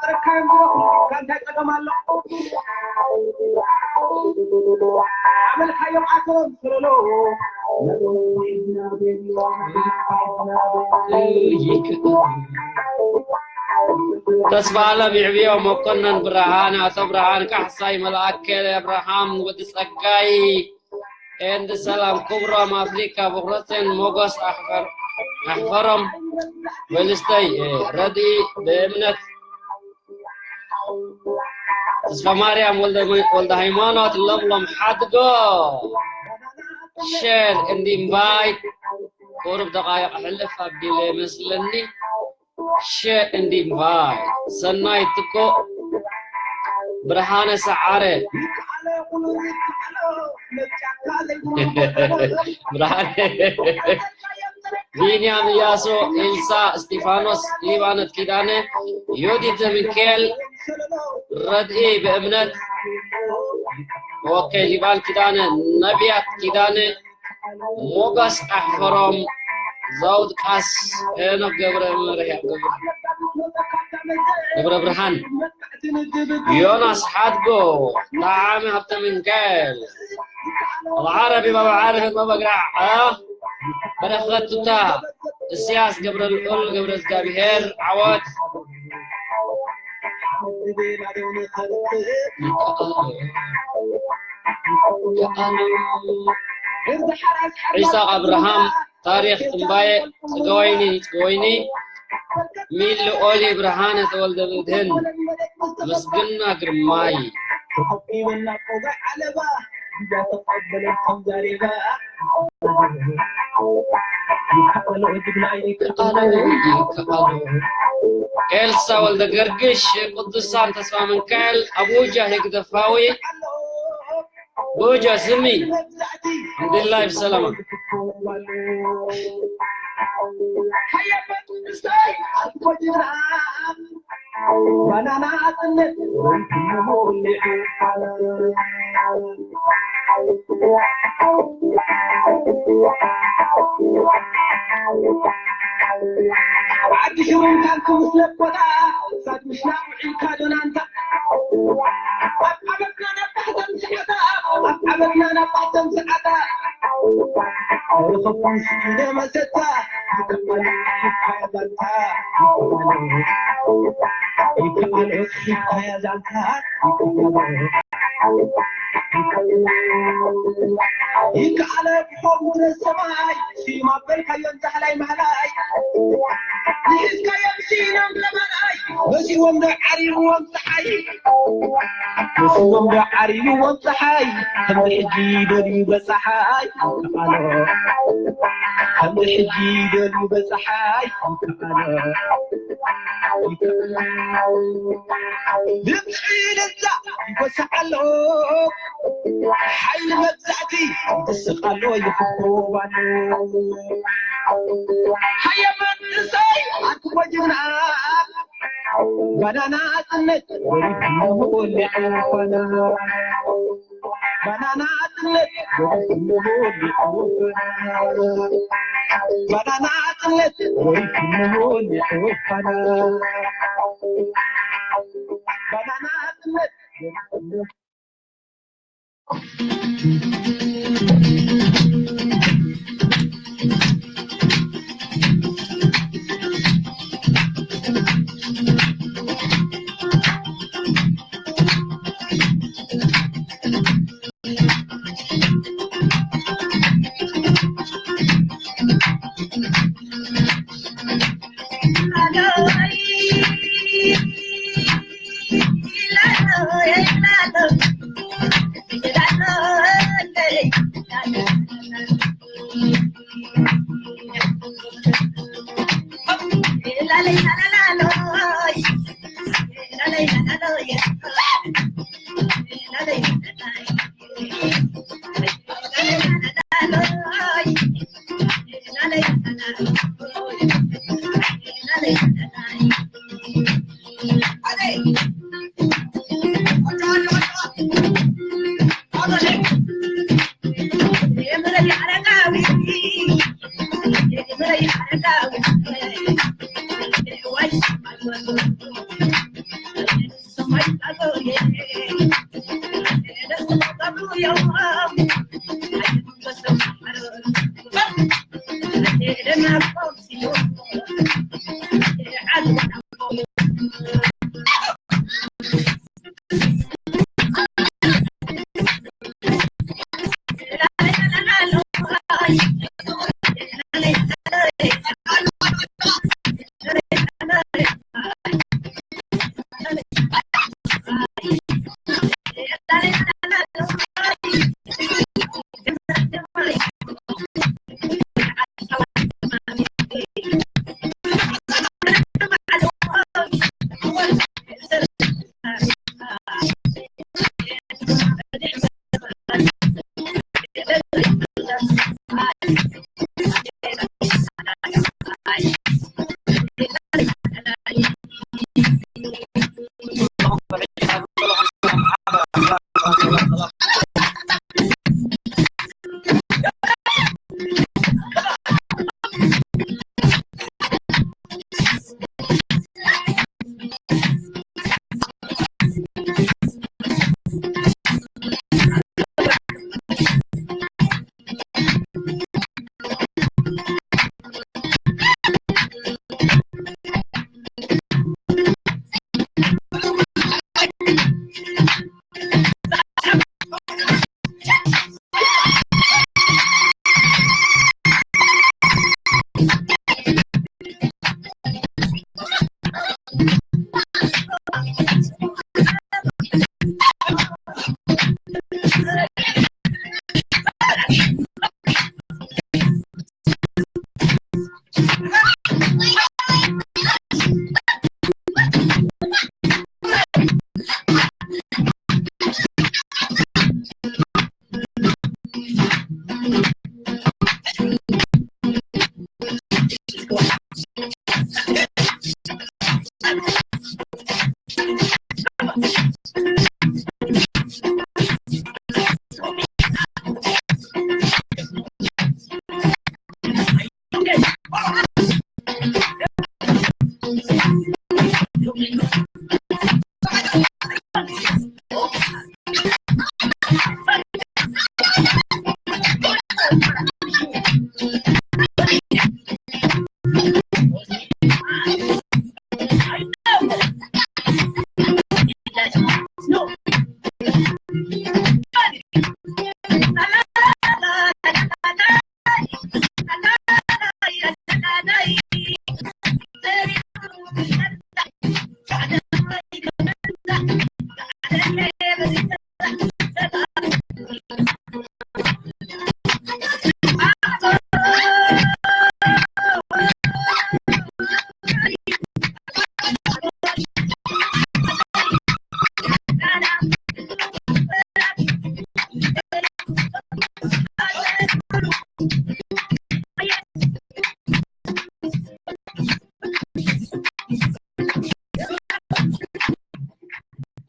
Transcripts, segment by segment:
ኣረካን ብሎ ካንታይ ጸገም ኣሎ? ኣመልካዮም ኣቶም ሰለሎ። ተስፋ ኣለም ይዕብዮ፣ መኮነን ብርሃን፣ ኣቶ ብርሃን ካሕሳይ፣ መልኣከ ኣብርሃም፣ ወዲ ጸጋይ፣ ኤንድ ሰላም ክብሮም ኣፍሪካ፣ ብኩረትን ሞጎስ ኣሕፈር ኣሕፈሮም፣ ወልስተይ ረድኢ ብእምነት፣ ተስፋ ማርያም ወልደ ወልደ ሃይማኖት፣ ለምሎም ሓድጎ። ሸር እንዲ ኢንቫይት፣ ቁሩብ ደቃይቕ ሕልፍ ኣቢለ ይመስለኒ። ሸር እንዲ ኢንቫይት፣ ሰናይ ትኩእ፣ ብርሃነ ሰዓረ፣ ብርሃነ፣ ቢንያም እያሱ፣ ኢልሳ እስጢፋኖስ፣ ሊባኖት ኪዳነ፣ ዮዲት ሚካኤል፣ ረድኢ ብእምነት፣ ኦኬ፣ ሊባን ኪዳነ፣ ነቢያት ኪዳነ፣ ሞገስ ኣሕፈሮም፣ ዘውድ ቃስ፣ ሄኖክ ገብረ መርያ፣ ገብረ ብርሃን፣ ዮናስ ሓድጎ፣ ጠዓመ ሃብተሚካኤል፣ ኣበዓረቢ፣ ኣበዓረቢ፣ ኣበግራዕ፣ እ፣ በረኸት ቱታ፣ እስያስ ገብረልዑል፣ ገብረ እግዚኣብሄር ዓወት፣ ይከኣሎ፣ ይከኣሎ፣ ይሰቅ ኣብርሃም፣ ታሪኽ እምባየ፣ ጽገወይኒ፣ ጽገወይኒ፣ ሚሊ ኦሊ፣ ብርሃነ ተወልደ መድህን፣ ምስግና ግርማይ። ኤልሳ ወልደ ገርግሽ፣ ቅዱሳን ተስፋ ሚካኤል፣ ኣቡጃ ህግደፋዊ፣ ቡጃ ስሚ፣ ኣልሓምዱሊላህ ብሰላማ። ዓዲ ሽሩን ካልኩ ምስ ለኮዳ ሳት ምሽና ውዒልካ ዶናንታ ኣብ ዓመትና ናብ ታሕተን ሰዓታ ኣብ ዓመትና ናብ ታሕተን ሰዓታ ርኸብኩም ስኢነ መሰታ ይከኣል ይከኣል ይከኣል ይከኣል ይከኣል ይከኣለ ብኾም ጉረ ሰማይ ስዩም ኣበልካዮም ዛሕላይ ማሕላይ ንሒዝካዮም ስኢኖም ለማላይ መሲዎም ዶ ዓሪብዎም ፀሓይ መሲዎም ዶ ዓሪብዎም ፀሓይ ከምዚ ሕጂ ደልዩ በፀሓይ ይከኣሎ ከምዚ ሕጂ ደልዩ በፀሓይ ይከኣሎ ድምፂ ደዛ ይጎስዕ ኣሎ ሓይሊ መግዛእቲ ይስቕ ኣሎ ይኽብኮብ ኣሎ ሃየ መንእሰይ ኣትሞ ጅግና ባናና ኣፅነት ወሊድሞ ወሊዑ ፋና ባናና ኣፅነት ወሊድሞ ወሊዑ ፋና ባናና ኣፅነት ወሊድሞ ወሊዑ ፋና ባናና ኣፅነት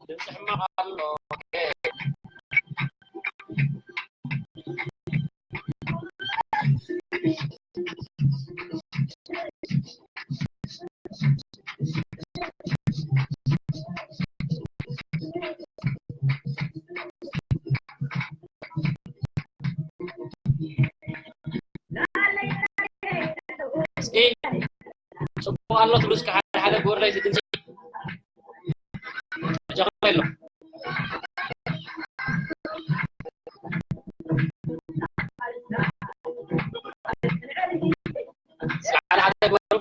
ድምፂ ሕማቕ ኣሎ። ኦኬ። እስኪ ጽቡቕ ኣሎ ትብሉ፣ እስኪ ሓደ ሓደ ብወርዳይ ድምፂ ጀምር ኣሎ። እስኪ ሓደ ሓደ በሉ።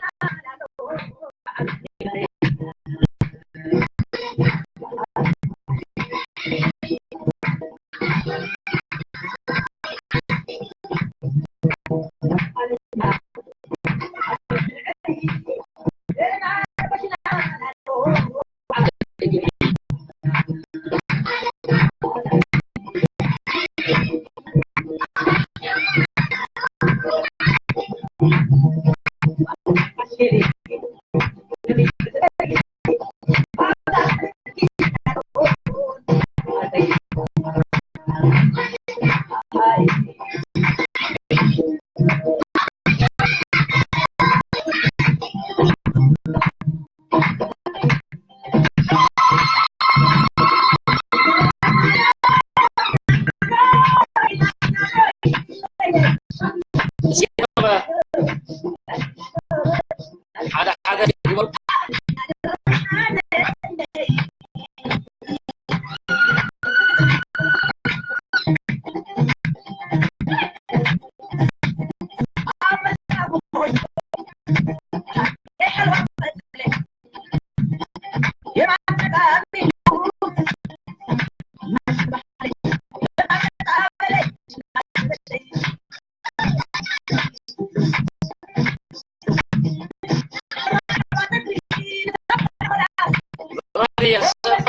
የሰፋ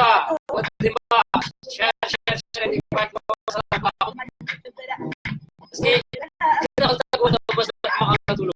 ወዲማ ሸር ሸር ሸር invite ሰላም እስኪ ክልተ ክልተ ግበሩ።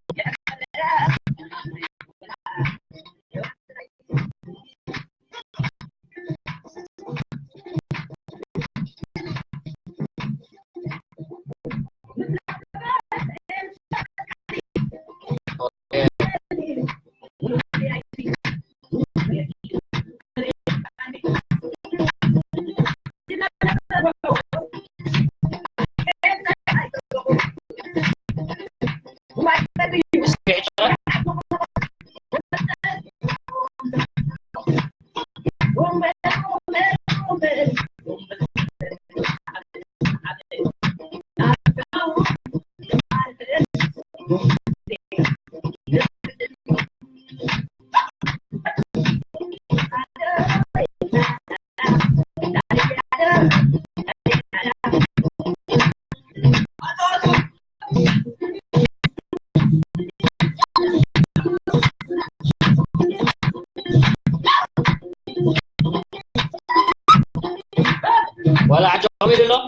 ዋላ ዓጀብ ኢሉ ኣሎ።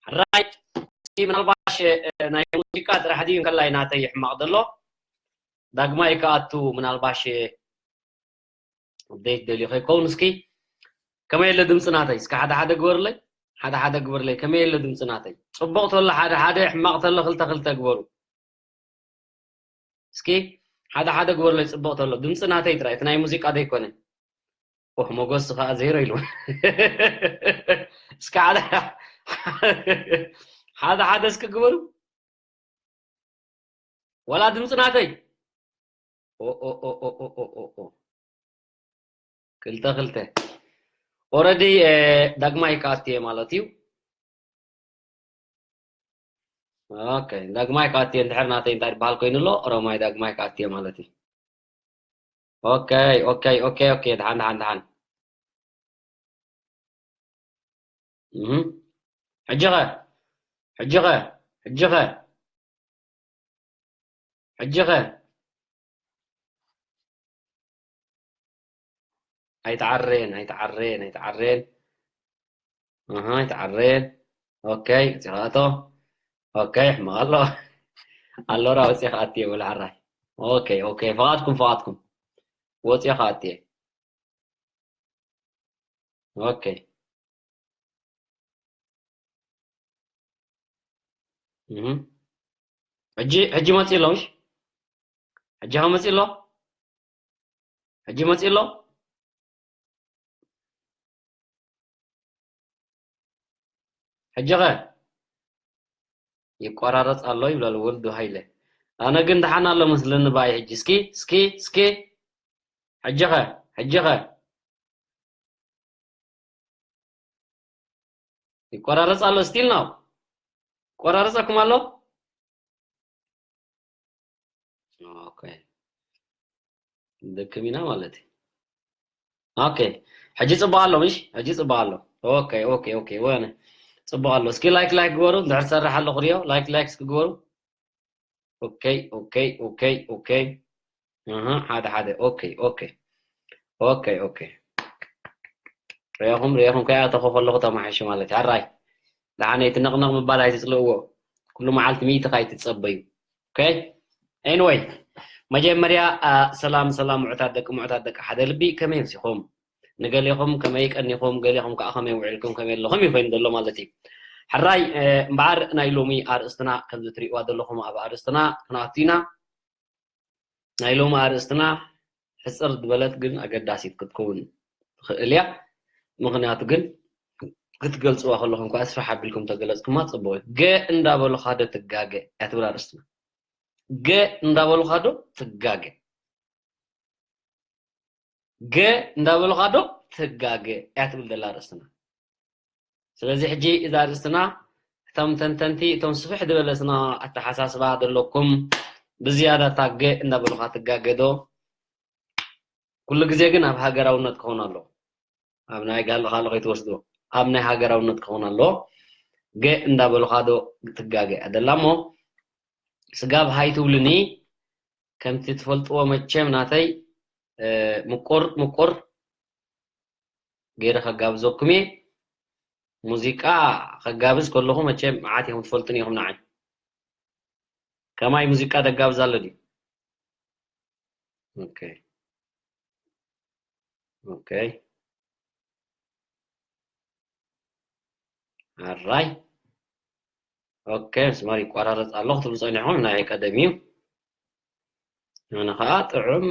ሕራይ፣ እስኪ ምናልባሽ፣ እ፣ ናይ ሙዚቃ ጥራሕ ድዩ እንከላይ ናተይ ሕማቕ ዘሎ? ዳግማይ ክኣቱ ምናልባሽ፣ እ፣ ኣፕዴት ደልዩ ከይከውን እስኪ ከመይ ኣሎ ድምፂ ናተይ? እስኪ ሓደ ሓደ ግበሩለይ፣ ሓደ ሓደ ግበሩለይ። ከመይ ኣሎ ድምፂ ናተይ? ፅቡቕ ተሎ ሓደ ሓደ፣ ሕማቕ ተሎ ክልተ ክልተ ግበሩ። እስኪ ሓደ ሓደ ግበሩለይ፣ ፅቡቕ ተሎ ድምፂ ናተይ ጥራይ፣ እቲ ናይ ሙዚቃ ዘይኮነ። ኦህ፣ ሞገስ ከዓ ዜሮ ኢሉ። እስኪ ሓደ ሓደ ሓደ እስኪ ግበሩ። ዋላ ድምፂ ናተይ። ኦ፣ ኦ፣ ኦ። ክልተ ክልተ። ኦረዲ፣ እ፣ ዳግማይ ክኣቱ እየ ማለት እዩ። ኦኬ፣ ዳግማይ ክኣቱ እየ። እንድሕር ናተይ እንታይ ዝበሃል ኮይኑ ኣሎ፣ ኦሮማይ ዳግማይ ክኣቱ እየ ማለት እዩ። ኦኬ፣ ኦኬ፣ ኦኬ፣ ኦኬ። ደሓን፣ ደሓን፣ ደሓን። እህ። ሕጂ ኸ? ሕጂ ኸ? ሕጂ ኸ? ሕጂ ኸ? ኣይትዓሬን፣ ኣይትዓሬን፣ ኣይትዓሬን። ኣሃ፣ ኣይትዓሬን። ኦኬ፣ ወፂኻ እቶ። ኦኬ፣ ሕማቕ ኣሎ። ኣሎ ራ፣ ወፂኻ ኣትየ፣ በሉ ሓራይ። ኦኬ፣ ኦኬ፣ ፍቓድኩም፣ ፍቓድኩም። ወፂኻ ኣትየ። ኦኬ። እህ። ሕጂ፣ ሕጂ መፂ ኣሎ፣ ምሽ? ሕጂ ኸ መፂ ኣሎ? ሕጂ መፂ ኣሎ? ሕጂ ኸ? ይቆራረፅ ኣሎ ይብላሉ ወልዱ ሃይለ። ኣነ ግን ደሓን ኣሎ መስለኒ ባይ። ሕጂ እስኪ፣ እስኪ፣ እስኪ። ሕጂ ኸ? ሕጂ ኸ? ይቆራረፅ ኣሎ፣ ስቲል ነው። ይቆራረፀኩም ኣሎ። ኦኬ። ደክም ኢና ማለት እዩ። ኦኬ። ሕጂ ፅቡቅ ኣሎ፣ ምሽ? ሕጂ ፅቡቅ ኣሎ። ኦኬ፣ ኦኬ፣ ኦኬ። ወነ ፅቡቅ ኣሎ። እስኪ ላይክ፣ ላይክ ግበሩ። እንድሕር ዝሰርሕ ኣለኹ ሪኦ፣ ላይክ፣ ላይክ እስኪ ግበሩ። ኦኬ፣ ኦኬ፣ ኦኬ፣ ኦኬ። ኣሃ፣ ሓደ፣ ሓደ። ኦኬ፣ ኦኬ። ኦኬ፣ ኦኬ። ሪኢኹም፣ ሪኢኹም ከይኣተኹ ከለኹ ተማሒሹ ማለት እዩ። ኣራይ። ደሓነይ ትንቕንቕ ምባል ኣይትጽልእዎ። ኩሉ መዓልቲ ሚእቲ ከይትጸበዩ። ኦኬ? ኤኒወይ፣ መጀመርያ፣ አ፣ ሰላም፣ ሰላም፣ ምዑታት ደቂ፣ ምዑታት ደቂ ሓደ ልቢ፣ ከመይ ኣምሲኹም? ንገሌኹም ከመይ ቀኒኹም፣ ገሌኹም ከዓ ከመይ ውዒልኩም፣ ከመይ ኣለኹም እዩ ኮይኑ ዘሎ ማለት እዩ። ሕራይ፣ እ፣ እምበኣር ናይ ሎሚ ኣርእስትና ከምዚ ትሪእዋ ዘለኹም ኣብ ኣርእስትና ክንኣቱ ኢና። ናይ ሎሚ ኣርእስትና ሕጽር ዝበለት ግን ኣገዳሲት ክትከውን ትኽእል እያ። ምኽንያቱ ግን ክትገልጽዋ ከለኹም ከዓ ስፍሕ ኣቢልኩም ተገለጽኩማ ጽቡቕ እዩ። ገ እንዳበሉኻ ዶ ትጋገ እያ ትብል ኣርእስትና። ገ እንዳበሉኻ ዶ ትጋገ? ገ እንዳበሉኻ ዶ ትጋገ እያ ትብል ዘላ ኣርእስትና። ስለዚ ሕጂ እዛ ኣርእስትና እቶም ተንተንቲ፣ እቶም ስፍሕ ዝበለ ስነ ኣተሓሳስባ ዘለኩም ብዝያዳ እታ ገ እንዳበሉኻ ትጋገ ዶ? ኩሉ ግዜ ግን ኣብ ሃገራውነት ክኸውን ኣለዎ። ኣብ ናይ ጋሎ ካልኦ ከይትወስድዎ። ኣብ ናይ ሃገራውነት ክኸውን ኣለዎ። ገ እንዳበሉኻ ዶ ትጋገ እያ ዘላ እሞ ስጋብ ሃይ ትብሉኒ ከምቲ ትፈልጥዎ መቸም ናተይ፣ እ፣ ምቁር ምቁር ገይረ ከጋብዘኩም እየ። ሙዚቃ ከጋብዝ ከለኹ መቸም መዓት ኢኹም ትፈልጡኒ ኢኹም ንዓይ። ከማይ ሙዚቃ ደጋብዝ ኣሎ ድዩ? ኦኬ። ኦኬ። ኣራይ። ኦኬ፣ መስመር ይቋራረጽ ኣሎ ክትብሉ ጸኒሕኩም፣ ናይ ቀደም እዩ። ኣነ ኸኣ ጥዑም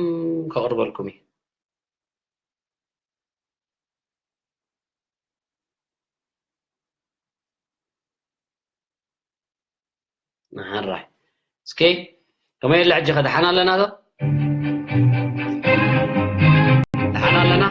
ከቕርበልኩም እዩ። ኣራይ። እስኪ፣ ከመይ ኣለ ሕጂ ኸ ደሓን ኣለና ዶ? ደሓን ኣለና?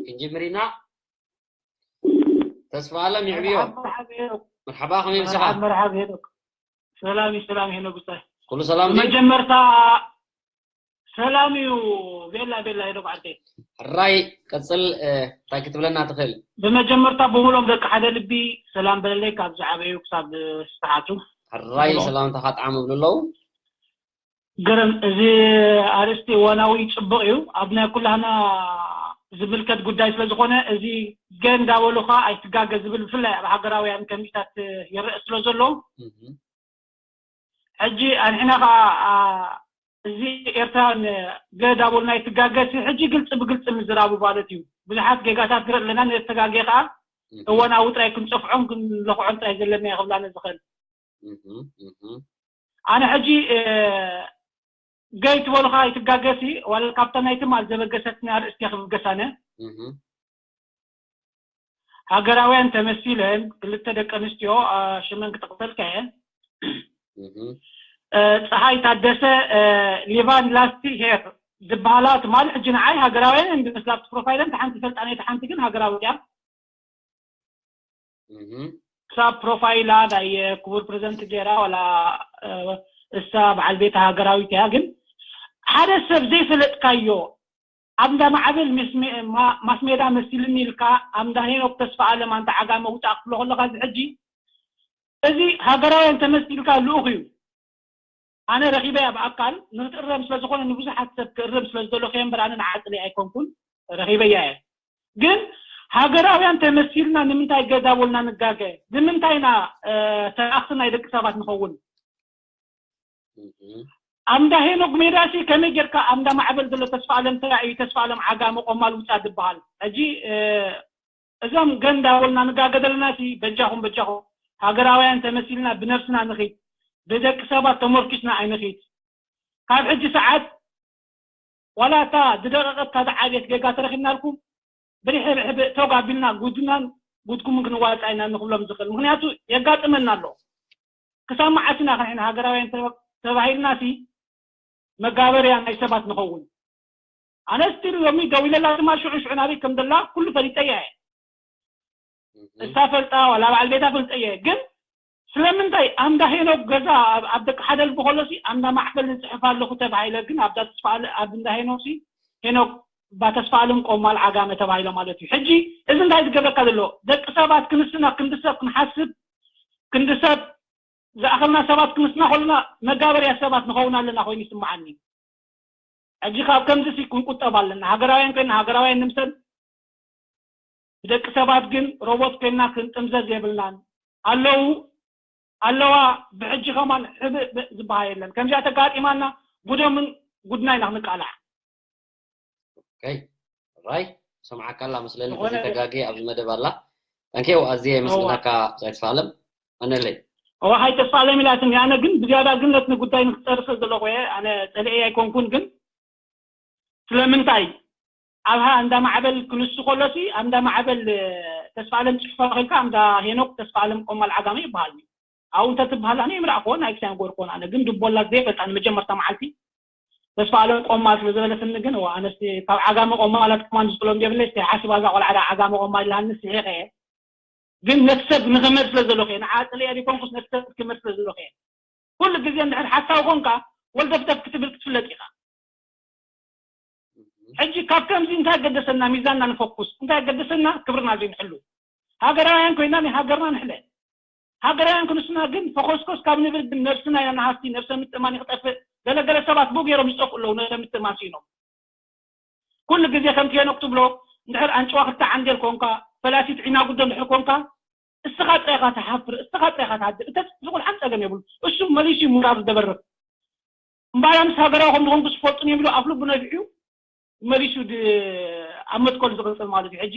ክንጅምር ኢና። ተስፋ ኣለም ይዕብዮ። መርሓብ ሄኖክ። መርሓባ፣ ከመይ ምሳኻ? መርሓብ መርሓብ ሄኖክ። ሰላም እዩ፣ ሰላም ሄኖክ ብጻይ። ኩሉ ሰላም ድዩ? ብመጀመርታ ሰላም እዩ። ቤላ ቤላ ሄኖክ ዓርከይ። ሕራይ ቀጽል። እ፣ እንታይ ክትብለና ትኽእል? ብመጀመርታ ብምሎም ደቂ ሓደ ልቢ ሰላም በለለይ፣ ካብ ዝዓበዩ ክሳብ ዝተሓቱ። ሕራይ ብሎም። ሰላምታኻ ጣዕም ይብሉ ኣለዉ። ግርም፣ እዚ ኣርእስቲ እዋናዊ ጽቡቕ እዩ። ኣብ ናይ ኩላህና ዝምልከት ጉዳይ ስለ ዝኾነ፣ እዚ ገ እንዳበሉኻ ኣይትጋገ ዝብል ብፍላይ ኣብ ሃገራውያን ከሚታት ይረአ ስለ ዘሎ፣ እህ፣ ሕጂ ኣንሕና ኸዓ፣ ኣ፣ እዚ ኤርትራን ገ እንዳበሉና ኣይትጋገ፣ ሕጂ ግልጺ ብግልጺ ምዝራቡ ማለት እዩ። ብዙሓት ጌጋታት ንርኢ ኣለና፣ ነተጋጌ ኸዓ እህ፣ እዋናዊ ጥራይ ክንጸፍዖን ክንለኽዖን ጥራይ ዘለና ይኽብላኒ ዝኽእል። እህ፣ እህ። ኣነ ሕጂ፣ እ፣ ገይ ትበሉኻ ኣይትጋገሲ፣ ዋላ ካብታ ናይ ትማል ዘበገሰትና ኣርእስቲ እየ ክብገስ ኣነ። እህ፣ ሃገራውያን ተመሲለን ክልተ ደቂ ኣንስትዮ፣ እ፣ ሽመን ክጠቕሰልካ እየ። እህ። እ፣ ፀሃይ ታደሰ፣ እ፣ ሊቫን ላስቲ ሄር ዝበሃላ ትማል ሕጂ ንዓይ ሃገራውያን እንዲ መስላ ኣብቲ ፕሮፋይለን ሓንቲ ፈልጣ ነቲ ሓንቲ ግን ሃገራዊ እያ። እህ። ክሳብ ፕሮፋይላ ናይ ክቡር ፕሬዝደንት ገይራ ዋላ፣ እ፣ እሳ በዓል ቤት ሃገራዊት እያ። ግን ሓደ ሰብ ዘይፈለጥካዮ ኣብ እንዳ ማዕበል ምስ ሜ-፣ ማ-፣ ማስ ሜዳ መሲልኒ ኢልካ ኣብ እንዳ ሄኖክ ተስፋ ኣለም ኣንታ ዓጋመ ውፃእ ክትብሎ ከለኻ እዚ ሕጂ እዚ ሃገራውያን ተመሲልካ ልኡኽ እዩ። ኣነ ረኺበያ ብኣካል ንክትእረም ስለ ዝኾነ ንብዙሓት ሰብ ክእረም ስለ ዝደለኹ እየ እምበር ኣነ ንዓጥሊ ኣይኮንኩን፣ ረኺበያ እየ። ግን ሃገራውያን ተመሲልና ንምንታይ ገ እንዳበልና ንጋገ? ንምንታይ ኢና፣ እ፣ ተላእኽቲ ናይ ደቂ ሰባት ንኸውን? እህ፣ ኣብ እንዳ ሄኖክ ሜዳሲ ከመይ ጌርካ ኣብ እንዳ ማዕበል ዘሎ ተስፋ ኣለም ተራእዩ ተስፋ ኣለም ዓጋመ ቆማል ውፃእ ዝበሃል? ሕጂ፣ እ፣ እዞም ገ እንዳበልና ንጋገ ዘለና ሲ በጃኹም በጃኹም ሃገራውያን ተመሲልና ብነብስና ንኺድ፣ ብደቂ ሰባት ተመርኪስና ኣይንኺድ። ካብ ሕጂ ሰዓት ዋላ እታ ዝደቐቐት እታ ዝዓብየት ጌጋ ተረኺብናልኩም ብድሕሪ ብሕብእ ቶግ ኣቢልና ጉድናን ጉድኩምን ክንዋፃእ ኢና ንኽብሎም ዝኽእል። ምኽንያቱ የጋጥመና ኣሎ። ክሳብ መዓስ ኢና ክንሕን ሃገራውያን ተባ-፣ ተባሂልና ሲ መጋበርያ ናይ ሰባት ንኸውን? ኣነ ስቲል ሎሚ ደዊለላ ድማ ሽዑ ሽዑ ናበይ ከም ዘላ ኩሉ ፈሊጠያ እየ። እህ። እሳ ፈልጣ ዋላ በዓል ቤታ ፈልጠየ። ግን ስለምንታይ ኣንዳ ሄኖክ ገዛ ኣብ፣ ኣብ ደቂ ሓደ ልቢ ከሎሲ ኣንዳ ማዕበል ንጽሕፍ ኣለኹ ተባሂለ፣ ግን ኣብዳ ተስፋ ኣለ-፣ ኣብ እንዳ ሄኖክሲ ሄኖክ ባ ተስፋ ኣለም ቆማል ዓጋመ ተባሂሎ ማለት እዩ። ሕጂ እዚ እንታይ ዝገብረካ ዘሎ? ደቂ ሰባት ክንስና ክንዲ ሰብ ክንሓስብ ክንዲ ሰብ ዝኣኸልና ሰባት ክንስና ከለና መጋበርያ ሰባት ንኸውን ኣለና ኮይኑ ይስምዓኒ። ሕጂ ካብ ከምዚ ሲ ክንቁጠብ ኣለና። ሃገራውያን ኮይና ሃገራውያን ንምሰል፣ ብደቂ ሰባት ግን ሮቦት ኮይና ክንጥምዘዝ የብልናን። ኣለዉ ኣለዋ ብሕጂ ከማን ሕብእ ዝበሃል የለን። ከምዚኣ ተጋጢማና ጉዶምን ጉድና ኢና ክንቃላዕ። ኦኬ፣ ራይ ሰምዓካ ኣላ መስለኒ። ዝኾነ ተጋጊ ኣብዚ መደብ ኣላ። ታንኪው ኣዝየ የመስግናካ ብጻይ ተስፋ ኣለም። ኣነለይ እዋ ሃይ ተስፋ ኣለም ኢላትኒ። ኣነ ግን ብዝያዳ ግን ነቲ ጉዳይ ንክጸርፍ ዘለኹ እየ። ኣነ ጸሊኤ ኣይኮንኩን፣ ግን ስለምንታይ ኣብሃ እንዳ ማዕበል ክንሱ ከሎሲ ኣብ እንዳ ማዕበል ተስፋ ኣለም ጽሕፋ ከልካ እንዳ ሄኖክ ተስፋ ኣለም ቆማል ዓጋመ ይበሃል። ኣብኡ እንተ ትበሃል ኣነ ይምራእኮ ናይ ክሳን ጎርኮን ኣነ ግን ድቦላ ዘይፈልጣ ንመጀመርታ መዓልቲ ተስፋ ኣለም ቆማል ስለ ዝበለትኒ ግን እዋ ኣነስ ካብ ዓጋመ ቆማላት ከማን ዝጥሎም የብለይ። ሓሲባ እዛ ቆልዓ ደኣ ዓጋመ ቆማል ኢላኒ ስሒቐ እየ። ግን ነቲ ሰብ ንኽመድ ስለ ዘለኹ እየ። ንዓ ጽልኤ ዘይኮንኩስ ነቲ ሰብ ክመድ ስለ ዘለኹ እየ። ኩሉ ግዜ እንድሕር ሓሳዊ ኮንካ ወልደፍደፍ ክትብል ክትፍለጥ ኢኻ። ሕጂ ካብ ከምዚ እንታይ ገደሰና? ሚዛንና ንፈኩስ። እንታይ ገደሰና? ክብርና ዘይንሕሉ። ሃገራውያን ኮይና ናይ ሃገርና ንሕለ። ሃገራውያን ክንስና ግን ፈኾስኮስ ካብ ንብል ግን ነብስና ኢና ንሃሲ፣ ነብሰ ምትእማን ይኽጠፍእ። ገለገለ ሰባት ብኡ ገይሮም ዝጠፍኡ ኣለዉ፣ ነብሰ ምትእማን ስኢኖም። ኩሉ ግዜ ከምቲ ሄኖክ ትብሎ እንድሕር ኣንጭዋ ክልተ ዓንዴል ኮንካ፣ ፈላሲት ዒና ጉዶ እንድሕር ኮንካ፣ እስኻ ጥራይኻ ትሓፍር፣ እስኻ ጥራይኻ ትሃድር። እተ ዝቑልዓን ጸገም የብሉ። እሱ መሊሱ እዩ ምውራር ዝደበርብ። እምበኣር ምስ ሃገራዊ ከም ዝኾንኩ ዝፈልጡን እዮም ኢሉ ኣፍ ልቡ ነፊሑ መሊሱ ድ-፣ ኣብ መትከሉ ዝቕጽል ማለት እዩ። ሕጂ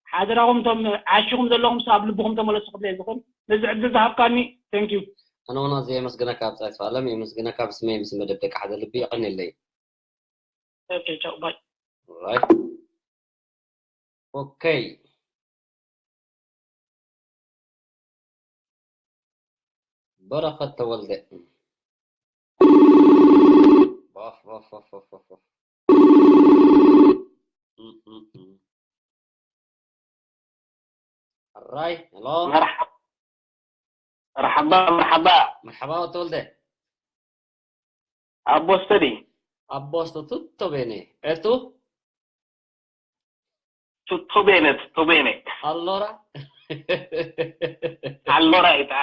ሓደራኹም እቶም ዓሺኹም ዘለኹም ኣብ ልብኹም ተመለሱ ክብል እየ ዝኽእል። ነዚ ዕድል ዝሃብካኒ፣ thank you። ኣነ እውን ኣዝየ የመስግነካ ብጻይ ተስፋ ኣለም፣ የመስግነካ ብስመይ ምስ መደብ ደቂ ሓደ ልቢ። የቐንየለይ። ኦኬ፣ ቻው፣ ባይ። ኦራይት። ኦኬ። በረኸት ተወልደ። ባፍ፣ ባፍ፣ ባፍ፣ ባፍ፣ ባፍ፣ ባፍ። እም፣ እም፣ እም። ሕራይ፣ ሄሎ። መርሓባ መርሓባ መርሓባ። መርሓባ ወተወልደ። ኣቦ ስተዲ ኣቦ ስተዲ ቱቶ ቤኔ። ኤ ቱ? ቱቶ ቤኔ፣ ቱቶ ቤኔ። ኣሎራ? ኣሎራ ኢታ።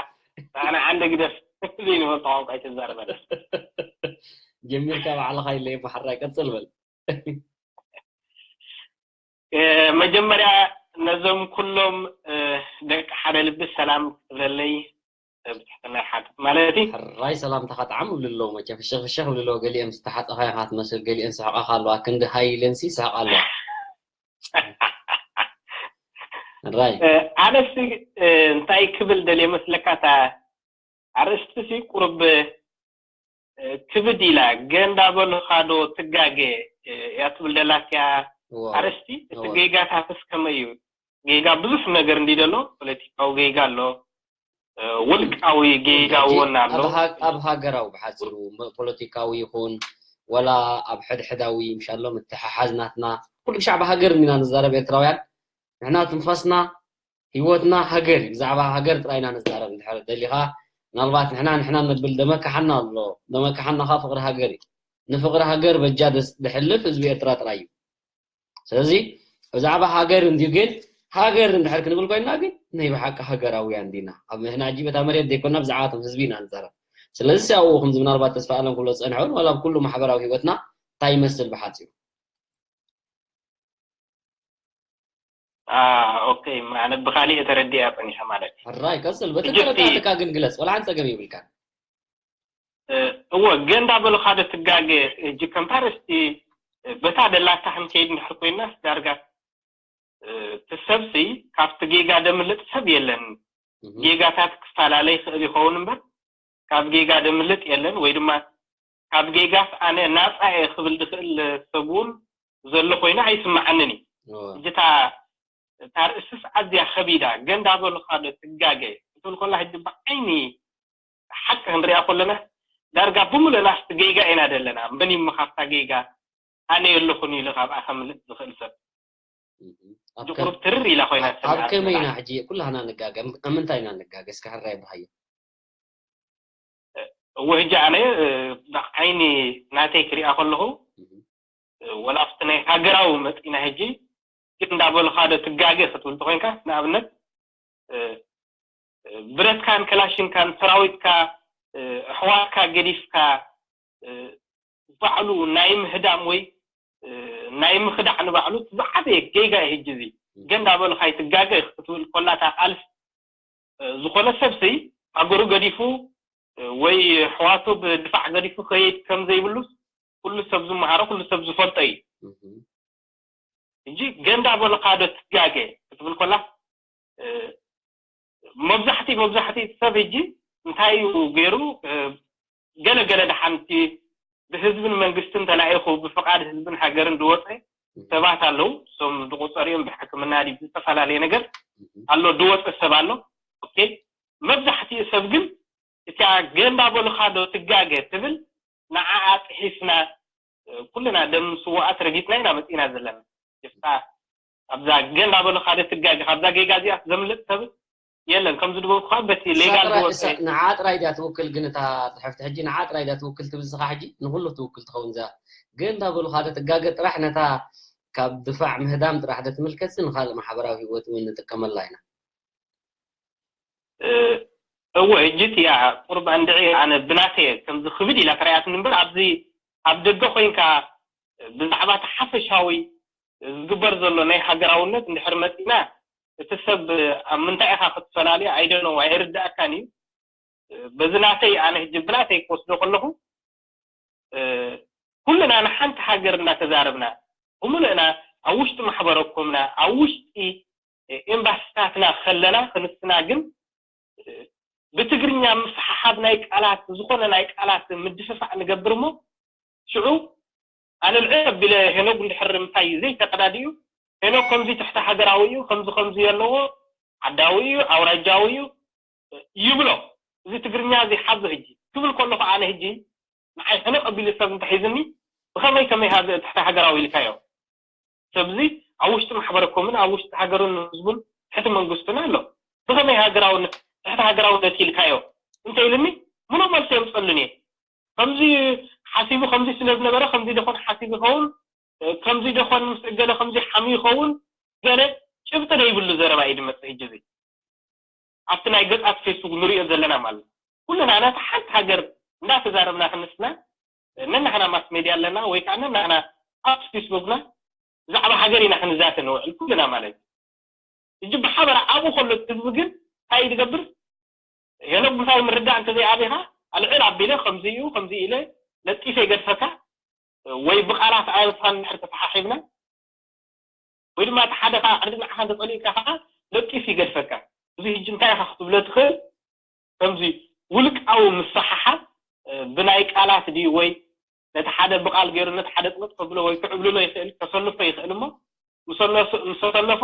ኣነ ዓንደ ግደፍ ሊኒ ወጣ ቋንቋ ኣይትዛረበ። ጀሚርካ ባዕልኻ ኢለ እሞ ሕራይ ቀጽል በል። እ፣ መጀመርያ ነዞም ኩሎም፣ እ፣ ደቂ ሓደ ልቢ ሰላም ክብለለይ፣ እ፣ ብትሕትና ይሓትት ማለት እዩ። ሕራይ ሰላምታኻ ጣዕም ይብሉ ኣለዉ መቸም፣ ፍሽኽ ፍሽኽ ይብሉ ኣለዉ። ገሊኦም ዝተሓጸኻ ኢኻ ትመስል፣ ገሊኦም ስሕቓኻ ኣለዋ። ክንዲ ሃይ ኢለንሲ ስሕቓ ኣለዋ። ሕራይ። እ፣ ኣነሲ፣ እ፣ እንታይ ክብል ደልየ መስለካ፣ እታ ኣርእስቲ ሲ ቁሩብ፣ እ፣ ክብድ ኢላ፣ ገ እንዳበሉኻ ዶ ትጋገ፣ እ፣ እያ ትብል ደላትያ እዎ። ኣርእስቲ። እቲ እዎ። ጌጋታትስ ከመይ እዩ? ጌጋ ብዙሕ ነገር እንዲ ደሎ፣ ፖለቲካዊ ጌጋ ኣሎ፣ እ፣ ውልቃዊ ጌጋ እውን ኣሎ። ኣብ ሃ-፣ ኣብ ሃገራዊ ብሓጺሩ፣ ም-፣ ፖለቲካዊ ይኹን፣ ወላ ኣብ ሕድሕዳዊ፣ ምሻሎ ምትሕሓዝ ናትና፣ ኩሉ ክሻዕ ብሃገር እንዲና ንዛረብ ኤርትራውያን። ንሕና ትንፋስና፣ ህይወትና ሃገር እዩ። ብዛዕባ ሃገር ጥራይ ኢና ንዛረብ። እንድሕር ደሊኻ፣ ምናልባት ንሕና፣ ንሕና ነብል ደመካሓና ኣሎ። ደመካሓና ኸኣ ፍቕሪ ሃገር እዩ። ንፍቕሪ ሃገር በጃ ደስ-፣ ደሕልፍ ህዝቢ ኤርትራ ጥራይ እዩ። ስለዚ፣ ብዛዕባ ሃገር እንድዩ ግን፣ ሃገር እንድሕር ክንብል ኮይንና ግን፣ ናይ ብሓቂ ሃገራውያን ዲና? ኣብ ንሕና ሕጂ በታ መሬት ዘይኮንና ብዛዕባ እቶም ህዝቢ ኢና ንዛረብ። ስለዚ፣ ኣብኡ ከምዚ ምናልባት ተስፋ ኣለም ክብሎ ዝጸንሐ እውን፣ ዋላ ኣብ ኩሉ ማሕበራዊ ህይወትና እንታይ ይመስል ብሓጺሩ? አ፣ ኦኬ፣ ኣነ ብኻሊእ ተረዲኣ ጸኒሐ ማለት እዩ። ሕራይ፣ ቀጽል። በቲ ሕጂ እቲ ተረዳእትካ ግን ግለጽ። ወላ ሓንቲ ጸገም የብልካን። እ፣ እወ፣ ገ እንዳበሉኻ ዶ ትጋገ? ሕጂ ከም ኣርእስቲ፣ እ፣ በታ ደላታ ክንከይድ እንድሕር ኮይና፣ ዳርጋ፣ እ፣ እቲ ሰብሲ ካብቲ ጌጋ ደምልጥ ሰብ የለን። እህ። ጌጋታት ክፈላለ ይኽእል ይኸውን እምበር፣ ካብ ጌጋ ደምልጥ የለን፣ ወይ ድማ ካብ ጌጋስ ኣነ ናጻ እየ ክብል ዝኽእል ሰብ እውን ዘሎ ኮይኑ ኣይስምዓንን እዩ። እዎ። ሕጂ እታ፣ እታ ርእስስ ኣዝያ ከቢዳ፣ ገ እንዳበሉኻ ዶ ትጋገ ክትብል ከላ፣ ሕጂ ብዓይኒ ሓቂ ክንሪኣ ከለና፣ ዳርጋ ብምሉእና ኣብቲ ጌጋ ኢና ዘለና። መን እዩ እሞ ካብታ ጌጋ ኣነ የለኹን ኢሉ ካብኣ ከምልጥ ዝኽእል ሰብ? እህ። ኣብ ሕጂ ከ-፣ ቁሩብ ትርር ኢላ ኮይና ኣብ፣ ኣብ ትስምዓኒ ከመይ ዘላ። ኢና ሕጂ ኩላህና ንጋገ? ኣብ ምንታይ ኢና ንጋገ? እስከ ሕራይ ብሃዮ። እወ፣ ሕጂ ኣነ፣ እ፣ ብዓይኒ ናተይ ክሪኣ ከለኹ፣ እህ። እ፣ ወላ ኣብቲ ናይ ሃገራዊ መጺና ሕጂ፣ ግን እንዳበሉኻ ዶ ትጋገ ክትብል እንተኾይንካ፣ ንኣብነት፣ እ፣ እ፣ ብረትካን ክላሽንካን ሰራዊትካ፣ እ፣ ኣሕዋትካ ገዲፍካ፣ እ፣ ባዕሉ ናይ ምህዳም ወይ፣ እ፣ ናይ ምኽዳዕ ንባዕሉ ዝዓበየ ጌጋ እዩ። ሕጂ እዚ ገ እንዳበሉኻ ኣይትጋገ ክትብል ከላ እታ ቃልሲ፣ እ፣ ዝኾነ ሰብሲ ሃገሩ ገዲፉ፣ እ፣ ወይ ኣሕዋቱ ብድፋዕ ገዲፉ ከይድ ከም ዘይብሉስ ኩሉ ሰብ ዝመሃሮ፣ ኩሉ ሰብ ዝፈልጦ እዩ። እህ። ሕጂ ገ እንዳበሉኻ ዶ ትጋገ ክትብል ከላ፣ እ፣ መብዛሕቲ፣ መብዛሕቲ ሰብ ሕጂ እንታይ እዩ ገይሩ? እ፣ ገለ ገለ ደሓንቲ ብህዝብን መንግስትን ተላኢኹ ብፍቓድ ህዝብን ሃገርን ዝወፀ ሰባት ኣለዉ። እሶም ዝቑፀሩ እዮም፣ ብሕክምና ድዩ ብዝተፈላለየ ነገር ኣሎ፣ ዝወፀ ሰብ ኣሎ። ኦኬ፣ መብዛሕትኡ ሰብ ግን እታ ገ እንዳበሉኻ ዶ ትጋገ ትብል፣ ንዓኣ ጥሒስና፣ እ፣ ኩልና ደም ስውኣት ረጊጽና ኢና መጺና ዘለና። ጅፍታ ኣብዛ ገ እንዳበሉኻ ዶ ትጋገ፣ ካብዛ ጌጋ እዚኣ ዘምልጥ ሰብ የለን። ከምዚ ዝበልኩኻ በቲ እሳ ሌጋል ጥራይ፣ ዝወፀ እሳ ንዓ ጥራይ ድያ ትውክል? ግን እታ ጽሕፍቲ ሕጂ ንዓ ጥራይ ድያ ትውክል ትብል ንስኻ? ሕጂ ንኹሉ ትውክል ትኸውን እዛ። ገ እንዳበሉኻ ዶ ትጋገ ጥራሕ ነታ ካብ ድፋዕ ምህዳም ጥራሕ ዶ ትምልከትሲ ንኻልእ ማሕበራዊ ህይወት እውን ንጥቀመላ ኢና? እ፣ እወ፣ ሕጂ እቲኣ ቁርብ ኣንድዒ ኣነ ብናተይ ከምዚ ክብድ ኢላ ተራእያትኒ እምበር፣ ኣብዚ ኣብ ደገ ኮይንካ ብዛዕባ እቲ ሓፈሻዊ ዝግበር ዘሎ ናይ ሃገራውነት እንድሕር መጺና፣ እቲ ሰብ ኣብ ምንታይ ኢኻ ክትፈላልዮ? I don't know፣ ኣይርድኣካን እዩ። በዚ ናተይ፣ ኣነ ሕጂ ብናተይ ክወስዶ ከለኹ፣ እ፣ ኩልና ንሓንቲ ሃገር እናተዛረብና፣ ብምሉእና ኣብ ውሽጢ ማሕበረ ኮምና፣ ኣብ ውሽጢ፣ እ፣ ኤምባሲታትና ከለና፣ ክንስና ግን፣ እ፣ ብትግርኛ ምስሓሓብ ናይ ቃላት፣ ዝኾነ ናይ ቃላት ምድፍፋዕ ንገብር እሞ፣ ሽዑ ኣነ ልዕል ኣቢለ ሄኖግ እንድሕር ምሳይ ዘይተቀዳድዩ፣ ሄኖግ ከምዚ ትሕቲ ሃገራዊ እዩ፣ ከምዚ ከምዚ ኣለዎ፣ ዓዳዊ እዩ፣ ኣውራጃዊ እዩ ይብሎ። እዚ ትግርኛ እዚ ሓዞ ሕጂ ክብል ከለኹ ኣነ ሕጂ ንዓይ ሕንቕ ኣቢሉ ሰብ እንተሒዝኒ ብኸመይ ከመይ ሃገ-፣ ትሕቲ ሃገራዊ ኢልካዮ? ሰብዚ ኣብ ውሽጢ ማሕበረ ኮምን ኣብ ውሽጢ ሃገሩን ህዝቡን ትሕቲ መንግስቱን ኣሎ። ብኸመይ ሃገራውነት ትሕቲ ሃገራውነት ኢልካዮ እንተ ኢልኒ፣ ምሉእ መልሲ የምፀሉን እየ። ከምዚ ሓሲቡ ከምዚ ስለ ዝነበረ ከምዚ ደኾን ሓሲቡ ይኸውን፣ ከምዚ ደኾን ምስ እገለ ከምዚ ሓሚ ይኸውን፣ ገለ ጭብጢ ዘይብሉ ዘረባ እዩ ድመፅእ። ሕጂ እዚ ኣብቲ ናይ ገፃት ፌስቡክ ንሪኦ ዘለና ማለት ኩልና ናታ ሓንቲ ሃገር እንዳተዛረብና ክንስና ነናህና ማስ ሜድያ ኣለና ወይ ከዓ ነናህና ኣብ ፌስቡክና ብዛዕባ ሃገር ኢና ክንዛተ ንውዕል ኩልና ማለት እዩ። ሕጂ ብሓበራ ኣብኡ ከሎ ህዝቢ ግን እንታይ እዩ ዝገብር? ሄኖክ ምሳይ ምርዳእ እንተዘይኣቢኻ ኣልዕል ኣቢለ ከምዚ እዩ ከምዚ ኢለ ለጢፈ ይገድፈካ ወይ ብቃላት ኣየብስኻን ድሕር ተተሓሒብና ወይ ድማ እቲ ሓደ ከዓ ዕርዲ ንዓኻ እንተፀሊእካ ከዓ ለጢፍ ይገድፈካ። እዚ ሕጂ እንታይ ኢኻ ክትብሎ ትኽእል? ከምዚ ውልቃዊ ምስሕሓብ ብናይ ቃላት ድዩ ወይ ነቲ ሓደ ብቃል ገይሩ ነቲ ሓደ ጥብጥ ከብሎ ወይ ክዕብልሎ ይኽእል ከሰልፎ ይኽእል እሞ ምሰለፎ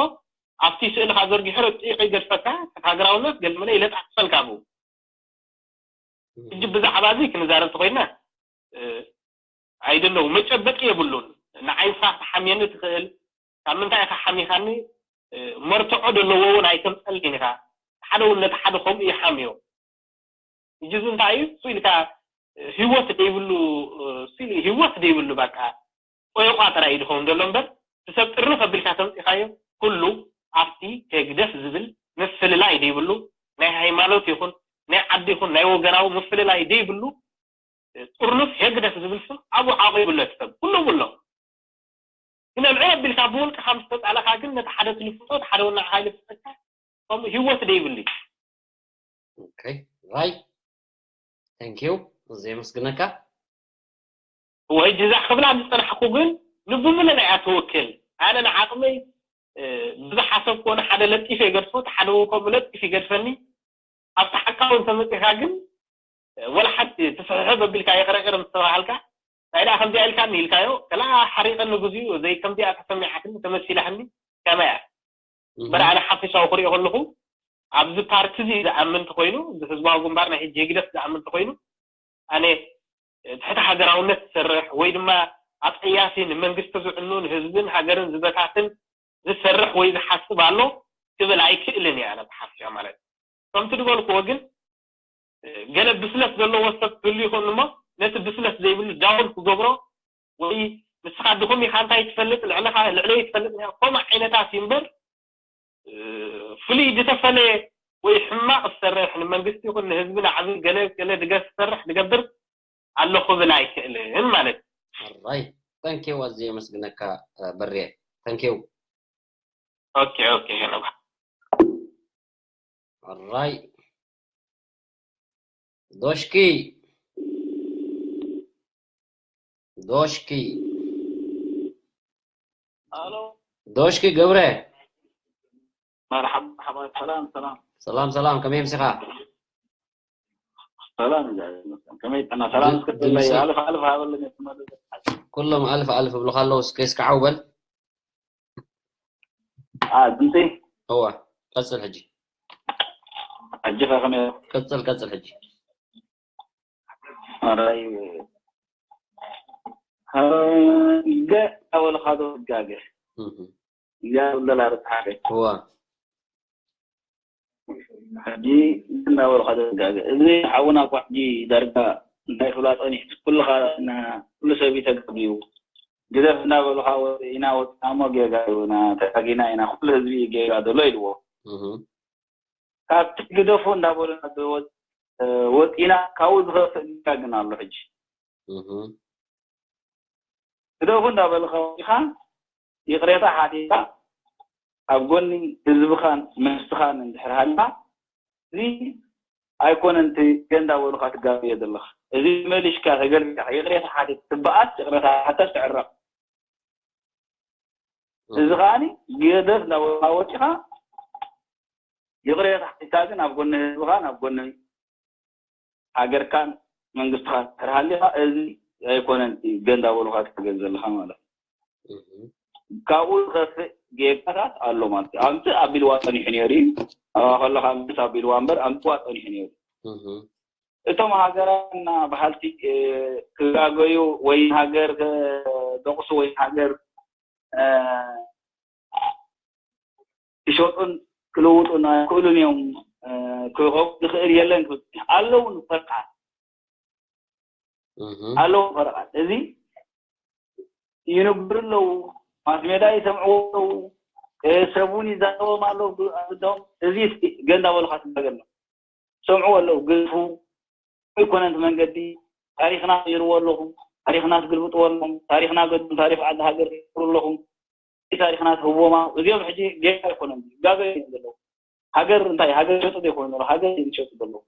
ኣብቲ ስእልኻ ዘርጊሑ ረጢሑ ይገድፈካ። ሃገራውነት ገለመለ ይለጣጥፈልካ ብኡ። ሕጂ ብዛዕባ እዚ ክንዛረብ ተኮይና ኣይደለው መጨበጢ የብሉን። ንዓይ ንስኻ ክትሓምየኒ ትኽእል፣ ካብ ምንታይ ኢኻ ሓሚኻኒ መርትዖ ዘለዎ እውን ኣይተምፀልክን ኢኻ። ሓደ እውን ነቲ ሓደ ከምኡ ይሓምዮ። ሕጂ እዚ እንታይ እዩ እሱ ኢልካ ህይወት ደይብሉ ህይወት ደይብሉ በቃ ቆየቋ ጥራይ እዩ ዝኸውን ዘሎ እምበር ብሰብ ጥርንፍ ኣቢልካ ተምፂኻዮ ኩሉ ኣብቲ ህግደፍ ዝብል ምፍልላይ ደይብሉ ናይ ሃይማኖት ይኹን ናይ ዓዲ ይኹን ናይ ወገናዊ ምፍልላይ ደይብሉ ጥርንፍ ህግደፍ ዝብል ስም ኣብኡ ዓቂቡሎ እቲ ሰብ ኩሉ ብሎ ግን ኣልዕል ኣቢልካ ብውልቅኻ ምስ ተፃለኻ ግን ነቲ ሓደ ትልፍቶ እቲ ሓደ ወናዕኻ ይልፍተካ ከምኡ ህይወት ደይብሉ እዩ። ራይ ታንኪዩ እዚ የመስግነካ። ሕጂ እዛ ክብላ ዝፀናሕኩ ግን ንብምልእ እያ ትውክል። ኣነ ንዓቕመይ ብዝሓሰብክዎ ንሓደ ለጢፈ ይገድፎ እቲ ሓደ እውን ከምኡ ለጢፍ ይገድፈኒ። ኣብቲ ሓቃዊ እንተመፂኻ ግን ወላ ሓንቲ ትስሕሕብ ኣቢልካ ይቕረ ቅረ ምስ ተባሃልካ ናይ ደኣ ከምዚኣ ኢልካኒ ኢልካዮ ከላ ሓሪቐኒ ግዚኡ ዘይ ከምዚኣ ተሰሚዓትኒ ተመሲላትኒ ከመይ እያ እምበር ኣነ ሓፈሻዊ ክሪኦ ከለኹ ኣብዚ ፓርቲ እዚ ዝኣምን ተኮይኑ እዚ ህዝባዊ ግንባር ናይ ሕጂ ህግደፍ ዝኣምን ተኮይኑ ኣነ ትሕቲ ሃገራውነት ዝሰርሕ ወይ ድማ ኣፀያፊ ንመንግስቲ ዝዕኑ ንህዝብን ሃገርን ዝበታትን ዝሰርሕ ወይ ዝሓስብ ኣሎ ክብል ኣይክእልን እየ ኣነ ብሓፈሻ ማለት ከምቲ ዝበልክዎ ግን ገለ ብስለት ዘለዎ ሰብ ክህሉ ይኽእል እሞ ነቲ ብስለት ዘይብሉ ዳውን ክገብሮ ወይ ንስኻ ድኹም ኢኻ እንታይ ትፈልጥ ልዕለኻ ልዕለይ ትፈልጥ ኢኻ ከምኡ ዓይነታት እዩ እምበር ፍሉይ ዝተፈለየ ወይ ሕማቕ ዝሰርሕ ንመንግስቲ ይኹን ንህዝቢ ንዓቢ ገለ ገለ ድገፍ ዝሰርሕ ዝገብር ኣሎ ክብል ኣይክእልን ማለት እዩ። ራይ ታንኪዩ ኣዝየ የመስግነካ በርየ ታንኪዩ ኦኬ ኦኬ ሄኖክ ራይ ዶሽኪ ዶሽኪ ኣሎ ዶሽኪ ገብረ መርሓባ መርሓባ ሰላም ሰላም ሰላም ሰላም ከመይ ኣምሲኻ ሰላም ከመይ ጥዕና ሰላም ክትብለይ ኣልፍ ኣልፍ ሃበለኒ ኩሎም ኣልፍ ኣልፍ ይብሉኻ ኣለዉ እስከ እስካዓው በል ድምፂ እዋ ቀፅል ሕጂ ሕጂ ከ ከመይ ቀፅል ቀፅል ሕጂ ኣራይ ገ ኣወልኻ ዶ ትጋገ እህ እያ ዘለላ ርፅሓፈ እዋ ሕጂ እናበልካ ዘጋገ እዚ ሓውና እኳ ሕጂ ዳርጋ እንታይ ክብላ ፀኒሕቲ ኩልኻ ኩሉ ሰብ እዩ ተጋግዩ ግደፍ እናበሉኻ ወፂእና ወፂና እሞ ጌጋ ይብና ተጋጊና ኢና ኩሉ ህዝቢ እዩ ጌጋ ዘሎ ኢልዎ እህ ካብቲ ግደፎ እንዳበሉና ወፂና ካብኡ ዝኸፍእ ጌጋ ግን ኣሎ ሕጂ እህ ግደፉ እንዳበልካ ወፂኻ ይቕሬታ ሓቲትካ ኣብ ጎኒ ህዝብኻን መንግስትኻን እንድሕር ሃልኻ እዚ ኣይኮነን እቲ ገንዳ በሉካ ትጋብዮ ዘለኻ እዚ መሊሽካ ተገልቢጥካ ይቕሬታ ሓቲት ትበኣስ ይቕሬታ ሓታ ትዕረቕ እዚ ከዓኒ ገደፍ እንዳበሉካ ወፂኻ ይቕሬታ ሓቲትካ ግን ኣብ ጎኒ ህዝብኻን ኣብ ጎኒ ሃገርካን መንግስትኻን እንድሕር ሃሊኻ እዚ ኣይኮነን ገንዳ በሉካ ትሕገዝ ዘለኻ ማለት እዩ ካብኡ ዝኸፍእ ጌጋታት ኣሎ ማለት እዩ ኣምፅእ ኣቢልዋ ፀኒሑ ነይሩ እዩ ኣብኣ ከለካ ኣምፅእ ኣቢልዋ እምበር ኣምፅዋ ፀኒሑ ነይሩ እቶም ሃገራትና በሃልቲ ክጋገዩ ወይ ሃገር ከደቕሱ ወይ ሃገር እ፣ ክሸጡን ክልውጡን ኣይክእሉን እዮም። እ፣ ክኸው ዝኽእል የለን ክብል ኣለውን ፈቃድ እህ ኣለውን ፈቃድ እዚ ይንብሩ ኣለዉ። ማስ ሜዳ ይሰምዕዎ ኣለዉ። እ፣ ሰብ እውን ይዛረቦም ኣለዉ። ብ-፣ ኣብዶም እዚ እስኪ ገንዳ በልኻ ትናገር ነው። ሰምዕዎ ኣለዉ። ግፉ ኣይኮነን እቲ መንገዲ። ታሪኽና ትይርዎ ኣለኹም። ታሪኽና ትግልብጥዎ ኣለኹም። ታሪኽና ገድም ታሪኽ ዓዲ ሃገር ትይሩ ኣለኹም። እዚ ታሪኽና ትህብዎም ኣለዉ። እዚኦም ሕጂ ጌጋ ኣይኮነን። ጋገ እዮም ዘለዉ። ሃገር እንታይ ሃገር ሸጡ ዘይኮኑ ዘለዉ። ሃገር እዮም ሸጡ ዘለዉ።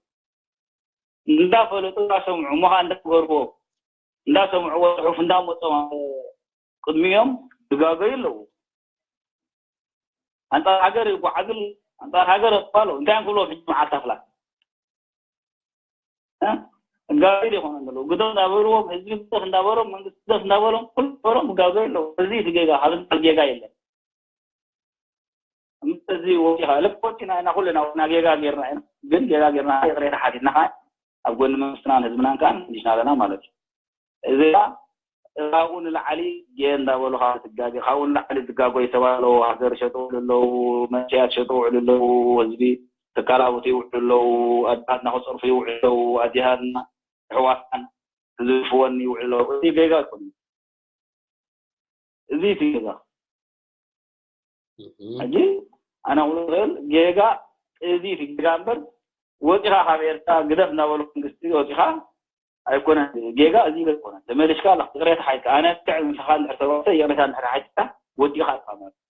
እንዳፈለጡ እንዳሰምዑ እሞ ከዓ እንዳገርዎ እንዳሰምዑዎ ጽሑፍ እንዳመጾም ኣብ ቅድሚኦም ዝጋገዩ ኣለዉ። ኣንጻር ሃገር ይጓዓዙ ኣለዉ። ኣንጻር ሃገር የጥፋ ኣለዉ። እንታይ እዮም ክብሎም ሕጂ መዓልቲ ኣኽላ? እ? ጋገ ይኾኑ ኣለዉ። ግደፍ እንዳበልዎም፣ ህዝቢ ግደፍ እንዳበሎም፣ መንግስቲ ግደፍ እንዳበሎም፣ ኩሉ በሎም ይጋገዩ ኣለዉ። እዚ እቲ ጌጋ፣ ካብ ዝበሃል ጌጋ የለን። እዚ ወዲኻ ልክ ወዲና ኢና ኩልና ወዲና ጌጋ ጌርና ኢና። ግን ጌጋ ጌርና ይቕሬታ ሓቲትና ከዓ ኣብ ጎኒ መንግስትና ህዝብናን ከዓ መሊስና ኣለና ማለት እዩ። እዚ ካብኡ ንላዕሊ ጌ እንዳበሉ ካብ ትጋገ፣ ካብኡ ንላዕሊ ዝጋጎዩ ሰባት ኣለዉ። ሃገር ሸጡ ውዕሉ ኣለዉ፣ መንሸያት ሸጡ ውዕሉ ኣለዉ፣ ህዝቢ ትካላቡት ይውዕሉ ኣለዉ፣ ኣድባትና ክጸርፉ ይውዕሉ ኣለዉ፣ ኣዴታትና ኣሕዋትናን ዝዝርፍወን ይውዕሉ ኣለዉ። እዚ ጌጋ ኣይኮነን። እዚ እቲ ጌጋ። እህ ሕጂ ኣነ ክብሎ ዝኽእል ጌጋ እዚ እቲ ጌጋ እምበር ወፂኻ ካብ ኤርትራ ግደፍ እናበሉ መንግስቲ ወፂኻ ኣይኮነን ጌጋ እዚ ኢለ ኣይኮነን። ተመሊስካ ኣለኻ ይቕሬታ ሓይካ ኣነ ክዕ ንስኻ እንድሕር ተባዕተ ይቕሬታ እንድሕር ሓይካ ወዲእኻ ኣለኻ ማለት እዩ።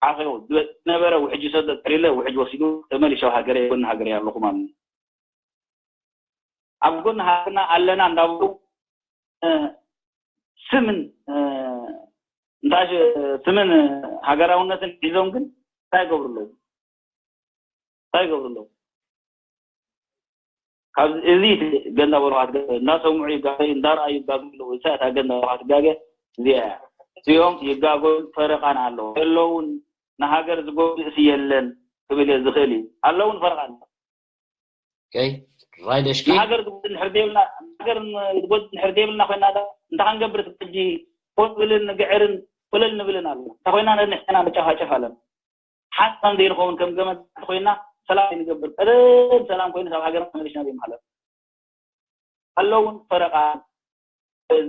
ዓኺኹ ዝነበረ ውሕጅ ይሰዶ ድሕር ኢለ ውሕጅ ወሲዱ ተመሊሱ ኣብ ሃገረ ጎኒ ሃገረ ኣለኹ ማለት እዩ። ኣብ ጎኒ ሃገርና ኣለና እንዳበሉ እ፣ ስምን እ፣ እንታይ ሽ- ስምን ሃገራውነትን ሒዞም ግን እንታይ ይገብሩ ኣለዉ? እንታይ ይገብሩ ኣለዉ? ካብ እዚ እቲ ገንዳ በልኻት እንዳሰምዑ ይጋገዩ እንዳረኣዩ ይጋገዩ ኣለዉ። እሳ እታ ገንዳ በልኻት ጋገ እዚኣ እያ። እዚኦም ይጋገዩ ፈረቃን ኣለዉ። ዘለውን ንሃገር ዝጎድእስ የለን ክብል እየ ዝኽእል እዩ። ኣለውን ፈረቃን ኣለዉ። ኦኬ ራይ ደሽኪ ንሃገር ዝጎድእ እንድሕር ዘይብልና ሃገር ዝጎድእ እንድሕር ዘይብልና ኮይና ዳ እንታይ ክንገብር እቲ ሕጂ ኮት ብልን ንግዕርን ፍልል ንብልን ኣለና። እንታይ ኮይና ነንሕና ንጨፋጨፍ ኣለና። ሓንቲ ከም ዘይንኸውን ከም ገመድ ኮይና ሰላም ንገብር። ቀደም ሰላም ኮይኑ ካብ ሃገርና ተመሊስና ዘይምሓለፍ። ኣለውን ፈረቃ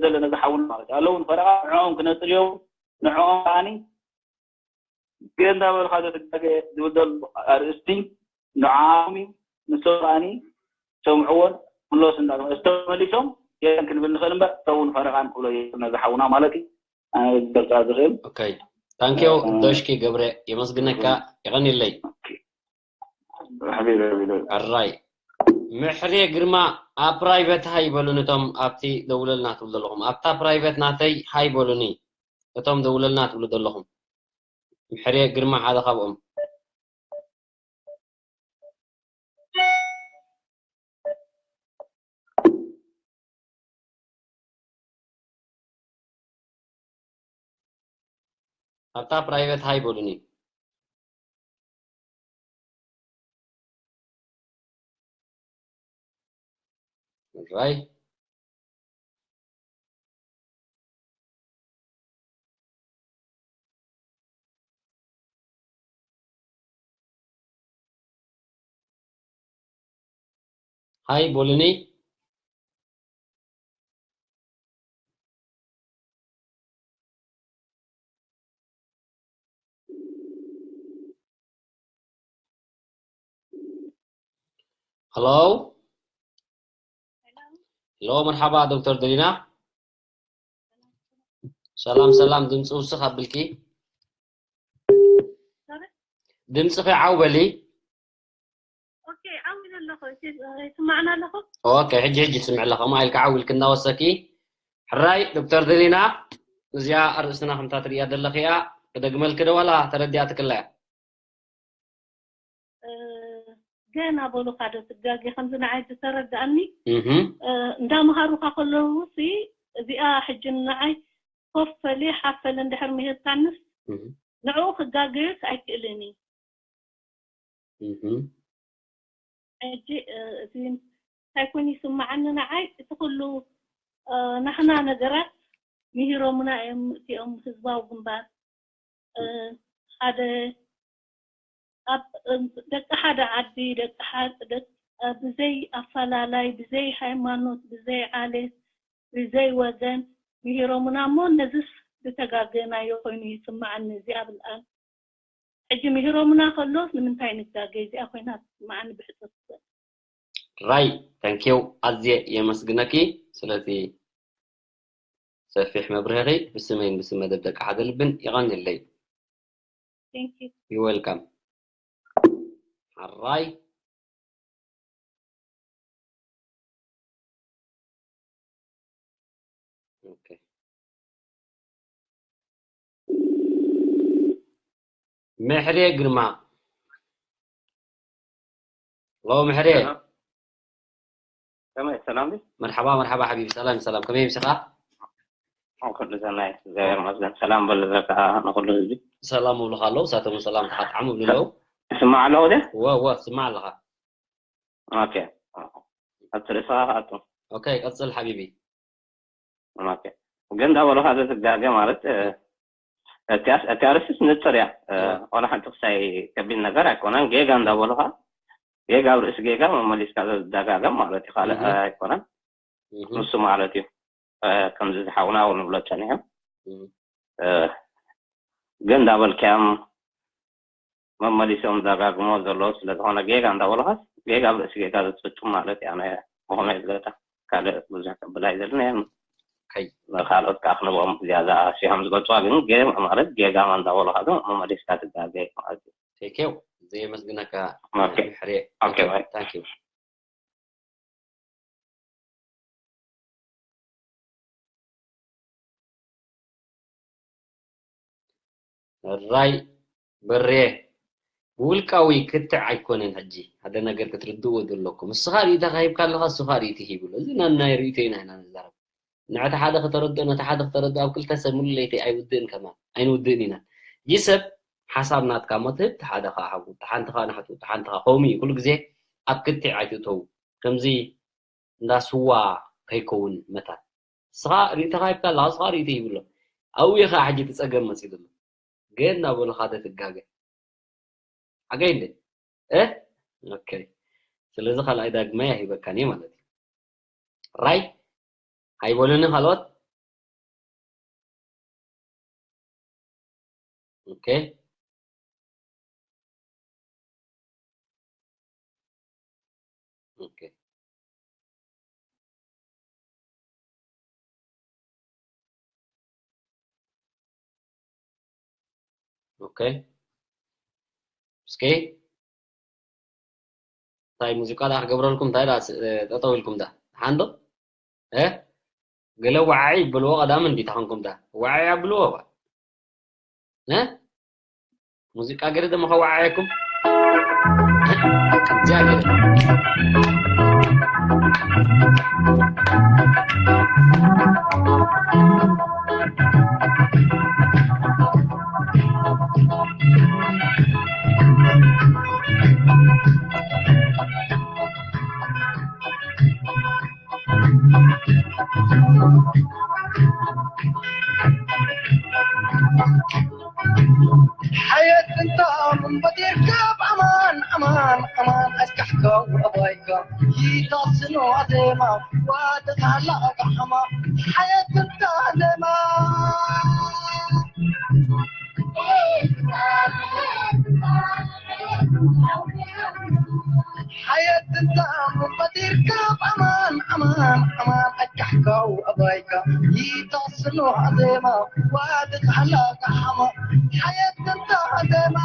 ዘለና ዝሓውን ማለት እዩ። ኣለውን ፈረቃ ንዕኦም ክነጽርዮም ንዕኦም ከዓኒ ገንዳ በልካ ዘትጋገ ዝብል ዘሎ ኣርእስቲ ንዓኦም እዩ። ንሶም ከዓኒ ሰምዕዎን ክምለሱ እንዳ እስተመሊሶም የለን ክንብል ንኽእል እምበር ሰውን ፈረቃን ክብሎ የለን ነዚ ሓውና ማለት እዩ። ኣነ ገልጻ ዝኽእል ኦኬ ታንኪዩ ደሽኪ ገብረ የመስግነካ። የቐንየለይ። ሓቢቢ ሓቢቢ ሕራይ ምሕሬ ግርማ ኣብ ፕራይቨት ሃይ በሉኒ እቶም ኣብቲ ደውለልና ትብሉ ዘለኹም ኣብታ ፕራይቨት ናተይ ሃይ በሉኒ እቶም ደውለልና ትብሉ ዘለኹም ምሕሬ ግርማ ሓደ ካብኦም ኣብታ ፕራይቨት ሃይ በሉኒ። ራይ ሃይ ቦልኒ Hello Hello መርሓባ ዶክተር ደሊና ሰላም ሰላም ድምፂ ውስኽ ኣብልኪ ድምፅኺ ዓው በሊ ኦኬ ሕጂ ሕጂ ትስምዕ ኣለኻ ማ ኢልካ ዓው ኢልክ እናወሰኪ ሕራይ ዶክተር ደሊና እዚኣ ኣርእስትና ከምታ ትርእያ ዘለኺ እያ ክደግመልክ ዶ ዋላ ተረዲኣትክላ እያ ገና በሉካ ዶ ትጋጌ ከምዚ ንዓይ ዝተረድኣኒ እንዳምሃሩካ ከለዉ ሲ እዚኣ ሕጂ ንዓይ ኮፍ በሊ ሓፍ በሊ እንድሕር ምሂርካንስ ንዕኡ ክጋገዮስ ኣይክእልን እዩ ሕጂ እቲ እንታይ ኮይኑ ይስምዓኒ ንዓይ እቲ ኩሉ ናህና ነገራት ምሂሮምና እዮም እቲኦም ህዝባዊ ግንባር ሓደ ኣብ ደቂ ሓደ ዓዲ ደቂ ሓደ ብዘይ ኣፈላላይ ብዘይ ሃይማኖት ብዘይ ዓሌት ብዘይ ወገን ምሂሮምና እሞ ነዝስ ዝተጋገናዮ ኮይኑ ይስምዓኒ። እዚኣ ብልኣል ሕጂ ምሂሮምና ከሎስ ንምንታይ ንጋገ? እዚኣ ኮይና ትስምዓኒ ብሕጽር ትበል። ራይ ተንኪው ኣዝየ የመስግነኪ ስለቲ ሰፊሕ መብርህኺ ብስመይን ብስም መደብ ደቂ ሓደ ልብን ይቐንየለይ። Thank you. You welcome. ሕራይ Okay. ምሕሬ ግርማ ሎ ምሕሬ ከመይ ሰላም ድዩ? መርሓባ መርሓባ ሓቢቢ ሰላም ሰላም ከመይ ምሽኻ ኩሉ ሰናይ እግዚኣብሔር ይመስገን። ሰላም በል ዘካ ንኩሉ ህዝቢ። ሰላም እብሉኻ ኣለዉ እሳቶም እውን ሰላም ተሓጥዓሙ እብሉ ኣለዉ ስማዕ ኣለኹ ድየ? ወ ወ ትስማዕ ኣለኻ ኦኬ። ቀጽል እስኻ ከኣቱ። ኦኬ ቀጽል ሓቢቢ ኦኬ። ግን እንዳበሉኻ ዘትጋገ ማለት እቲ ኣርእስትስ ንጽር እያ። ዋላ ሓንቲ ክሳይ ከቢድ ነገር ኣይኮነን። ጌጋ እንዳበሉኻ ጌጋ ኣብ ርእሲ ጌጋ መመሊስካ ዘዳጋገም ማለት እዩ። ካልእ ኣይኮነን። ንሱ ማለት እዩ። ከምዚ ዝሓውና እውን ንብሎ ጸኒሑ ግን እንዳበልካዮም መመሊሶም ዛጋግሞ ዘለዉ ስለዝኾነ ጌጋ እንዳበሉኻስ ጌጋ ኣብ ርእሲ ጌጋ ዝፍጽም ማለት እዩ። ኣነ ብኸመይ ዝገጣ ካልእ ብዙሕ ቅብል ኣይደልን እየ። ከይ ካልኦት ከዓ ክንብኦም ዝያዳ ሲሖም ዝገልፅዋ ግን ጌ ማለት ጌጋ እንዳበሉኻ ግን መመሊስካ ትጋገ ማለት እዩ። ቴኬው ዘየመስግነካ ኦኬ። ሕሬ ኦኬ፣ ባይ። ታንክ ዩ ራይ በሬ ብውልቃዊ ክትዕ ኣይኮነን ሕጂ ሓደ ነገር ክትርድእዎ ዘለኩም እስኻ ርእይታ ካሂብካ ኣለኻ እሱ ካ ርእይቲ ሂብሎ እዚ ናናይ ርእይቶ ኢና ኢና ንዛረብ ንዕቲ ሓደ ከተረድኦ ነቲ ሓደ ከተረድኦ ኣብ ክልተ ሰብ ሙሉ ለይቲ ኣይውድእን ከማን ኣይንውድእን ኢና ይህ ሰብ ሓሳብ ናትካ እሞ ትህብ እቲ ሓደ ከዓ ሃቡ እቲ ሓንቲ ከዓ ንሕቱ እቲ ሓንቲ ከዓ ከምኡ እዩ ኩሉ ግዜ ኣብ ክትዕ ኣይትእተዉ ከምዚ እንዳ ስዋ ከይከውን መታን እስኻ ርእይቶኻ ሂብካ ኣለኻ እስኻ ርእይቶ ይብሎ ኣብኡ እዩ ከዓ ሕጂ እቲ ፀገም መፂኡ ዘሎ ገ እናበሉኻ ተትጋገ ሓገይ እንደ እ ኦኬ ስለዚ ካልኣይ ዳግማይ ኣይበካን እየ ማለት እዩ ራይ ኣይበሉኒ ካልኦት ኦኬ ኦኬ ኦኬ እስኪ እንታይ ሙዚቃ ዳ ክገብረልኩም እንታይ ዳ ጠጠው ኢልኩም ዳ ሓንዶ እ ገለ ዋዓይ ይብልዎ ቀዳም እንዲ ተኾንኩም ዳ ዋዓይ ኣብልዎ ባ እ ሙዚቃ ገለ ደሞ ከዋዓየኩም ከምዚያ ገለ ሓየት እንታ ምንበዲርካ ብኣማን ኣማን ኣማን ኣስካሕካ ወኣባይካ ይታስኖ ኣዜማ ዋደታላ ኣጋሓማ ሓየት እንታ ዜማ ሓየት እንታ ምንበዲርካ ብኣማን ኣማን ኣማን ኣጋሕካው ኣባይካ ይታስኖ ኣዜማ ዋደታላ ኣጋሓማ ሓየት እንታ ዜማ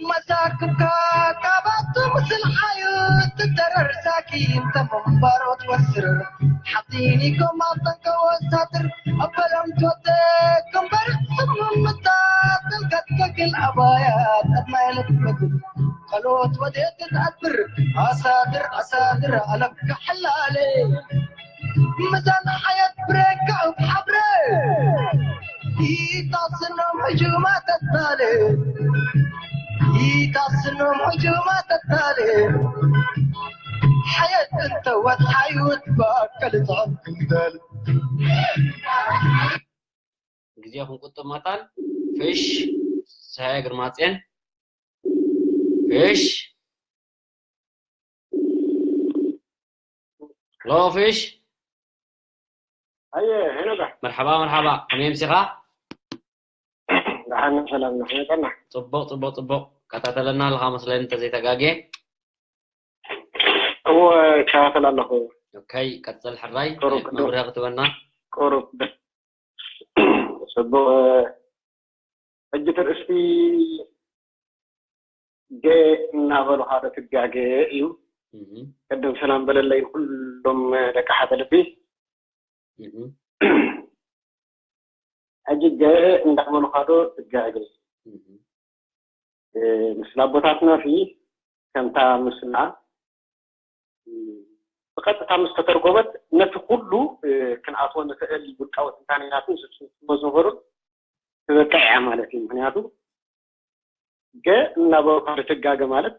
መሳክብካ ካባቱ ምስል ሓዩ ትደረር ሳኪን ተመንባሮ ትወስር ሓጢኒኮም ኣብ ጠንቀ ወሳትር ኣበሎም ትወደ ክምበር ስምምታ ጥልቀት ከግል ኣባያ ጠድማይ ልትመግብ ካልኦት ወዴት ትኣትብር ኣሳድር ኣሳድር ኣለካ ሓላለ ምዛን ሓየት ብሬካ እብ ሓብረ ይታስኖም ሕጁማ ተታለ ይታስኖም ሕጁማ ተታለ ሓየት እንተ ወጽሓዩ ትበቀል ጽሕም ክንደል። ግዜ ክንቁጥብ መታን ፍሽ ሰሀ ግርማጽዮን ፍሽ ሎ ፍሽ ኣየ ሄኖጋ መርሓባ መርሓባ ከመይ ምሲኻ ደሓን ሰላም ነው ይጠና ጽቡቕ ጽቡቕ ጽቡቕ ከታተለና ኣለኻ መስለኒ እንተዘይተጋግየ እዎ እከታተል ኣለኹ ኦከይ ቀጽል ሕራይ ቁሩብ ቅድም- መብርሂ ክትበና ቁሩብ ጽቡቕ ሕጂ ትርእስቲ ገ እናበሉ ሓደ ትጋገ እዩ እህ ቅድም ሰላም በለለይ ኩሎም ደቂ ሓደ ልቢ እህ ሕጂ ገ እንዳበሉ ካዶ ትጋገ እህ እ፣ ምስላ ኣቦታትና ሲ ከምታ ምስላ እ፣ ብቐጥታ ምስ ተተርጎመት ነቲ ኩሉ እ፣ ክንኣትዎ ንኽእል ውልቃዊ ትንታኔናትን ዝስሞ ዝነበሩን ትበቅዕ እያ ማለት እዩ። ምክንያቱ ገ እናበልኳ ትጋገ ማለት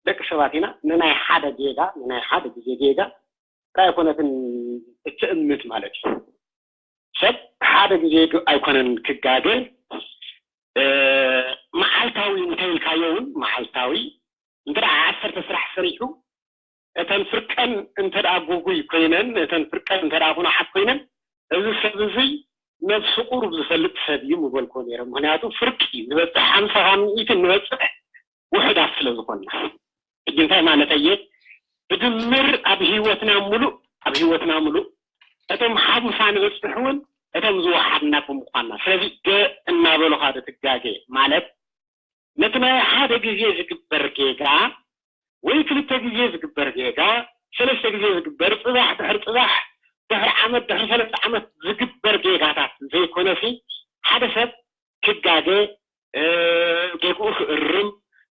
ደቂ ሰባት ኢና ንናይ ሓደ ጌጋ ንናይ ሓደ ግዜ ጌጋ ጥራይ ኣይኮነትን እትእምት ማለት እዩ። ሰብ ሓደ ግዜ ግ- ኣይኮነን ክጋገ እ፣ መዓልታዊ እንተኢልካዮ እውን መዓልታዊ እንተ ደኣ ዓሰርተ ስራሕ ሰሪሑ እተን ፍርቀን እንተ ደኣ ጉጉይ ኮይነን እተን ፍርቀን እንተ ደኣ ኩኑዓት ኮይነን እዚ ሰብ እዚ ነብሱ ቁሩብ ዝፈልጥ ሰብ እዩ ምበልኮ ነይረ ምክንያቱ ፍርቂ ዝበፅሕ ሓምሳ ካብ ሚእቲ ንበፅሕ ውሑዳት ስለ ዝኾንና ሕጂ እንታይ ማለት እየ ብድምር ኣብ ህይወትና ሙሉእ ኣብ ህይወትና ሙሉእ እቶም ሓምሳ ንበፅሕ እውን እቶም ዝወሓድና ብምዃንና ስለዚ ገ እናበሉኻ ዶ ትጋገ ማለት ነቲ ናይ ሓደ ግዜ ዝግበር ጌጋ ወይ ክልተ ግዜ ዝግበር ጌጋ ሰለስተ ግዜ ዝግበር ፅባሕ ድሕሪ ፅባሕ ድሕሪ ዓመት ድሕሪ ሰለስተ ዓመት ዝግበር ጌጋታት ዘይኮነሲ ሓደ ሰብ ክጋገ ጌግኡ ክእርም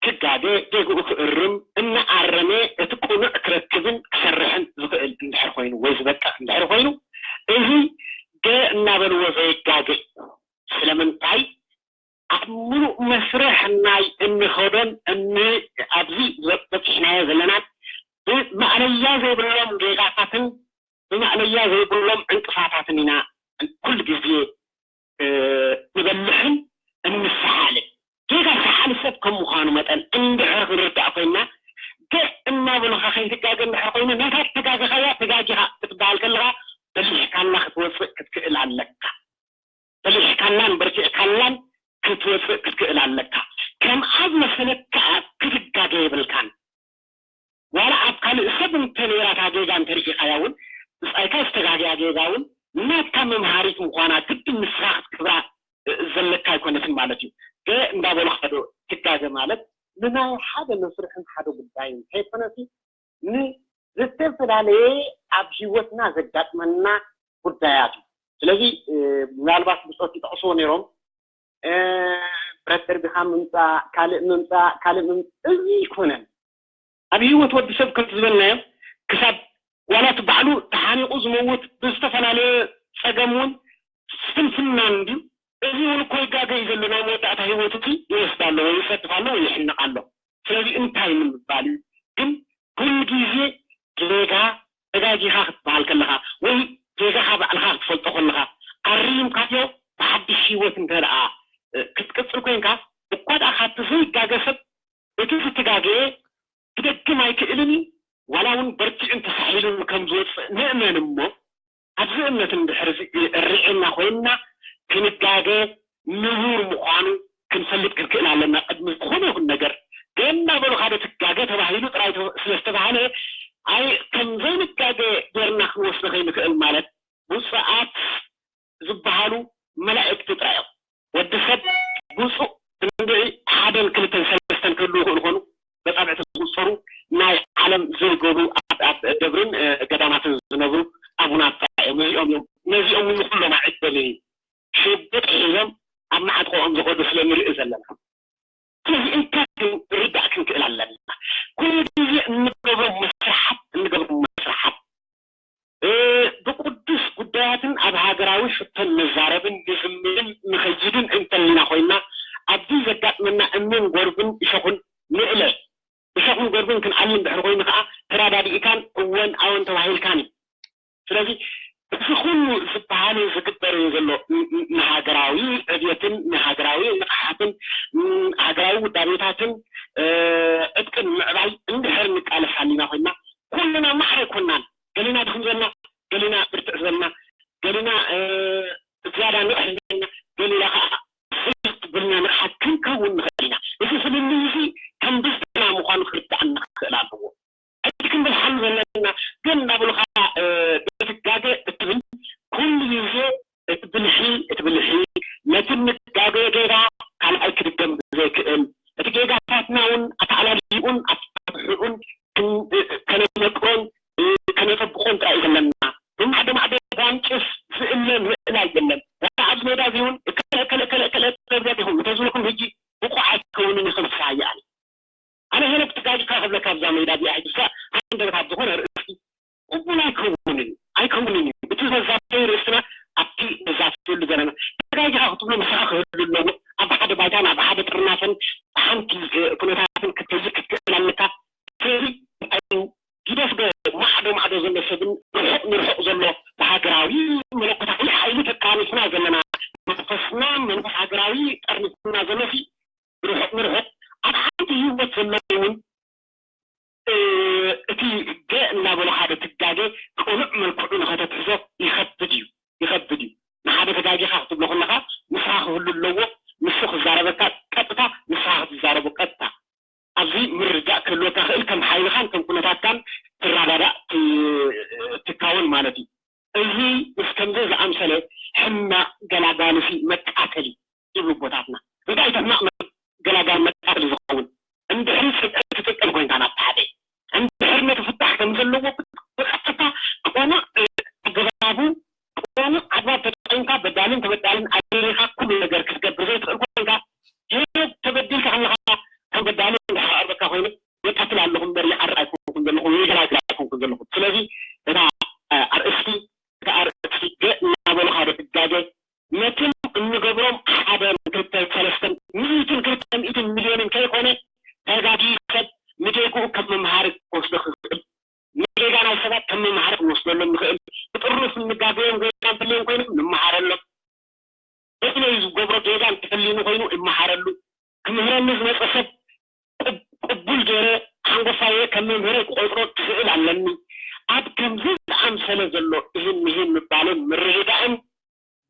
ክጋገ ጌግኡ ክእርም እናኣረመ እቲ ቅኑዕ ክረክብን ክሰርሕን ዝኽእል እንድሕር ኮይኑ ወይ ዝበቅዕ እንድሕር ኮይኑ እዚ ገ እናበልዎ ዘይጋገ ስለምንታይ ኣብ ምሉእ መስርሕ ናይ እንኸዶን እን ኣብዚ በፂሕናዮ ዘለናን ብማእለያ ዘይብሎም ጌጋታትን ብማእለያ ዘይብሎም ዕንቅፋታትን ኢና ኩሉ ግዜ ንበልሕን እንሰሓልን። ጌጋ ሰሓሊ ሰብ ከም ምዃኑ መጠን እንድሕር ክንርዳእ ኮይንና ገ እናበሉኻ ከይትጋገ እንድሕር ኮይኑ ነታ ተጋገኻያ ተጋጊኻ ክትበሃል ከለኻ በሊሕካላ ክትወፅእ ክትክእል ኣለካ። በሊሕካላን በርቲዕካላን ክትወፅእ ክትክእል ኣለካ። ከምኣ ዝመሰለካ ክትጋገ የብልካን። ዋላ ኣብ ካልእ ሰብ እንተ ነይራ እታ ጌጋ እንተ ርኢኻያ እውን ብፃይካ ዝተጋገያ ጌጋ እውን ናትካ መምሃሪት ምዃና ግድን ንስኻ ክትክብራ ዘለካ ኣይኮነትን ማለት እዩ። ገ እንዳበሉኻ ዶ ትጋገ ማለት ንናይ ሓደ መስርሕን ሓደ ጉዳይን ከይኮነሲ ንዝተፈላለየ ኣብ ህይወትና ዘጋጥመና ጉዳያት እዩ። ስለዚ ምናልባት ብፆት ይጠቕስዎ ነይሮም ብረት ደርቢኻ ምምፃእ ካልእ ምምፃእ ካልእ ምምፃእ እዚ ይኮነን ኣብ ህይወት ወዲ ሰብ ከም ዝበልናዮ ክሳብ ዋላ እቲ ባዕሉ ተሓኒቑ ዝመውት ብዝተፈላለየ ፀገም እውን ስንፍናን እንድዩ እዚ እውን እኮ ይጋገ እዩ ዘሎ ናይ መወዳእታ ህይወት እቲ ይወስድ ኣሎ ወይ ይሰድፍ ኣሎ ወይ ይሕንቕ ኣሎ ስለዚ እንታይ ንምባል እዩ ግን ኩሉ ግዜ ጌጋ ተጋጊኻ ክትበሃል ከለኻ ወይ ጌጋኻ ባዕልኻ ክትፈልጦ ከለኻ ኣሪምካዮ ብሓድሽ ህይወት እንተ ደኣ ክትቅፅል ኮይንካ እኳ ደኣ ካብቲ ዘይጋገ ሰብ እቲ ዝተጋገየ ክደግም ኣይክእልን እዩ ዋላ እውን በርቲዑን ተሳሒሉን ከም ዝወፅእ ንእመን እሞ ኣብዚ እምነት እንድሕር ርዒና ኮይንና ክንጋገ ንቡር ምዃኑ ክንፈልጥ ክንክእል ኣለና ቅድሚ ዝኾነ ይኹን ነገር ገና በሉ ሓደ ትጋገ ተባሂሉ ጥራይ ስለ ዝተባሃለ ኣይ ከም ዘይንጋገ ጌርና ክንወስዶ ከይንክእል ማለት ውፅኣት ዝበሃሉ መላእክቲ ጥራይ እዮም ወዲ ሰብ ውፁእ እንድዒ ሓደን ክልተን ሰለስተን ክህልዉ ይኽእሉ ኮኑ በፃብዕቲ ዝቁፀሩ ናይ ዓለም ዘይጎዱ ኣብ ደብርን ገዳማትን ዝነብሩ ኣቡናት እዮም እዚኦም እዮም ነዚኦም ንኩሎም ኣዕደሊ ሽጉጥ ሒዞም ኣብ መዓጥቆኦም ዝኸዱ ስለ ንርኢ ዘለና ስለዚ እንታይ ርዳእ ክንክእል ኣለና ኩሉ ግዜ እንገብሮም መስርሓት እንገብሮም መስርሓት ብቅዱስ ጉዳያትን ኣብ ሃገራዊ ሕቶን ንዛረብን ንዝምርን ንኸይድን እንተሊና ኮይንና ኣብዚ ዘጋጥመና እምንን ጎርብን እሾኹን ንእለ እሾኹን ጎርብን ክንኣሊ እንድሕር ኮይኑ ከዓ ተራዳዲእካን ዕብየትን ንሃገራዊ ንቕሓትን ሃገራዊ ውዳቤታትን ዕጥቅን ምዕባይ እንድሕር ንቃለስ ሃሊና ኮይና ኩልና ማዕረ ኣይኮናን። ገሊና ድኹም ዘለና፣ ገሊና ብርትዕ ዘለና፣ ገሊና ዝያዳ ንቕሕ ዘለና፣ ገሊና ከዓ ፍልጥ ብልና ንቕሓት ክንከውን ንኽእል ኢና። እዚ ፍልልይ እዚ ከም ብዝና ምዃኑ ክርዳእና ክኽእል ኣለዎ። ሕጂ ክንብል ሓሉ ዘለና ግን እናበሉ ከዓ ብትጋገ እትብል ኩሉ ግዜ እቲ ብልሒ እቲ ብልሒ ነቲ ንጋገ ጌጋ ካልኣይ ክድገም ዘይክእል እቲ ጌጋታትና እውን ኣተኣላልዩን ኣተሓብሕኡን ከነመቅሮን ከነፀብቆን ጥራይ ዘለና ብማዕዶ ማዕዶ ጓንጭፍ ዝእለ ምእላይ የለን። ዋላ ኣብዚ ሜዳ እዚ እውን እከለ እከለ እከለ እከለ ተብዛ ዲኹም እንተዝብለኩም ሕጂ ብቑዕ ኣይከውንን ኢኹም ክሳየ ኣነ ኣነ ሄኖክ ተጋጊኻ ክብለካ ኣብዛ ሜዳ እዚኣ ሕጂ እሳ ሃንደበት ኣብ ዝኾነ ርእሲ ቅቡል ኣይከውንን እዩ ኣይከውንን እዩ። እቲ መዛተይ ርእስና ኣብቲ መዛተሉ ዘለና ተጋጊኻ ክትብሎ ምሳኻ ክህሉ ኣለዎ። ኣብ ሓደ ባይታን ኣብ ሓደ ጥርናፈን ሓንቲ ኩነታትን ክትከይድ ክትክእል ኣለካ። ስለዚ እንታይ እዩ ግደፍ ዶ ማዕዶ ማዕዶ ዘሎ ሰብን ርሑቕ ንርሑቕ ዘሎ ብሃገራዊ መለኮታዊ ሓይሊ ተጣኒፍና ዘለና መንፈስና መንፈስ ሃገራዊ ጠርኒፍና ዘሎ ሲ ርሑቕ ንርሑቕ ኣብ ሓንቲ ህይወት ዘሎ እውን እቲ ገ እናበሎ ሓደ ትጋገ ቅኑዕ መልክዑ ንኸተትሕዞ ይኸብድ እዩ ይኸብድ እዩ። ንሓደ ተጋጊኻ ክትብሎ ከለኻ ንስኻ ክህሉ ኣለዎ። ንሱ ክዛረበካ ቀጥታ ንስኻ ክትዛረቦ ቀጥታ ኣብዚ ምርዳእ ክህልወካ ክእል ከም ሓይልኻን ከም ኩነታትካን ትረዳዳእ ትካወን ማለት እዩ። እዚ ምስ ከምዚ ዝኣምሰለ ሕማቕ ገላጋልሲ መቃተሊ ይብሉ ኣቦታትና። እንታይ እቲ ሕማቕ ገላጋል መቃተሊ ዝኸውን እንድሕሪ ፅብዕቲ ትጥል ኮይንካ ናብቲ ሓደ እንድሕሪ ነቲ ፍታሕ ከም ዘለዎ ብቐጥታ ቅኑዕ ኣገባቡ ቅኑዕ ኣግባብ ተጠቒምካ በዳልን ተበዳልን ኣሪኻ ኩሉ ነገር ክትገብር ዘይትኽእል ኮይንካ ሄኖክ ተበዲልካ ከለኻ ከም በዳሊ እንዳሓቐርበካ ኮይኑ የቃትል ኣለኹ እምበር ይዓርቕ ኣይኮንኩን ዘለኹ ወይ ገላግል ኣይኮንኩን ዘለኹ። ስለዚ እታ ኣርእስቲ እታ ኣርእስቲ ገ እናበሉ ሓደ ትጋገ ነቶም እንገብሮም ሓደን ክልተን ሰለስተን ሚእትን ክልተ ሚእትን ሚልዮንን ከይኮነ ተጋጊ ሰብ ንጌግኡ ከም መምሃሪ ክወስዶ ክኽእል ንጌጋ ናይ ሰባት ከም መምሃሪ ክንወስደሎም ንኽእል ብጥርኑፍ እንጋገዮም ጎይና እንተልዮም ኮይኖም ንምሃረሎም እኽለይ ዝገብሮ ጌጋ እንተፈሊኑ ኮይኑ እመሃረሉ። ክምህረኒ ዝመፀ ሰብ ቅቡል ገይረ ሓንጎፋየ ከም መምህረይ ክቆፅሮ ክኽእል ኣለኒ። ኣብ ከምዚ ዝኣምሰለ ዘሎ እሂን ምሂን ምባልን ምርድዳእን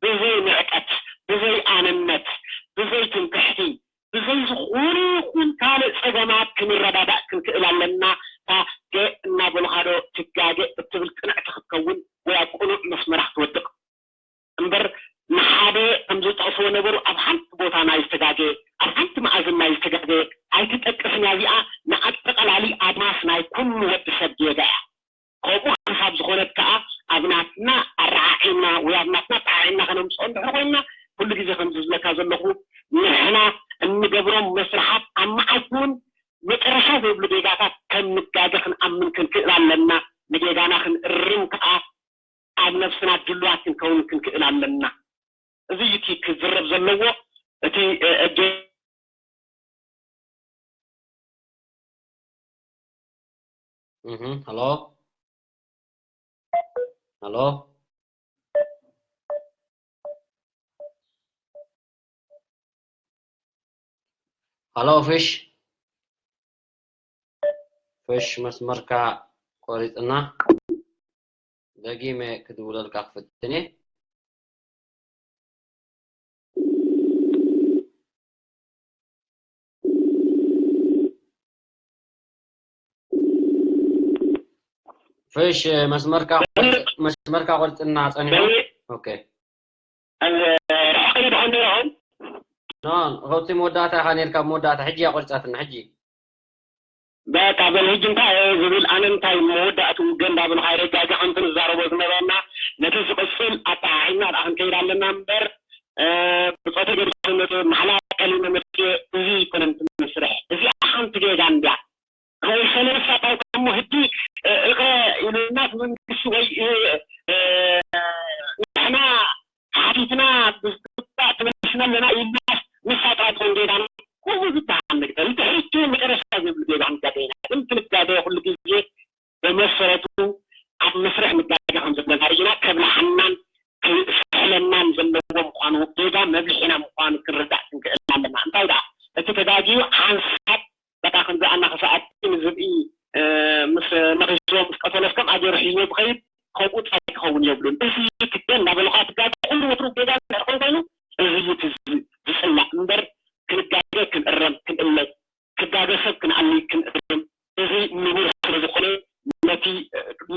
ብዘይ ንዕቀት፣ ብዘይ ኣነነት፣ ብዘይ ትምክሕቲ፣ ብዘይ ዝኾነ ይኹን ካልእ ፀገማት ክንረዳዳእ ክንክእል ኣለና። እታ ገ እናበሉኻ ዶ ትጋገ እትብል ቅንዕቲ ክትከውን ወይ ኣብ ቅኑዕ መስመራ ክትወድቕ። እምበር ንሓደ ከም ዝጠቕስዎ ነበሩ ኣብ ሓንቲ ቦታ ናይ ዝተጋገ ኣብ ሓንቲ መኣዝን ናይ ዝተጋገ ኣይትጠቅስን እያ እዚኣ ንኣጠቓላሊ ኣድማስ ናይ ኩሉ ወዲ ሰብ ጌጋ እያ። ከምኡ ክሳብ ዝኾነት ከኣ ኣብ ናትና ኣረዓዒና ወይ ኣብ ናትና ኣጠዓዒና ከነምፅኦ እንድሕር ኮይንና ኩሉ ግዜ ከምዚ ዝብለካ ዘለኹ ንሕና እንገብሮም መስርሓት ኣብ መዓልቲ እውን መጨረሻ ዘይብሉ ጌጋታት ከም ንጋገ ክንኣምን ክንክእል ኣለና። ንጌጋና ክንእርም ከኣ ኣብ ነብስና ድሉዋት ክንከውን ክንክእል ኣለና። እዚ እዩ እቲ ክዝረብ ዘለዎ። እቲ እጀ እህ ሃሎ ሃሎ ሃሎ ፍሽ ፍሽ መስመርካ ቆሪፅና ደጊመ ክድውለልካ ክፍትን እየ ፍሽ መስመርካ መስመርካ ቆሪፅና ፀኒሑ ኦኬ ርሕቕ ኢሉ ድኾን ነይርኹም ኖ ኸብቲ መወዳእታ ኢኻ ነርካ መወዳእታ ሕጂ እያ ቆሪፃትና ሕጂ በቃ በል ሕጂ እንታይ እየ ዝብል ኣነ እንታይ መወዳእትኡ ገ እንዳበልኻ ይረጃጃ ከምቲ ንዛረቦ ዝነበርና ነቲ ዝቕፅል ኣተሓሒዝና ደኣ ክንከይድ ኣለና እምበር ብፆተ ገዲሰ መፅእ ማሕላ ቀሊመ መፅእ እዚ ኣይኮነን እቲ መስርሕ እዚኣ ሓንቲ ጌጋ እንድያ ወይ ሰለስተ ኣጣውካ እሞ ህዲ እቐ ኢሉና መንግስቲ ወይ ንሕና ሓቲትና ብዝግባእ ትመልስና ኣለና ኢልናስ ንሳ ጥራይ ትኾን ጌጋና ከምኡ ዝበሃል ነገር እንተ ሕጂ መጨረሻ ዝብል ጌጋ ክንጋገ ኢና ግን ክንጋገ ኩሉ ግዜ ብመሰረቱ ኣብ መስርሕ ንጋገ ከም ዘለና ርኢና ከብልሓናን ክስሕለናን ዘለዎ ምዃኑ ጌጋ መብልሒና ምዃኑ ክንርዳእ ክንክእል ኣለና። እንታይ ደኣ እቲ ተጋግዩ ሓንሳብ በቃ ከምዚ ኣናኸሰኣት ንዝብኢ ምስ ነኺስዎ ምስ ቀተሎስ ከም ኣገይሩ ሒዝዎ ብኸይድ ከምኡ ጥራይ ክኸውን የብሉን። እዚ ትገ እንዳበሉኻ ትጋገ ኩሉ ወትሩ ጌጋ እንድሕር ኮይኑ ኮይኑ እዚ እዩ እቲ ዝፅላእ እምበር ክንጋገ ክንእረም ክንእለ ክጋገ ሰብ ክንኣሊ ክንእርም እዚ ንቡር ስለ ዝኾነ ነቲ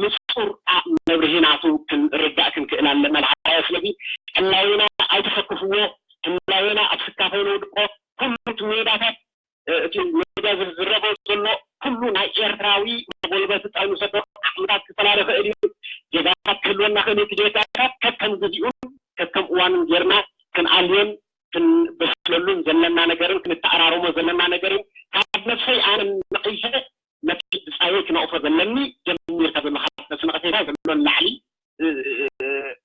ንፁር መብርሂ ናቱ ክንርዳእ ክንክእል ኣለና። ንሓራዮ ስለዚ ዕላዊና ኣይተሰክፍዎ፣ ህላዌና ኣብ ስካፈ ነውድቆ፣ ኩሉ እቲ ሜዳታት እቲ ሜዳ ዝዝረቦ ዘሎ ኩሉ ናይ ኤርትራዊ መጎልበቲ ጠንሰዶ ዓቕምታት ክፈላለ ይኽእል እዩ። ጌጋታት ክህልወና ክእል እቲ ጌጋታት ከከም ግዜኡን ከከም እዋኑን ጌርና ክንኣልዮን ክንበስለሉን ዘለና ነገርን ክንተኣራረሞ ዘለና ነገርን ካብ ነብሰይ ኣነ ነቒፈ ነቲ ብጻየይ ክነቕፎ ዘለኒ ጀሚርካ ዘለኻ ነቲ ነቐፌታ ዘሎ ንላዕሊ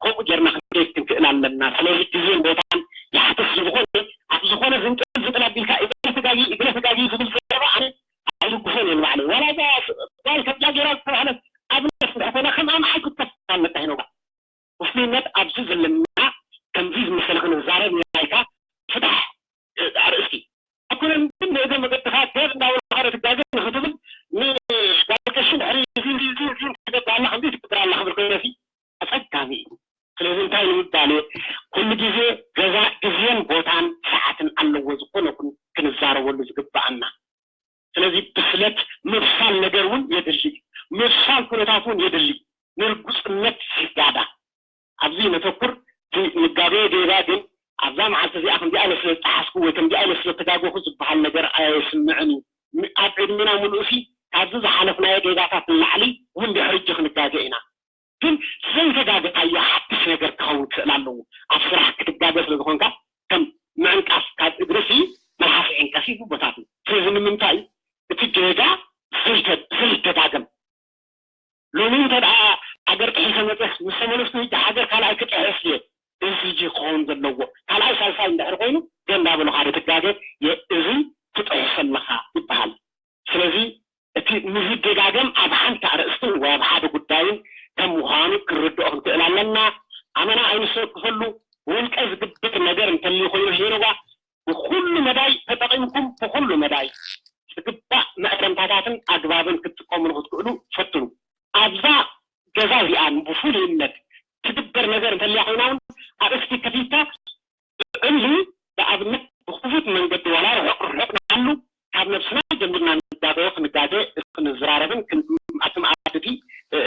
ከምኡ ጌርና ክንከይድ ክንክእል ኣለና። ስለዚ ግዜን ቦታን ይሓትት ስለ ዝኾነ ኣብ ዝኾነ ዝንጥል ዝንጥል ኣቢልካ እግለ ተጋጊ እግለ ተጋጊ ዝብል ዘረባ ኣነ ኣይድግፎን እየ ንባዕለይ። ዋላ እዛ ጓል ከምዛ ጌራ ዝተባህለት ኣብነት እንድሕር ኮይና ከም ኣምሓይ ክትከፍ ኣለካ ሄኖጋ። ውፍይነት ኣብዚ ዘለና ከምዚ ዝመሰለ ክንዛረብ ኢልካ ፍታሕ ኣርእስቲ ኣይኮነን ግን ንእገ መገድኻ ገር እንዳበልካ ክትጋገ ንክትብል ንጋልቀሽን ሕሪ ትገብር ኣላ ከምዚ ትገብር ኣላ ክብል ኮይነሲ ኣጸጋሚ እዩ። ስለዚ እንታይ ንምባል እየ ኩሉ ግዜ ገዛ ግዜን ቦታን ሰዓትን ኣለዎ ዝኾነ ኹን ክንዛረበሉ ዝግብኣና ስለዚ ብስለት ምብሳል ነገር እውን የድሊ ምብሳል ኩነታት እውን የድሊ ንርጉፅነት ዝጋዳ ኣብዚ ነተኩር እቲ ንጋገዮ ጌጋ ግን ኣብዛ መዓልቲ እዚኣ ከምዚኣ ኢለ ስለ ዝጠሓስኩ ወይ ከምዚኣ ኢለ ስለ ተጋገኹ ዝበሃል ነገር ኣየስምዕን እዩ። ም- ኣብ ዕድሜና ምሉእሲ ካብዚ ዝሓለፍናዮ ጌጋታት ንላዕሊ እውን ድሕሪ ሕጂ ክንጋገ ኢና። ግን ዘይተጋገኻዮ ሓድሽ ነገር ክኸውን ክኽእል ኣለዎ። ኣብ ስራሕ ክትጋገ ስለ ዝኾንካ ከም ምዕንቃፍ ካብ እግርሲ መልሓስ ይዕንቀፍ እዩ ቦታቱ። ስለዚ ንምንታይ እቲ ጌጋ ዘይተ- ዘይደጋገም ሎሚ እንተ ደኣ ሃገር ጥሒሰ መፅስ ምስ ተመለስኩ ሕጂ ሃገር ካልኣይ ክጥሕስ እየ። እዚ ሕጂ ክኸውን ዘለዎ ካልኣይ ሳልሳይ እንድሕር ኮይኑ ገንዳ በሉ ሓደ ትጋገ የ- እዚ ትጥሕስ ኣለኻ ይበሃል። ስለዚ እቲ ምዝደጋገም ኣብ ሓንቲ ኣርእስትን ወይ ኣብ ሓደ ጉዳይን ከም ምዃኑ ክንርድኦ ክንክእል ኣለና። ኣመና ኣይንሰክፈሉ። ብውልቀ ዝግበር ነገር እንተልዩ ኮይኑ ሄኖጋ ብኹሉ መዳይ ተጠቒምኩም ብኹሉ መዳይ ዝግባእ መእረምታታትን ኣግባብን ክትጥቀሙ ንክትክእሉ ፈትኑ። ኣብዛ ገዛ እዚኣ ብፍሉይነት ትግበር ነገር እንተልያ ኮይና እውን ኣርእስቲ ከፊታ ብዕሊ ንኣብነት ብክፉት መንገዲ ዋላ ርሑቕ ርሑቕ ንዓሉ ካብ ነብስና ጀሚርና ንጋገዮ ክንጋገ ክንዝራረብን ኣቲ መኣድቲ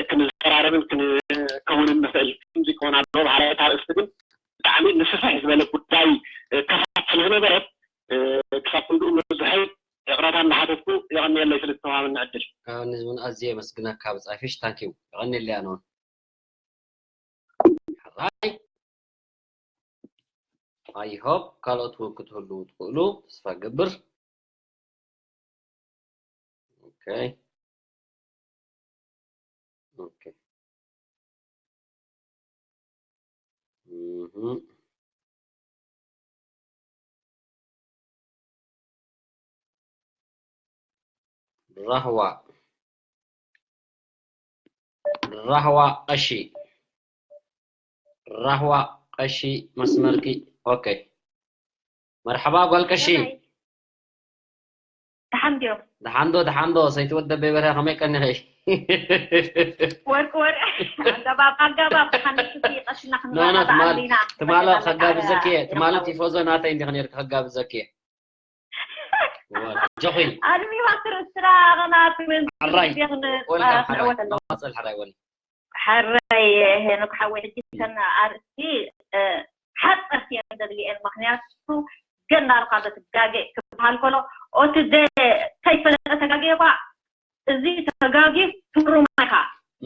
ክንዘራረብን ክንከውንን ንኽእል ከምዚ ክኾን ኣለዎ በሃላይ እታ ኣርእስቲ ግን ብጣዕሚ ንስፍሕ ዝበለ ጉዳይ ከፋት ስለ ዝነበረት ክሳብ ክንድኡ ምብዝሐይ ይቕረታ እናሓተትኩ የቐንየለይ ስለ ዝተዋሃበኒ ዕድል። ኣነ እውን ኣዝየ የመስግነካ ብጻይ ፊሽ ታንኪው የቐንየለይ ኣነ እውን ሕራይ I hope ካልኦት እውን ክትህልዉ ትኽእሉ ተስፋ ገብር። Okay. Okay. Mhm. ራህዋ ራህዋ ቀሺ ራህዋ ቀሺ መስመርኪ okay መርሓባ ጓል ቀሺ ደሓን ድዮም ደሓንዶ ደሓንዶ ሰይቲ ወደበይ በርሀ ከመይ ቀኒኺ ወርቂ ወርቂ ኣገባብ ኣገባብ ብሓንቲ ቀስና ኖ ኖ ትማል ትማል ከጋብዘኪ ትማል ቲፎዞ ናተይ እንዲኺ ነርኪ ከጋብዘኪ ጆኺ ኣድሚዋ ክርስትና ቐናት ሓራይ ወልካም ሓራይ ማፀል ሓራይ ወል ሓራይ ሄኖክ ሓወይ ሕጂ ተን ኣርእስቲ ሓፀርቲ እየን ዘድልየን ምክንያቱ ገና ኣልካ ዘትጋገ ክበሃል ከሎ ኦቲ ከይፈለጠ ተጋገ ኳ እዚ ተጋጊ ትሩማ ኢኻ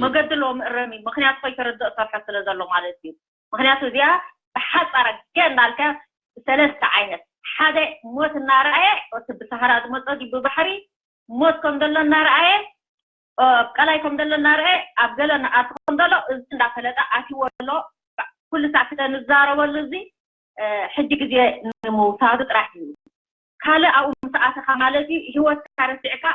መገዲ ኣለዎ ምእረም እዩ ምክንያቱ ከይተረድኦ ሰርሐ ስለ ዘሎ ማለት እዩ ምክንያቱ እዚኣ ብሓፃራ ገ እንዳልካ ብሰለስተ ዓይነት ሓደ ሞት እናረኣየ እቲ ብሳህራ ዝመፀ ድዩ ብባሕሪ ሞት ከም ዘሎ እናረኣየ ቀላይ ከም ዘሎ እናረኣየ ኣብ ገለ ንኣቲ ከም ዘሎ እዚ እንዳፈለጠ ኣትይዎ ኣሎ ኩሉ ሳዕ ስለ ንዛረበሉ እዚ ሕጂ ግዜ ንምውሳዱ ጥራሕ እዩ ካልእ ኣብኡ ምስ ኣተኻ ማለት እዩ ሂወትካ ረሲዕካ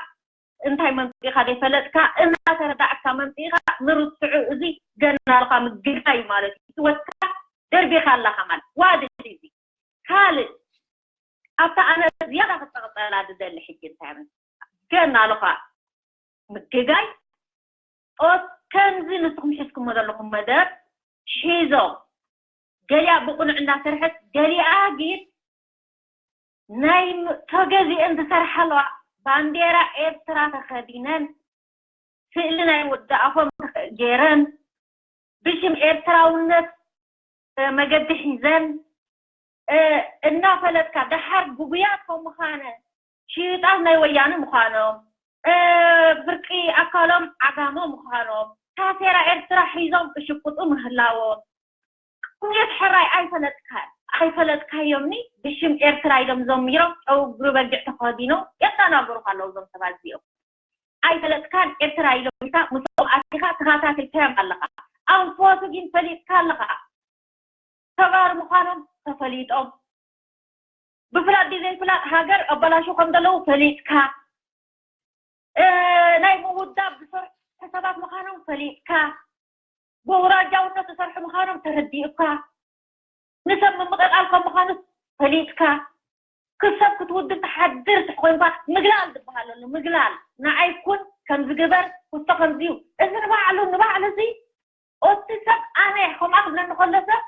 እንታይ መምፂእካ ዘይፈለጥካ እናተረዳእካ መምፂእካ ምርስዑ እዚ ገናልካ ምግዳይ ማለት እዩ ህይወትካ ደርቢኻ ኣለኻ ማለት ዋድድ እዚ ኣብታ ኣነ ዝያዳ ክፀቕጠላ ዝደሊ ሕጂ እንታይ ገና ኣለኻ ምግጋይ ኦት ከምዚ ንስኹም ሒዝኩሞ ዘለኹም መደብ ሒዞም ገሊኣ ብቕኑዕ እንዳሰርሐት ገሊኣ ግን ናይ ተገዚአን ዝሰርሓ ኣለዋ። ባንዴራ ኤርትራ ተኸዲነን ስእሊ ናይ ወዳእኾም ገይረን ብሽም ኤርትራውነት መገዲ ሒዘን እናፈለጥካ ደሓር ግጉያት ከም ምዃነ ሽዩጣት ናይ ወያነ ምዃኖም ብርቂ ኣካሎም ዓጋመ ምዃኖም ታሴራ ኤርትራ ሒዞም እሽቁጡ ምህላዎም። ኩነት ሕራይ ኣይፈለጥካ ኣይፈለጥካዮምኒ ብሽም ኤርትራ ኢሎም ዘሚሮም ጨውግሪ በጊዕ ተኸዲኖም የጣናገሩ ኣለዉ እዞም ሰባት እዚኦም። ኣይፈለጥካን ኤርትራ ኢሎም ኢልካ ምስኦም ኣቲኻ ተኸታቲልካዮም ኣለኻ። ኣንፈቱ ግን ፈሊጥካ ኣለኻ። ተጋሩ ምዃኖም ተፈሊጦም ብፍላጥ ድዩ ዘይፍላጥ ሃገር ኣበላሹ ከም ዘለዉ ፈሊጥካ ናይ ምውዳብ ዝሰርሑ ሰባት ምዃኖም ፈሊጥካ ብውራጃውነት ዝሰርሑ ምዃኖም ተረዲኡካ ንሰብ ምምቕቓል ከም ምዃኑ ፈሊጥካ ክሰብ ክትውድብ ትሓድር ተኾይንካ ምግላል ዝበሃል ኣሎ ምግላል ንዓይ ኩን ከምዚ ግበር ውስቶ ከምዚ እዩ እዚ ንባዕሉ ንባዕሉ እዚ ኦቲ ሰብ ኣነ ከምኣ ክብለኒ ከሎ ሰብ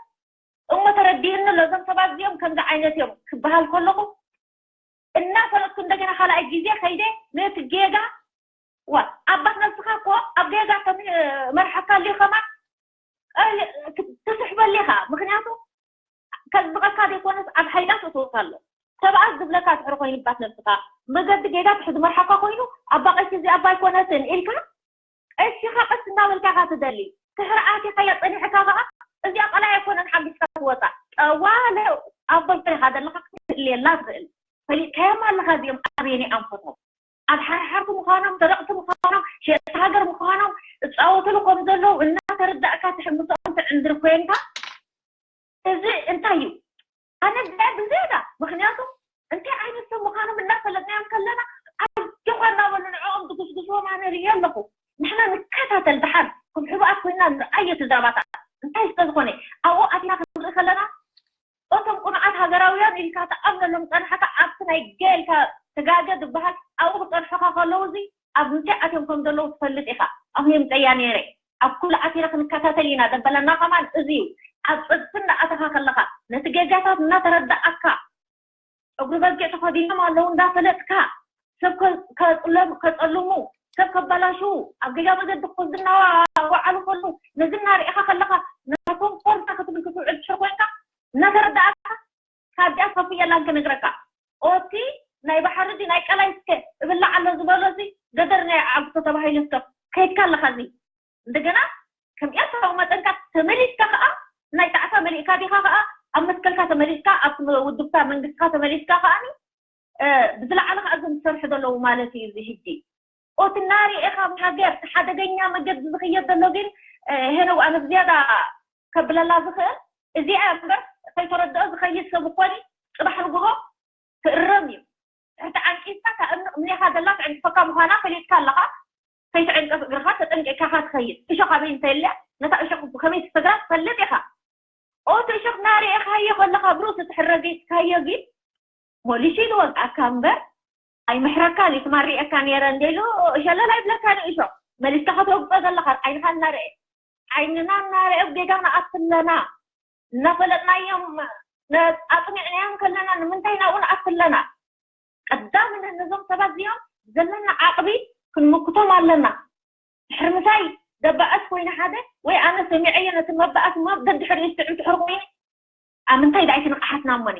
እሞ ተረዲኡኒ ኣሎ እዞም ሰባት እዚኦም ከምዚ ዓይነት እዮም ክበሃል ከለኹ እናፈለጥኩ እንደገና ካልኣይ ግዜ ከይደ ነቲ ጌጋ ዋ ኣባት ነብስኻ እኮ ኣብ ጌጋ ከም መርሓካ ኣልዩ ከማ ትስሕበሉ ኢኻ ምክንያቱ ከዝብቐካ ዘይኮነስ ኣብ ሓይላት እትወካ ኣሎ ሰብኣት ዝብለካ ድሕሪ ኮይኑባት ነብስኻ መገዲ ጌጋ ትሕዚ መርሓካ ኮይኑ ኣባቐይሲ እዚ ኣባ ኣይኮነትን ኢልካ ቀሺኻ ቀስ እናበልካ ኢኻ ትደሊ ትሕሪ ኣቲኻያ ጸኒሕካ ኸዓ እዚኣ ቀላይ ኣይኮነን ሓቢስካ ትወፃ ጠዋለ ኣብ በልካ ኢኻ ዘለኻ ክትልየላ ትኽእል ፈሊጥካዮም ኣለኻ እዚኦም ኣበየኒ ኣንፈቶም ኣድሓርሓርቲ ምዃኖም ሰረቕቲ ምዃኖም ሸየጥቲ ሃገር ምዃኖም እፃወትሉ ከም ዘለዉ እናተረዳእካ ትሕምሶም ትዕንድር ኮይንካ እዚ እንታይ እዩ ኣነ ብዝያዳ ምኽንያቱ እንታይ ዓይነት ሰብ ምዃኖም እናፈለጥናዮም ከለና ኣጆኻ እናበሉ ንዕኦም ዝጉስጉስዎም ኣነ ርእየ ኣለኹ ንሕና ንከታተል ደሓን ከም ሕቡኣት ኮይና ንርኣዮ እቲ ዘረባታት እንታይ ስለዝኾነ ኣብኡ ኣትና ክንርኢ ከለና እቶም ቁኑዓት ሃገራውያን ኢልካ ትኣምነሎም ጸንሕካ ኣብቲ ናይ ገ ኢልካ ተጋገ ዝበሃል ኣብኡ ክጸንሑኻ ከለዉ እዚ ኣብ ምንታይ ኣትዮም ከም ዘለዉ ትፈልጥ ኢኻ ኣሁን የምጸያ ነይረ ኣብ ኩሉ ኣቲና ክንከታተል ኢና ዘበለና ከማን እዚ እዩ ኣብ ጸድፊ እንዳኣተኻ ከለኻ ነቲ ጌጋታት እናተረዳኣካ ጸጉሪ በጊዕ ተኸዲኖም ኣለዉ እንዳፈለጥካ ሰብ ከጸልሙ ሰብ ከበላሽዉ ኣብ ጌጋ መገዲ ክወስዱ እናወዓሉ ከለዉ ነዚ እናርኢኻ ከለኻ ናቶም ኮርና ክትብል ክትውዕል ድሕር ኮይንካ እናተረዳኣካ ካብዚኣ ከፍየላን ክነግረካ ኦቲ ናይ ባሕሪ ዲ ናይ ቀላይ እስከ እብላዕ ኣሎ ዝበሎ እዚ ገደር ናይ ዓጉቶ ተባሂሉ እስከ ከይድካ ኣለኻ እዚ እንደገና ከም ኤርትራዊ መጠንካ ተመሊስካ ከዓ ናይ ጣዕሳ መሊእካ ዲኻ ከዓ ኣብ መስቀልካ ተመሊስካ ኣብ ውድብካ መንግስትካ ተመሊስካ ከዓ ብዝለዓለ ከዓ እዞም ዝሰርሑ ዘለዉ ማለት እዩ እዚ ሕጂ ኦቲ እናርኤ ካብ ሃገር ሓደገኛ መገዲ ዝኽየድ ዘሎ ግን ሄነው ኣነ ብዝያዳ ከብለላ ዝኽእል እዚኣ እምበር ከይተረድኦ ዝኸይድ ሰብ እኮኒ ፅባሕ ንግሆ ክእረም እዩ ትሕቲ ዓንቂፍካ እታ እምኒ እምኒኻ ዘላ ትዕንቅፈካ ምዃና ፈሊጥካ ኣለኻ ከይትዕንቀፍ እግርኻ ተጠንቂቕካ ትኸይድ እሾ ካበይ እንተየለ ነታ እሾ ከመይ ትሰግራ ትፈልጥ ኢኻ ኦቲ እሾ እናርኤኻዮ ከለኻ ብርእሱ ትሕረገይካዮ ግን ሞሊሹ ኢሉ ወግኣካ እምበር ኣይምሕረካን እዩ ትማርየካ ነይረ እንደ ኢሉ ሸለል ኣይብለካ ንእሾ መሊስካ ከተወግፆ ዘለካ ዓይንካ እናርአ ዓይንና እናርአ ጌጋ ንኣት ኣለና እናፈለጥናዮም ኣፅኒዕናዮም ከለና ንምንታይ ናብኡ ንኣት ኣለና ቀዳምነት ነዞም ሰባት እዚኦም ዘለና ዓቕቢ ክንምክቶም ኣለና ድሕሪ ምሳይ ደባኣስ ኮይነ ሓደ ወይ ኣነ ሰሚዐዮ ነቲ መባኣስ እሞ ደድሕሪኡ ዝስዕብ ድሕሪ ኮይኑ ኣብ ምንታይ ዳኣ ኣይትንቕሓትና እሞኒ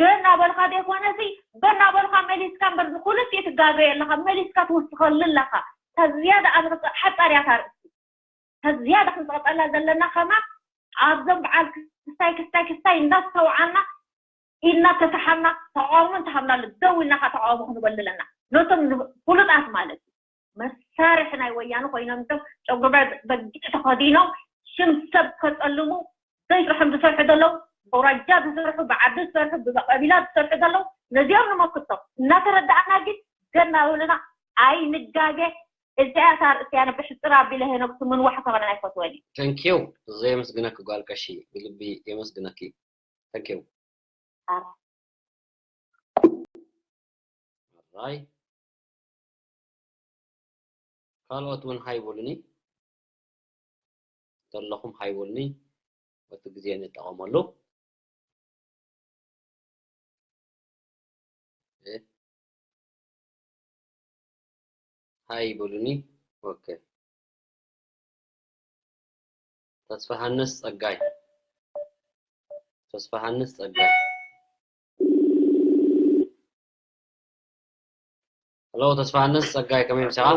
ገና በልካ ዘይኮነሲ ገና በልካ መሊስካ እምበር ንኩልቲኡ ትጋገየ ኣለካ መሊስካ ትውስኸሉ ኣለካ እታ ዝያዳ ኣነ ሓፃር እያ እታ ርእሲ እታ ዝያዳ ክንፀቕጠላ ዘለና ከማ ኣብዞም በዓል ክስታይ ክስታይ ክስታይ እንዳስተውዓልና ኢድና ተሰሓብና ተቃውሞ እንተሃብናሉ ደው ኢልና ከዓ ተቃውሞ ክንበሉ ኣለና ነቶም ፍሉጣት ማለት እዩ መሳርሒ ናይ ወያነ ኮይኖም እቶም ጨጉሪ በጊዕ ተኸዲኖም ሽም ሰብ ከፀልሙ ዘይስርሖም ዝሰርሑ ዘለዉ በውራጃ ዝሰርሑ ብዓዲ ዝሰርሑ ብቀቢላ ዝሰርሑ ዘለዉ ነዚኦም ንመክቶም እናተረዳእና ግን ገና በሉና ኣይንጋገ እዚኣ እታ ርእስያ ብሕፅር ኣቢለ ሄኖክ ስምንዋሕ ከመን ኣይፈትወን እዩ ተንኪው ዘየመስግነኪ ጓል ቀሺ ብልቢ የመስግነኪ ተንኪው ራይ ካልኦት እውን ሃይ በሉኒ። ዘለኹም ሃይ በሉኒ። በቲ ግዜ ንጠቐመሉ። ሃይ በሉኒ። ኦኬ። ተስፋሃንስ ጸጋይ። ተስፋሃንስ ጸጋይ። ሄሎ፣ ተስፋሃንስ ጸጋይ፣ ከመይ ምሳኻ?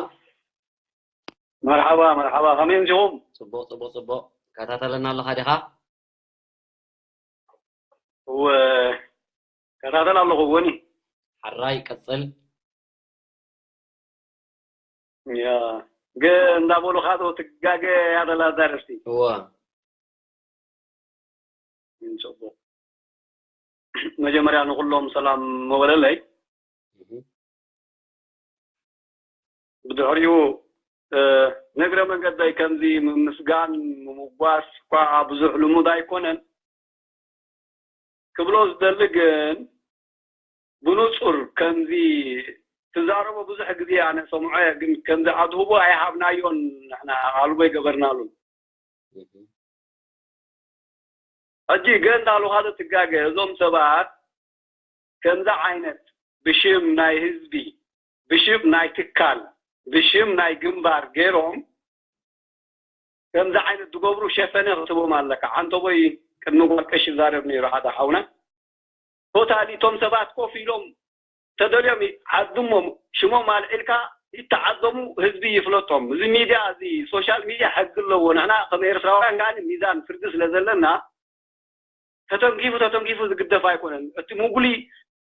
መርሓባ፣ መርሓባ፣ ከመይ ምሲኹም? ጽቡቕ፣ ጽቡቕ፣ ጽቡቕ። ከታተለና ኣለኻ ዲኻ? እወ፣ ከታተል ኣለኹ፣ ወኒ። ሓራይ፣ ቀጽል። ያ፣ ገ-፣ እንዳበሉ ካቶ ትጋገ ያደላ ዛረፍቲ። እወ። ጽቡቕ። መጀመርያ ንኹሎም ሰላም መበለለይ። እህ። ብድሕሪኡ፣ እ፣ ንእግረ መንገደይ ከምዚ ምምስጋን፣ ምምጓስ እኳ ብዙሕ ልሙድ ኣይኮነን። ክብሎ ዝደሊ ግን፣ ብንጹር ከምዚ ትዛረቦ ብዙሕ ግዜ ኣነ ሰምዖ እየ፣ ግን ከምዚ ኣድህቦ ኣይሃብናዮን ንሕና ኣቓልቦ ኣይገበርናሉን። እህ። ሕጂ ገ እንዳሉኻ ትጋገ፣ እዞም ሰባት ከምዚ ዓይነት ብሽም ናይ ህዝቢ፣ ብሽም ናይ ትካል፣ ብሽም ናይ ግንባር ገይሮም ከምዚ ዓይነት ዝገብሩ ሸፈነ ክትቦም ኣለካ። ዓንተቦይ ቅድሚ ጓል ቀሺ ይዛረብ ነይሩ ሓደ ሓውና። ቶታሊ እቶም ሰባት ኮፍ ኢሎም ተደልዮም ይዓድሞም፣ ሽሞም ኣልዒልካ ይተዓደሙ፣ ህዝቢ ይፍለጦም። እዚ ሚድያ፣ እዚ ሶሻል ሚድያ ሕጊ ኣለዎ። ንሕና ከም ኤርትራውያን ከኣ ሚዛን ፍርዲ ስለ ዘለና፣ ተተንኪፉ፣ ተተንኪፉ ዝግደፍ ኣይኮነን። እቲ ምጉሊ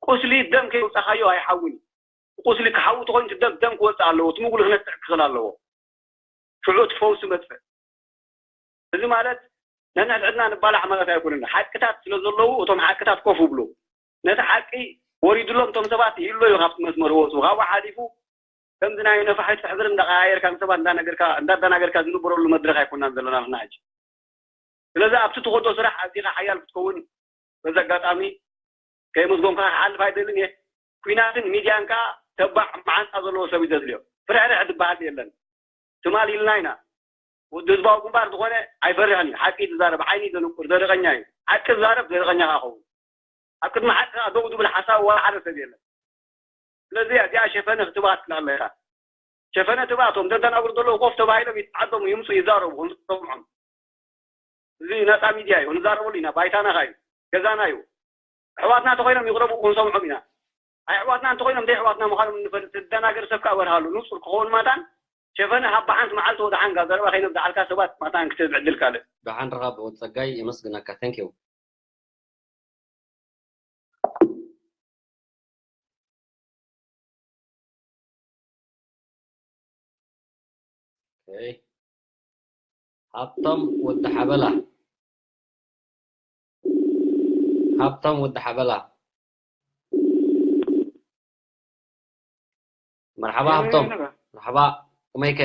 ቁስሊ ደም ከይውጻኻዮ ኣይሓውን እዩ። ቁስሊ ክሓዊ ተኾይኑ እቲ ደም፣ ደም ክወጽእ ኣለዎ። እቲ ምጉሊ ክነጽዕ ክኽእል ኣለዎ። ሽዑ እቲ ፈውሲ መጽእ። እዚ ማለት ነንሕድሕድና ንባላዕ ማለት ኣይኮነን። ሓቅታት ስለ ዘለዉ እቶም ሓቅታት ኮፍ ይብሉ። ነቲ ሓቂ ወሪድሎም እቶም ሰባት ይእለዩ ካብቲ መስመር ይወጹ። ካብኡ ሓሊፉ ከምዚ ናይ ነፋሒቶ ሕብሪ እንዳቀያየርካ ንሰባት እንዳነገርካ፣ እንዳደናገርካ ዝንበረሉ መድረኽ ኣይኮናን ዘለና ንሕና ሕጂ። ስለዚ ኣብቲ ትኸዶ ስራሕ ኣዚኻ ሓያል ክትከውን በዚ ኣጋጣሚ ከየመስገንኩኻ ክሓልፍ ኣይደልን እየ። ኲናትን ሚድያን ከኣ ተባዕ መዓንጣ ዘለዎ ሰብ እዩ ዘድልዮ። ፍርሕርሕ ዝበሃል የለን። ትማል ኢልና ኢና። ወዲ ህዝባዊ ግንባር ዝኾነ ኣይፈርሕን እዩ። ሓቂ እዩ ዝዛረብ፣ ዓይኒ እዩ ዘንቁር፣ ዘደቐኛ እዩ። ሓቂ ዝዛረብ ዘደቐኛ ከኣ ኸውን። ኣብ ቅድሚ ሓቂ ከኣ ደው ዝብል ሓሳዊ ዋላ ሓደ ሰብ የለን። ስለዚ እዚኣ ሸፈነ ክትብኣ ትኽእል ኣለኻ። ሸፈነ ትብኣ፣ እቶም ዘደናግሩ ዘለዉ ኮፍ ተባሂሎም ይተዓደሙ፣ ይምጹ፣ ይዛረቡ፣ ክንሰምዖም። እዚ ነጻ ሚድያ እዩ፣ ክንዛረበሉ ኢና፣ ባይታና ከኣ እዩ፣ ገዛና እዩ። ኣሕዋትና እንተኾይኖም ይቕረቡ፣ ክንሰምዖም ኢና። ኣይ ኣሕዋትና እንተኾይኖም፣ ደይ ኣሕዋትና ምዃኖም እንፈልጥ፣ ዝደናገር ሰብ ከኣ በርሃሉ፣ ንጹር ክኸውን ማታን፣ ሸፈነ ሃባ ሓንቲ መዓልቲ ወደ ሓንጋ ዘረባ ከይነብዝሓልካ ሰባት ማታን ክትህብ ዕድል ካልእ። ደሓን ርኻብ ወዲ ጸጋይ፣ የመስግነካ። Thank you። ኦኬ። ሃብቶም ወዲ ሓበላ። ሃብቶም ወዲ ሓበላ። መርሓባ ከመይ ሃብቶም። ነጋ? መርሓባ። ከመይከ?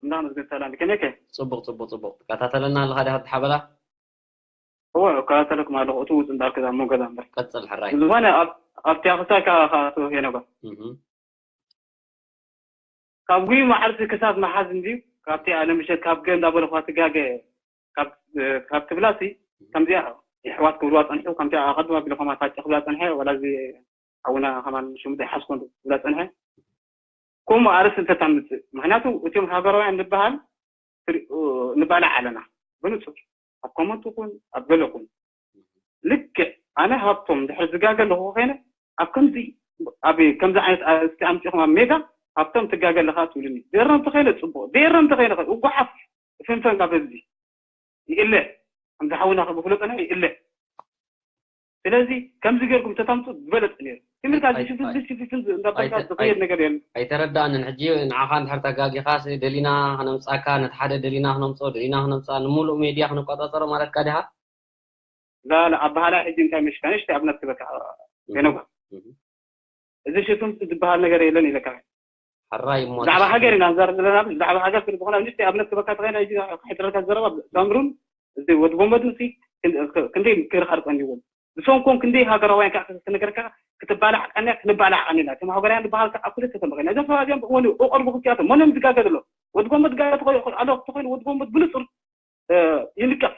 እንዳመስገን ሰላም። ከመይከ? ጽቡቕ፣ ጽቡቕ፣ ጽቡቕ። ትከታተለና ኣለኻ ዲኻ ወዲ ሓበላ? እወ፣ እከታተለኩም ኣለኹ። እቲ ውጽእ እንዳልክ እዛ እሞ ገዛ እምበር። ቀጽል ሕራይ። ዝኾነ ኣብ-፣ ኣብቲ ኣኽሳይ ከኣ፣ ከኣ ኣቶ ሄኖጋ። እህ። ካብ ጉይ መዓልቲ ክሳብ መሓዝ እንድዩ፣ ካብቲ ኣነ ምሸት ካብ ገ እንዳበልኳ ትጋገ ካብ፣ ካብ ትብላሲ፣ ከምዚኣ የሕዋት ክብልዋ ጸንሑ፣ ከምዚኣ ኣቐድም ኣቢልኩም ኣታ ጭ ክብላ ጸንሐ፣ ወላ እዚ ሓውና ከማን ሽሙ ዘይሓዝኩ ክብላ ጸንሐ። ከምኡ ኣርእስቲ እንተ ታምጽእ፣ ምኽንያቱ እቶም ሃገራውያን ንበሃል ትሪ-፣ ንባላዕ ኣለና። ብንጹር፣ ኣብ ኮመንት ይኹን፣ ኣብ ገለ ይኹን። ልክዕ ኣነ ሃብቶም ድሕሪ ዝጋገ ኣለኹ ኮይነ፣ ኣብ ከምዚ፣ ኣብ ከምዚ ዓይነት ኣርእስቲ ኣምጺኹም ኣብ ሜዳ ሃብቶም ትጋገ ኣለኻ ትብሉኒ። ደረም ተኸይነ ጽቡቕ፣ ደረም ተኸይነ ኸ-፣ እጓሓፍ ፍንፈን ካብ ህዝቢ ይእለ። ከምዚ ሓውና ክብሎ ጸኒሑ ይእለ። ስለዚ ከምዚ ጌርኩም ተታምጹ ዝበለጸ ነይሩ። ትምህርቲ ኣብዚ ኣይተ-፣ ሽፍን፣ ኣይ-፣ ሽፍን እንዳበልካ ኣይተ-፣ ዝቕየር ኣይ-፣ ነገር የለን። ኣይተረዳእንን። ሕጂ ንዓኻ እንድሕር ተጋጊኻስ ደሊና ክነምጻካ፣ ነቲ ሓደ ደሊና ክነምጽኦ፣ ደሊና ክነምጽኣ፣ ንምሉእ ሜድያ ክንቆጻጸሮ ማለትካ ዲኻ? ላ፣ ላ፣ ኣበሃላይ ሕጂ እንታይ መሽካ? ንእሽተይ ኣብነት ክበካ፣ እህ። ሄኖጋ። እህ። እዚ ሽፍን ዝበሃል ነገር የለን ኢለካ። ሕራይ እሞ ብዛዕባ ተሽፍን። ሃገር ኢና ንዛረብ ዘለና፣ ብዛዕባ ሃገር ስለ ዝኾነ፣ ንእሽተይ ኣብነት ክበካ ተኸይነ፣ ሕጂ ከሕድረካ ዘረባ፣ ሳምሩን፣ እዚ ወዲ ጎመዱን ሲ፣ ክን-፣ ክ-፣ ክንደይ ምክርኻር ጸኒዎም። ንሶም ኮን ክንደይ ሃገራውያን ከኣ ክነገረካ፣ ክተ-፣ ትባላዕ ቀንያ ክንባላዕ ቀኒና። እቶም ሃገራውያን ዝበሃል ከዓ ኩሉ ተሰምዐ። ነዞም ሰባት እዚኦም ብእወኑ እቐርቡ ክልቲኣቶም መኖም ዝጋገ ዘሎ? ወዲ ጎመት ጋር ተኾይ-፣ ኣሎ ተኾይኑ ወዲ ጎመት ብንጹር፣ እ፣ ይንቀፍ።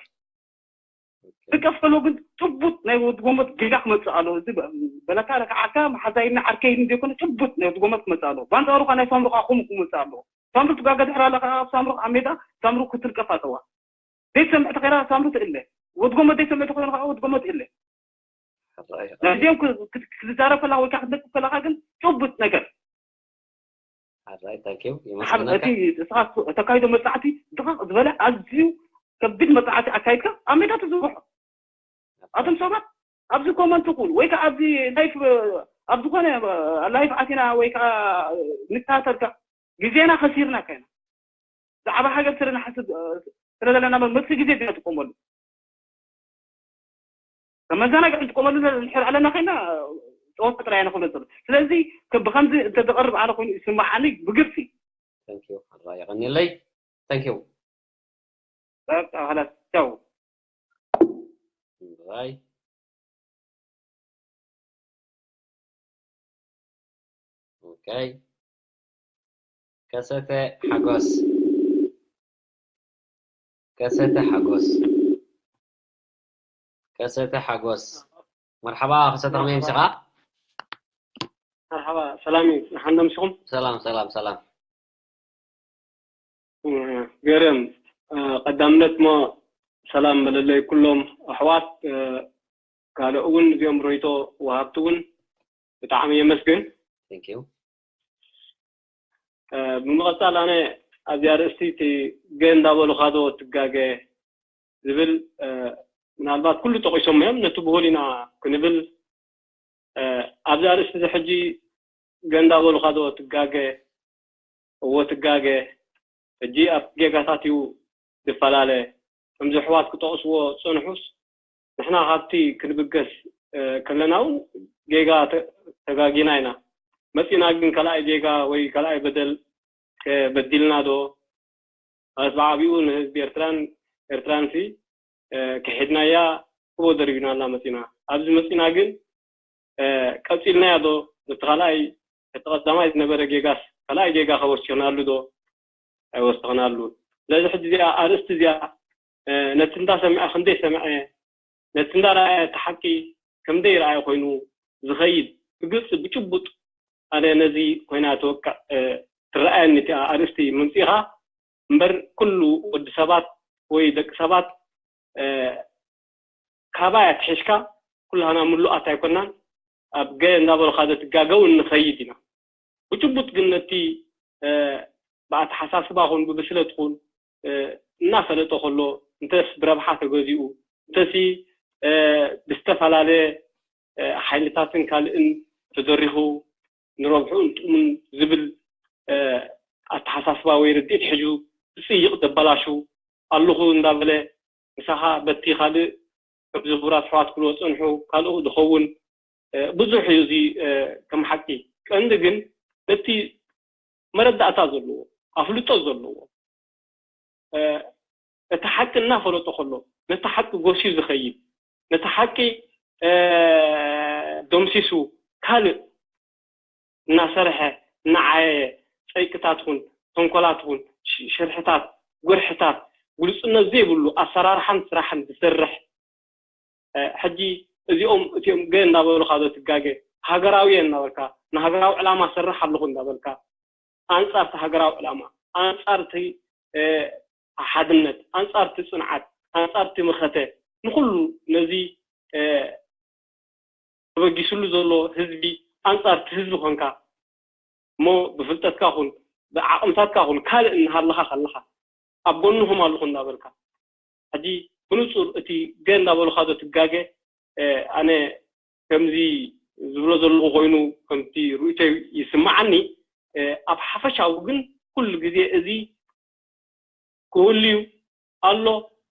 ይንቀፍ ከሎ ግን ጭቡጥ ናይ ወዲ ጎመት ጌጋ ክመጽእ ኣሎ። እዚ በ-፣ በለካ ረክዓካ መሓዛይና ዓርከይን ዘይኮነ ጭቡጥ ናይ ወዲ ጎመት ክመጽእ ኣሎ። በኣንጻሩ ከዓ ናይ ሳምሩ ከዓ ከምኡ ክመጽእ ኣሎ። ሳምሩ ትጋገ ድሕር ኣላ ከዓ ኣብ ሳምሩ ኣብ ሜዳ ሳምሩ ክትንቀፍ ኣለዋ። ዘይትሰምዕ ተኸይራ ሳምሩ ትእለ። ወዲ ጎመት ዘይሰምዕ ተኾይኑ ከዓ ወዲ ጎመት ትእለ። ሕራይ፣ ሕራይ። ነዚኦም ክ-፣ ክ-፣ ክትዛረብ ከለኻ ወይ ከዓ ክትነቅፍ ከለኻ ግን ጭቡጥ ነገር። ሕራይ፣ ታንክ ዩ። ሓብ-፣ የመስግነካ። እቲ እስኻ ተካይዶ መጻዕቲ ድቕቕ ዝበለ ኣዝዩ ከቢድ መጻዕቲ ኣካይድካ ኣብ ሜዳ ትዝርግሖ። ኣቶም ሰባት ኣብዚ ኮመንት ኩን ወይ ከዓ ኣብዚ ላይፍ፣ ኣብ ዝኾነ ላይፍ ኣቲና ወይ ከዓ ንከታተልካ ግዜና ከሲርና ካይና። ብዛዕባ ሃገር ስለ ንሓስብ፣ እ፣ ስለ ዘለና መ-፣ መጥፊ ግዜ ኢና ንጥቀመሉ። ከም መዘናግዒ ንጥቀመሉ እንድሕር ኣለና ኮይና፣ ጸወታ ጥራይ ኢና ክብሎ ዘሎ። ስለዚ ከ-፣ ብኸምዚ እንተዝቐርብ ኣነ ኮይኑ ይስምዓኒ ብግልጺ። ታንክ ዩ። ኣድራ የቐንየለይ። ታንክ ዩ። በቃ፣ ኸላስ፣ ቻው። ባይ። ኦኬ። ከሰተ ሓጎስ። ከሰተ ሓጎስ። ከሰተ ሓጎስ። መርሓባ፣ ከሰተ፣ ከመይ ኣምሲኻ? መርሓባ፣ ሰላም እዩ። ደሓን ዶ ኣምሲኹም? ሰላም፣ ሰላም፣ ሰላም። እ፣ ገርም፣ እ፣ ቀዳምነት እሞ ሰላም በለለይ ኩሎም ኣሕዋት፣ እ፣ ካልእ እውን እዚኦም ሮይቶ ወሃብቲ እውን ብጣዕሚ የመስግን። Thank you። እ፣ ብምቕጻል ኣነ ኣብዚ ኣርእስቲ እቲ ገ እንዳበሉኻ ዶ ትጋገ ዝብል፣ እ፣ ምናልባት ኩሉ ጠቒሶም እዮም፣ ነቲ ብሁል ኢና ክንብል፣ እ፣ ኣብዚ ኣርእስቲ እዚ ሕጂ ገ እንዳበሉኻ ዶ ትጋገ፣ እዎ ትጋገ፣ ሕጂ ኣብ ጌጋታት እዩ ዝፈላለ። ከምዚ ኣሕዋት ክጠቕስዎ ዝጸንሑስ፣ ንሕና ካብቲ ክንብገስ፣ እ፣ ከለና እውን ጌጋ ተ-፣ ተጋጊና ኢና። መጺና ግን ካልኣይ ጌጋ ወይ ካልኣይ በደል ከ-፣ በዲልና ዶ? ማለት ብዓቢኡ ንህዝቢ ኤርትራን፣ ኤርትራንሲ፣ እ፣ ክሒድናያ ክቦ ደርቢናላ መጺና። ኣብዚ መጺና ግን፣ እ፣ ቀጺልናያ ዶ? ነቲ ካልኣይ፣ እቲ ቀዳማይ ዝነበረ ጌጋስ፣ ካልኣይ ጌጋ ከ ወሲኽናሉ ዶ? ኣይወሰኽናሉን። ስለዚ ሕጂ እዚኣ ኣርእስቲ እዚኣ፣ እ፣ ነቲ እንዳሰምዐ ክንደይ ሰምዐ፣ ነቲ እንዳረኣየ እቲ ሓቂ ከምደይ ረኣየ ኮይኑ ዝኸይድ ብግልፂ ብጭቡጥ ኣነ ነዚ ኮይና ትወቅዕ፣ እ፣ ትረኣየኒ እቲኣ ኣርእስቲ ምምፂእኻ እምበር ኩሉ ወዲ ሰባት ወይ ደቂ ሰባት፣ እ፣ ካባይ ኣትሒዝካ ኩላህና ምሉኣት ኣይኮናን። ኣብ ገ እንዳበሉኻ ዘትጋገውን ንኸይድ ኢና። ብጭቡጥ ግን ነቲ፣ እ፣ ብኣተሓሳስባ ኹን ብብስለት ኹን፣ እ፣ እናፈለጠ ከሎ እንተስ ብረብሓ ተገዚኡ እንተሲ፣ እ፣ ብዝተፈላለየ፣ እ፣ ሓይልታትን ካልእን ተደሪኹ ንረብሕኡን ጥቕሙን ዝብል፣ እ፣ ኣተሓሳስባ ወይ ርድኢት ሒዙ ዝፅይቕ ዘበላሹ ኣለኹ እንዳበለ ምሳኻ በቲ ካልእ ከምዚ ክቡራት ኣሕዋት ክብልዎ ዝፀንሑ ካልኡ ዝኸውን፣ እ፣ ብዙሕ እዩ እዚ፣ እ፣ ከም ሓቂ። ቀንዲ ግን ነቲ መረዳእታ ዘለዎ፣ ኣፍልጦ ዘለዎ፣ እ፣ እቲ ሓቂ እናፈለጦ ከሎ ነቲ ሓቂ ጎስዩ ዝኸይድ፣ ነቲ ሓቂ፣ እ፣ ደምሲሱ ካልእ እናሰርሐ እናዓየየ ጸይቅታት ኹን ተንኮላት ኹን ሽ-፣ ሽርሕታት፣ ጉርሕታት፣ ግሉጽነት ዘይብሉ ኣሰራርሓን ስራሕን ዝሰርሕ፣ እ፣ ሕጂ እዚኦም እቲኦም ገ እንዳበሉኻ ዶ ትጋገ፣ ሃገራዊ እየ እናበልካ፣ ንሃገራዊ ዕላማ ሰርሕ ኣለኹ እንዳበልካ፣ ኣንጻር እቲ ሃገራዊ ዕላማ፣ ኣንጻር እቲ፣ እ፣ ሓድነት፣ ኣንጻር እቲ ጽንዓት፣ ኣንጻር እቲ መኸተ፣ ንኹሉ ነዚ፣ እ፣ ተበጊስሉ ዘሎ ህዝቢ ኣንጻር እቲ ህዝቢ ኮንካ እሞ ብፍልጠትካ ኹን ብዓቕምታትካ ኹን ካልእ እናሃለኻ ከለኻ ኣብ ጎንኹም ኣለኹ እናበልካ ሕጂ ብንጹር እቲ ገ እንዳበሉኻ ዶ ትጋገ? እ፣ ኣነ ከምዚ ዝብሎ ዘለኹ ኮይኑ ከምቲ ርእይቶይ ይስምዓኒ። እ፣ ኣብ ሓፈሻዊ ግን ኩሉ ግዜ እዚ ክህሉ እዩ ኣሎ፣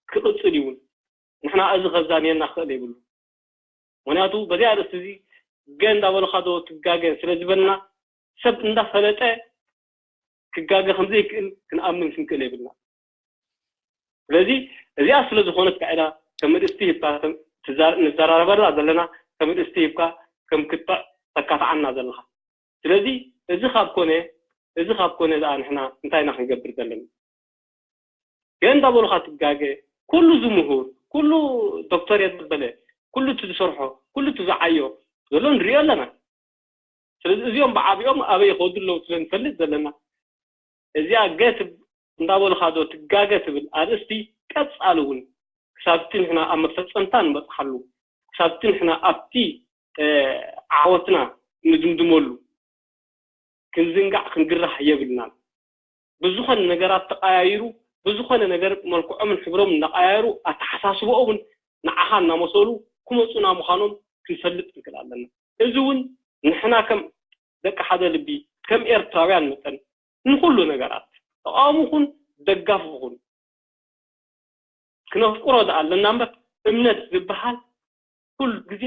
ክቕጽል እዩ እውን። ንሕና እዚ ከዛንየና ክኽእል የብሉ። ምኽንያቱ በዚ ኣርእስቲ እዚ ገ እንዳበሉኻ ዶ ትጋገ ስለ ዝበልና ሰብ እንዳፈለጠ ክጋገ ከም ዘይክእል ክንኣምን ክንክእል የብልና። ስለዚ እዚኣ ስለ ዝኾነት ከዓ ኢና ከም ርእስቲ ሂብካ ከም ትዛ-፣ ንዘራረበላ ዘለና ከም ርእስቲ ሂብካ ከም ክትዕ ተካትዓና ዘለኻ። ስለዚ እዚ ካብ ኮነ፣ እዚ ካብ ኮነ ደኣ ንሕና እንታይ ኢና ክንገብር ዘለና? ገ እንዳበሉኻ ትጋገ፣ ኩሉ ዝምሁር፣ ኩሉ ዶክተር የበለ፣ ኩሉ እቲ ዝሰርሖ፣ ኩሉ እቲ ዝዓዮ ዘሎ ንሪኦ ኣለና። ስለዚ እዚኦም ብዓቢኦም ኣበይ ይኸዱ ኣለዉ ስለ ንፈልጥ ዘለና፣ እዚኣ ገ እንዳበሉኻ ዶ ትጋገ ትብል ኣርእስቲ ቀጻሊ እውን ክሳብቲ ንሕና ኣብ መፈጸምታ ንበጽሓሉ፣ ክሳብቲ ንሕና ኣብቲ ዓወትና ንድምድመሉ ክንዝንጋዕ ክንግራሕ የብልናን። ብዝኾነ ነገራት ተቐያይሩ፣ ብዝኾነ ነገር መልክዖምን ሕብሮም እናቐያየሩ ኣተሓሳስበኦምን ንዓኻ እናመሰሉ ክመፁና ምዃኖም ክንፈልጥ ንክእል ኣለና። እዚ እውን ንሕና ከም ደቂ ሓደ ልቢ፣ ከም ኤርትራውያን መጠን ንኩሉ ነገራት ተቃውሞ ኹን ደጋፊ ኹን ክነፍቅሮ ደኣ ኣለና እምበር እምነት ዝበሃል ኩሉ ግዜ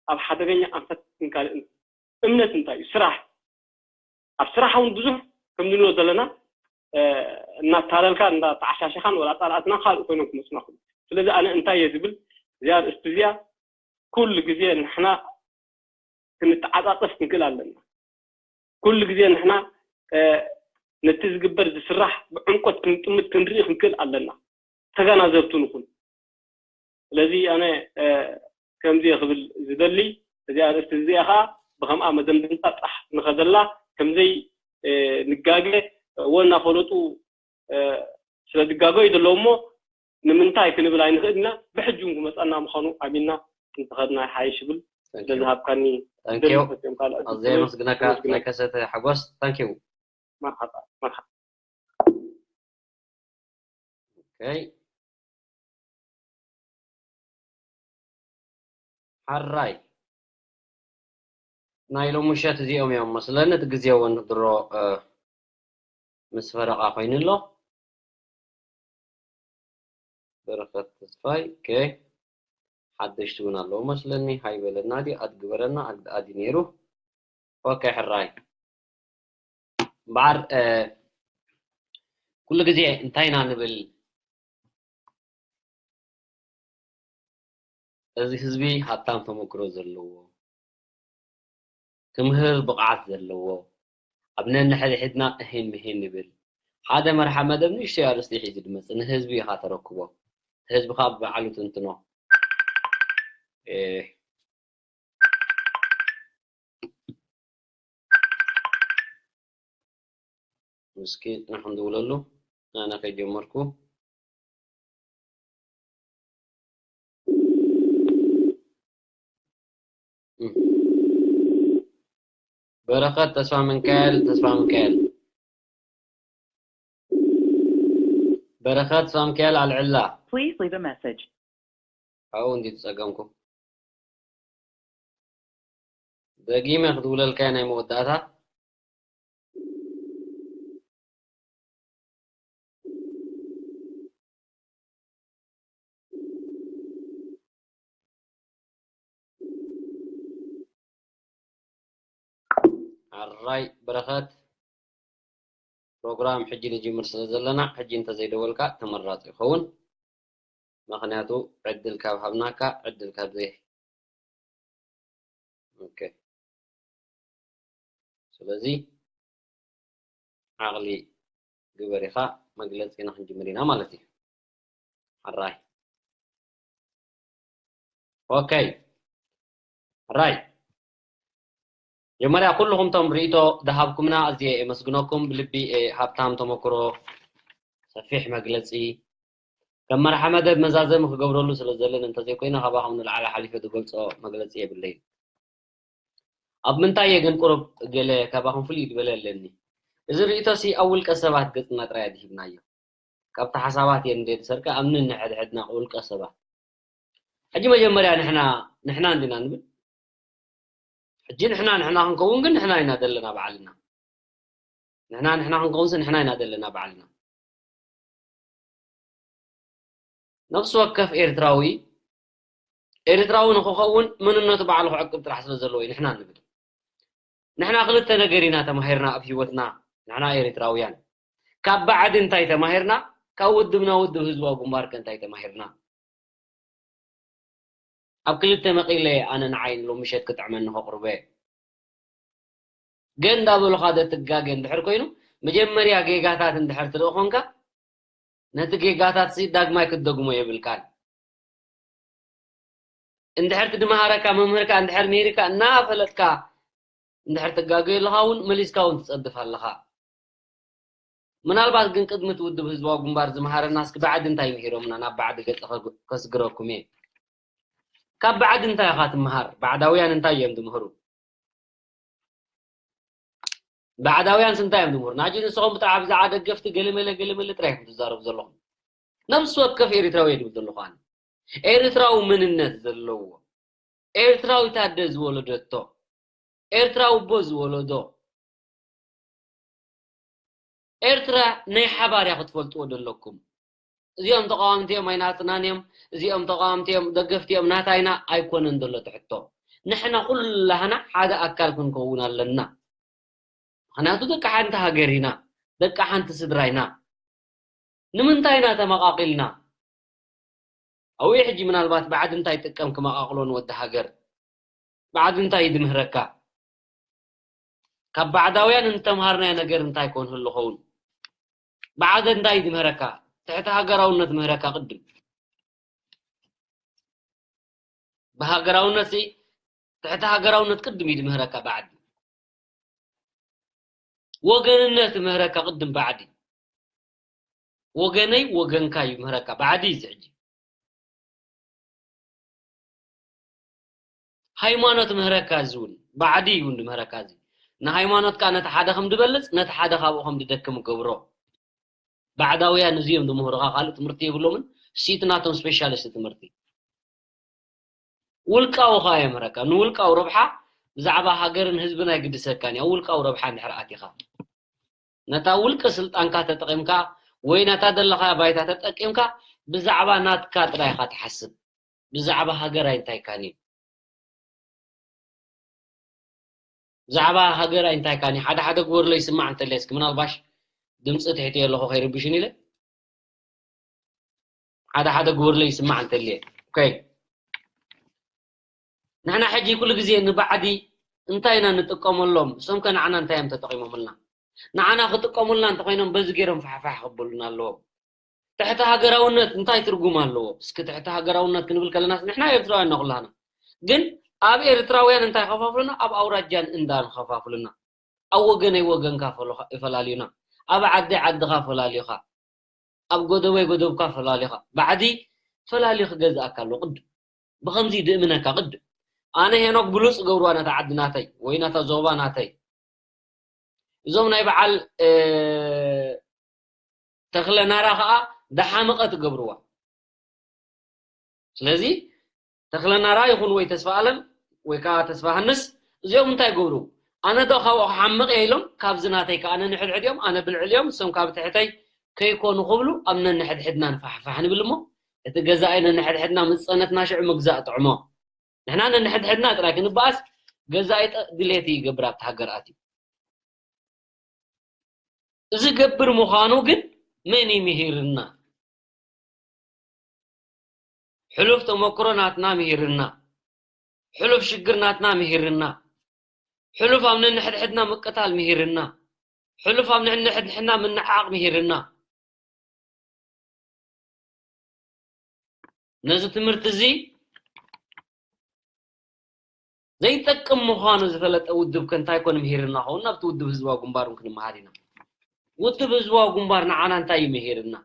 ኣብ ሓደገኛ ኣንፈት ክንካልእ። እምነት እንታይ እዩ? ስራሕ። ኣብ ስራሕ እውን ብዙሕ ከም ንብሎ ዘለና እናታለልካ እንዳተዓሻሸኻን ወላ ፃላእትና ካልእ ኮይኖም ክመፁና ክሉ። ስለዚ ኣነ እንታይ እየ ዝብል እዚኣ ኣርእስቲ እዚኣ ኩሉ ግዜ ንሕና ክንተዓፃፀፍ ክንክእል ኣለና። ኩሉ ግዜ ንሕና ነቲ ዝግበር ዝስራሕ ብዕምቆት ክንጥምት ክንርኢ ክንክእል ኣለና። ተገናዘብቱ ንኹን። ስለዚ ኣነ ከምዚ እየ ክብል ዝደሊ፣ እዚኣ ኣርእስቲ እዚኣ ከዓ ብከምኣ መደምደምታ ጥራሕ ንኸደላ ከምዘይ ንጋገ ወና ፈለጡ ስለ ዝጋገዩ ዘለዉ እሞ ንምንታይ ክንብል ኣይንኽእል ኢና። ብሕጂ እውን ክመፀና ምዃኑ ኣሚንና እንተኸድና ይሓይሽ ይብል። ስለዝሃብካኒ ኣዝየ ኣመስግነካ። ናይ ከሰተ ሓጎስ። ታንኪዩ። መርሓባ መርሓባ። ኦኬ። ሓራይ ናይ ሎሚ ምሸት እዚኦም እዮም መስለኒ። እቲ ግዜ እውን ድሮ ምስ ፈረቓ ኮይኑ ኣሎ። በረኸት ተስፋይ። ኦኬ። ሓደሽቲ እውን ኣለዉ መስለኒ። ሃይ በለና ድዩ ኣድ ግበረና ኣድ ኣድ ነይሩ። ኦኬ። ሕራይ እምበኣር ኩሉ ግዜ እንታይ ኢና ንብል? እዚ ህዝቢ ሃብታም ተመክሮ ዘለዎ፣ ክምህር ብቕዓት ዘለዎ፣ ኣብ ነንሕድሕድና እሂን ምሂን ንብል። ሓደ መርሓ መደብ ንእሽተይ ኣርእስቲ ሒዙ ድመጽእ ንህዝቢ ኢኻ ተረክቦ። ህዝቢ ኸኣ ብባዕሉ ትንትኖ። እስኪ ንሕንድውለሉ ኣነ ከይጀመርኩ። በረኸት ተስፋ ምንካኤል ተስፋ ምንካኤል በረኸት ተስፋ ምንካኤል ኣልዕላ። Please leave a message. ኣብኡ እንዲ ትጸገምኩ ደጊመ ክድውለልካ ናይ መወዳእታ። ኣራይ በረኸት ፕሮግራም ሕጂ ንጅምር ስለ ዘለና ሕጂ እንተዘይደወልካ ተመራፂ ይኸውን። ምኽንያቱ ዕድል ካብ ሃብናካ ዕድል ካብ ዘይ ኦኬ ስለዚ ዓቕሊ ግበር ኢኻ መግለፂና ክንጅምር ኢና ማለት እዩ። ሕራይ ኦኬ ሕራይ መጀመርያ ኩልኹም ቶም ርእይቶ ዝሃብኩምና ኣዝየ የመስግነኩም ብልቢ። ሃብታም ተመክሮ ሰፊሕ መግለፂ ከም መርሓ መደብ መዛዘሚ ክገብረሉ ስለ ዘለኒ እንተዘይኮይነ ካባኹም ንላዕሊ ሓሊፈ ዝገልፆ መግለፂ የብለይን። ኣብ ምንታይ እየ ግን ቁሩብ ገለ ካባኹም ፍልይ ዝበለ ኣለኒ። እዚ ርእይቶሲ ኣብ ውልቀ ሰባት ገፅና ጥራይ ድሂብናዮ። ካብቲ ሓሳባት እየ እንደ ዝሰርቀ ኣብ ንንሕድሕድና ውልቀ ሰባት። ሕጂ መጀመርያ ንሕና ንሕና እንዲና ንብል። ሕጂ ንሕና ንሕና ክንከውን ግን ንሕና ኢና ዘለና ባዕልና። ንሕና ንሕና ክንከውንስ ንሕና ኢና ዘለና ባዕልና። ነፍሲ ወከፍ ኤርትራዊ ኤርትራዊ ንክኸውን መንነቱ ባዕሉ ክዕቅብ ጥራሕ ስለ ዘለዎ እዩ ንሕና ንብል። ንሕና ክልተ ነገር ኢና ተማሂርና ኣብ ህይወትና። ንሕና ኤርትራውያን ካብ ባዕዲ እንታይ ተማሂርና? ካብ ውድብና ውድብ ህዝባዊ ግንባር ከ እንታይ ተማሂርና? ኣብ ክልተ መቒለ ኣነ ንዓይ ሎምሸት ክጥዕመኒ ከቕርቦ እየ። ገ እንዳበሉኻ ዘትጋገ እንድሕር ኮይኑ፣ መጀመርያ ጌጋታት እንድሕር ትርኢ ኮንካ፣ ነቲ ጌጋታት ሲ ዳግማይ ክትደግሞ የብልካን። እንድሕር ትድመሃረካ መምህርካ እንድሕር ምሂርካ እናፈለጥካ እንድሕር ትጋገ ኣለኻ እውን መሊስካ እውን ትጸድፍ ኣለኻ። ምናልባት ግን ቅድሚ እቲ ውድብ ህዝባዊ ግንባር ዝመሃረና እስኪ ባዕዲ እንታይ ምሂሮምና ናብ ባዕዲ ገጸ ከስግረኩም እየ። ካብ ባዕዲ እንታይ ኢኻ ትመሃር? ባዕዳውያን እንታይ እዮም ዝምህሩ? ባዕዳውያን እንታይ እዮም ዝምህሩ? ናጂ ንስኹም ብጣዕ ብዛዕባ ደገፍቲ ገለመለ ገለመለ ጥራይ ኢኹም ትዛረቡ ዘለኹም። ነብሲ ወከፍ ኤሪትራዊ እየ ዝብል ዘለኹ ኣነ። ኤርትራዊ መንነት ዘለዎ፣ ኤርትራዊት ኣደ ዝወለደቶ፣ ኤርትራዊ ኣቦ ዝወለዶ፣ ኤርትራ ናይ ሓባር እያ ክትፈልጥዎ ዘለኩም። እዚኦም ተቃወምቲ እዮም ኣይናትናን እዮም፣ እዚኦም ተቃወምቲ እዮም ደገፍቲ እዮም ናታይና ኣይኮነን ዘሎ ትሕቶ። ንሕና ኩላህና ሓደ ኣካል ክንከውን ኣለና። ምኽንያቱ ደቂ ሓንቲ ሃገር ኢና፣ ደቂ ሓንቲ ስድራ ኢና። ንምንታይ ኢና ተመቓቒልና? ኣውየ ሕጂ ምናልባት ባዕዲ እንታይ ጥቀም ክመቓቕሎ ንወዲ ሃገር? ባዕዲ እንታይ ይድምህረካ? ካብ ባዕዳውያን እንተምሃርናዮ ነገር እንታይ ኮን ህሉ ኸውን? ባዕዲ እንታይ ይድምህረካ? ትሕቲ ሃገራውነት ምህረካ ቅድም። ብሃገራውነት ሲ ትሕቲ ሃገራውነት ቅድም ይድምህረካ ባዕዲ። ወገንነት ምህረካ ቅድም ባዕዲ። ወገነይ ወገንካ እዩ ምህረካ ባዕዲ እዩ ዝሕጂ። ሃይማኖት ምህረካ እዚ እውን ባዕዲ እዩ እንዲ ምህረካ እዚ። ንሃይማኖትካ ነቲ ሓደ ከም ድበልጽ፣ ነቲ ሓደ ካብኡ ከም ድደክም ገብሮ። ባዕዳውያን እዚ እዮም ድምህሩኻ፣ ካልእ ትምህርቲ የብሎምን። ሲቲ ናቶም ስፔሻሊስት ትምህርቲ። ውልቃዊ ኸኣ የምህረካ። ንውልቃዊ ረብሓ ብዛዕባ ሃገርን ህዝብን ኣይግድሰካን እዩ። ኣብ ውልቃዊ ረብሓ እንድሕር ኣቲኻ፣ ነታ ውልቂ ስልጣንካ ተጠቒምካ ወይ ነታ ዘለኻያ ባይታ ተጠቂምካ ብዛዕባ ናትካ ጥራይ ኢኻ ትሓስብ። ብዛዕባ ሃገር ኣይንታይካን እዩ። ብዛዕባ ሃገር ኣይንታይካን እዩ። ሓደ ሓደ ግበርሎ ይስማዕ እንተልየ፣ እስኪ ምናልባሽ ድምፂ ትሕት ኣለኹ ከይርብሽን ኢለ። ሓደ ሓደ ግበርሎ ይስማዕ እንተልየ። ኦኬ። ንሕና ሕጂ ኩሉ ግዜ ንባዕዲ እንታይ ኢና ንጥቀመሎም? እሶም ከ ንዓና እንታይ እዮም ተጠቒሞምልና? ንዓና ክጥቀሙልና እንተኾይኖም በዚ ገይሮም ፋሕፋሕ ክብሉና ኣለዎም። ትሕቲ ሃገራውነት እንታይ ትርጉም ኣለዎ? እስኪ ትሕቲ ሃገራውነት ክንብል ከለናስ ንሕና ኤርትራውያን ኢና ኩላህና። ግን ኣብ ኤርትራውያን እንታይ ከፋፍሉና? ኣብ ኣውራጃን እንዳን ከፋፍሉና። ኣብ ወገነይ ወገንካ ፈሎ-፣ ይፈላልዩና። ኣብ ዓደይ ዓድኻ ፈላልዩኻ። ኣብ ጎደበይ ጎደብካ ፈላልዩኻ። ባዕዲ ፈላልዩ ክገዝኣካ ኣለዎ ቅድም። ብኸምዚ ድእምነካ ቅድም። ኣነ ሄኖክ ብሉጽ ገብርዋ ነታ ዓዲ ናተይ ወይ ነታ ዞባ ናተይ። እዞም ናይ በዓል፣ እ፣ ተኽለ ናራ ኸኣ ደሓመቐ ትገብርዋ። ስለዚ ተኽለ ናራ ይኹን ወይ ተስፋ ኣለም ወይ ከኣ ተስፋ ሃንስ እዚኦም እንታይ ይገብሩ? ኣነ ዶ ካብኡ ክሓምቕ እየ ኢሎም ካብዚ ናተይ ከኣ ነንሕድሕድ እዮም፣ ኣነ ብልዕል እዮም፣ እሶም ካብ ትሕተይ ከይኮኑ ክብሉ ኣብ ነንሕድሕድና ንፋሕፋሕ ንብል እሞ እቲ ገዛኢ ነንሕድሕድና ምስ ጸነትና ሽዑ ምግዛእ ጥዕሞ። ንሕና ነንሕድሕድና ጥራይ ክንበኣስ ገዛኢ ጠ-፣ ድሌት ይገብር ኣብቲ ሃገር ኣትዩ። እዚ ገብር ምዃኑ ግን መን እዩ ምሂርና? ሕሉፍ ተመክሮ ናትና ምሂርና፣ ሕሉፍ ሽግር ናትና ምሂርና፣ ሕሉፍ ኣብ ነንሕድሕድና ምቅታል ምሂርና፣ ሕሉፍ ኣብ ነንሕድሕድና ምንዓቕ ምሂርና። ነዚ ትምህርቲ እዚ ዘይጠቅም ምዃኑ ዝፈለጠ ውድብ ከ እንታይ ኮን ምሂርና ኸውን? ናብቲ ውድብ ህዝባዊ ግንባር እውን ክንመሃር ኢና። ውድብ ህዝባዊ ግንባር ንዓና እንታይ እዩ ምሂርና?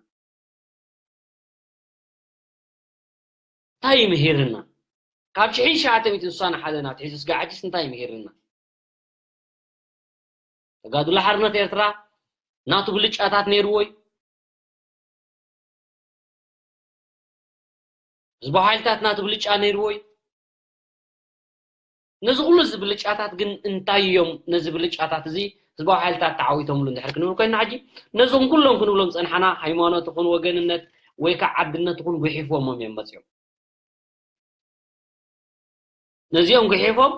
እንታይ እዩ ምሂርና? ካብ ሽሕን ትሽዓተ ሚእትን ስሳን ሓደን ኣትሒዙ ስጋዕ ሕጂስ እንታይ እዩ ምሂርና? ተጋድሎ ሓርነት ኤርትራ ናቱ ብልጫታት ነይርዎ እዩ። ህዝባዊ ሓይልታት ናቱ ብልጫ ነይርዎ እዩ። ነዚ ኩሉ እዚ ብልጫታት ግን እንታይ እዮም? ነዚ ብልጫታት እዚ ህዝባዊ ሓይልታት ተዓዊቶምሉ እንድሕር ክንብል ኮይና፣ ሕጂ ነዞም ኩሎም ክንብሎም ጸንሓና፣ ሃይማኖት ይኹን ወገንነት ወይ ከዓ ዓድነት ይኹን ጉሒፎሞም እዮም መጺኦም። ነዚኦም ጉሒፎም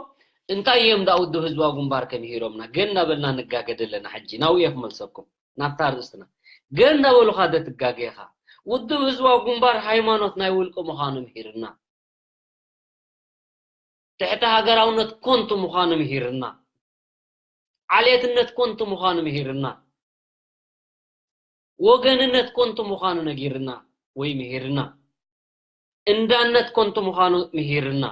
እንታይ እዮም ደኣ ውድብ ህዝባዊ ግንባር ከ ምሂሮምና? ገ እናበልና ንጋገ ዘለና። ሕጂ ናብኡ እየ ክመልሰኩም፣ ናብታ ኣርእስትና። ገ እናበሉኻ ዶ ትጋገ ኢኻ? ውድብ ህዝባዊ ግንባር ሃይማኖት ናይ ውልቂ ምዃኑ ምሂርና። ትሕቲ ሃገራውነት ኮንቱ ምዃኑ ምሂርና። ዓሌትነት ኮንቱ ምዃኑ ምሂርና። ወገንነት ኮንቱ ምዃኑ ነጊርና ወይ ምሂርና። እንዳነት ኮንቱ ምዃኑ ምሂርና።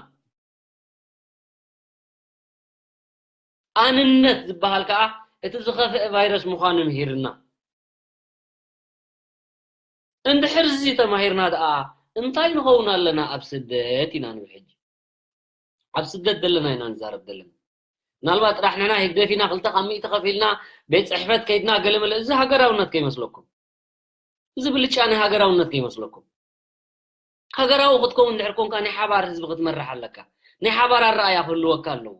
ኣንነት ዝበሃል ከኣ እቲ ዝኸፍአ ቫይረስ ምዃኑ ምሂርና። እንድሕር እዚ ተማሂርና ደኣ እንታይ ንኸውን ኣለና ኣብ ስደት ኢና ንብል ሕጂ። ኣብ ስደት ዘለና ኢና ንዛረብ ዘለና። ምናልባት ጥራሕ ንሕና ህግደፍ ኢና ክልተ ካብ ሚእቲ ከፊልና ቤት ጽሕፈት ከይድና ገለመለ፣ እዚ ሃገራውነት ከይመስለኩም። እዚ ብልጫ ናይ ሃገራውነት ከይመስለኩም። ሃገራዊ ክትከውን እንድሕር ኮንካ ናይ ሓባር ህዝቢ ክትመርሕ ኣለካ። ናይ ሓባር ኣረኣያ ክህልወካ ኣለዎ።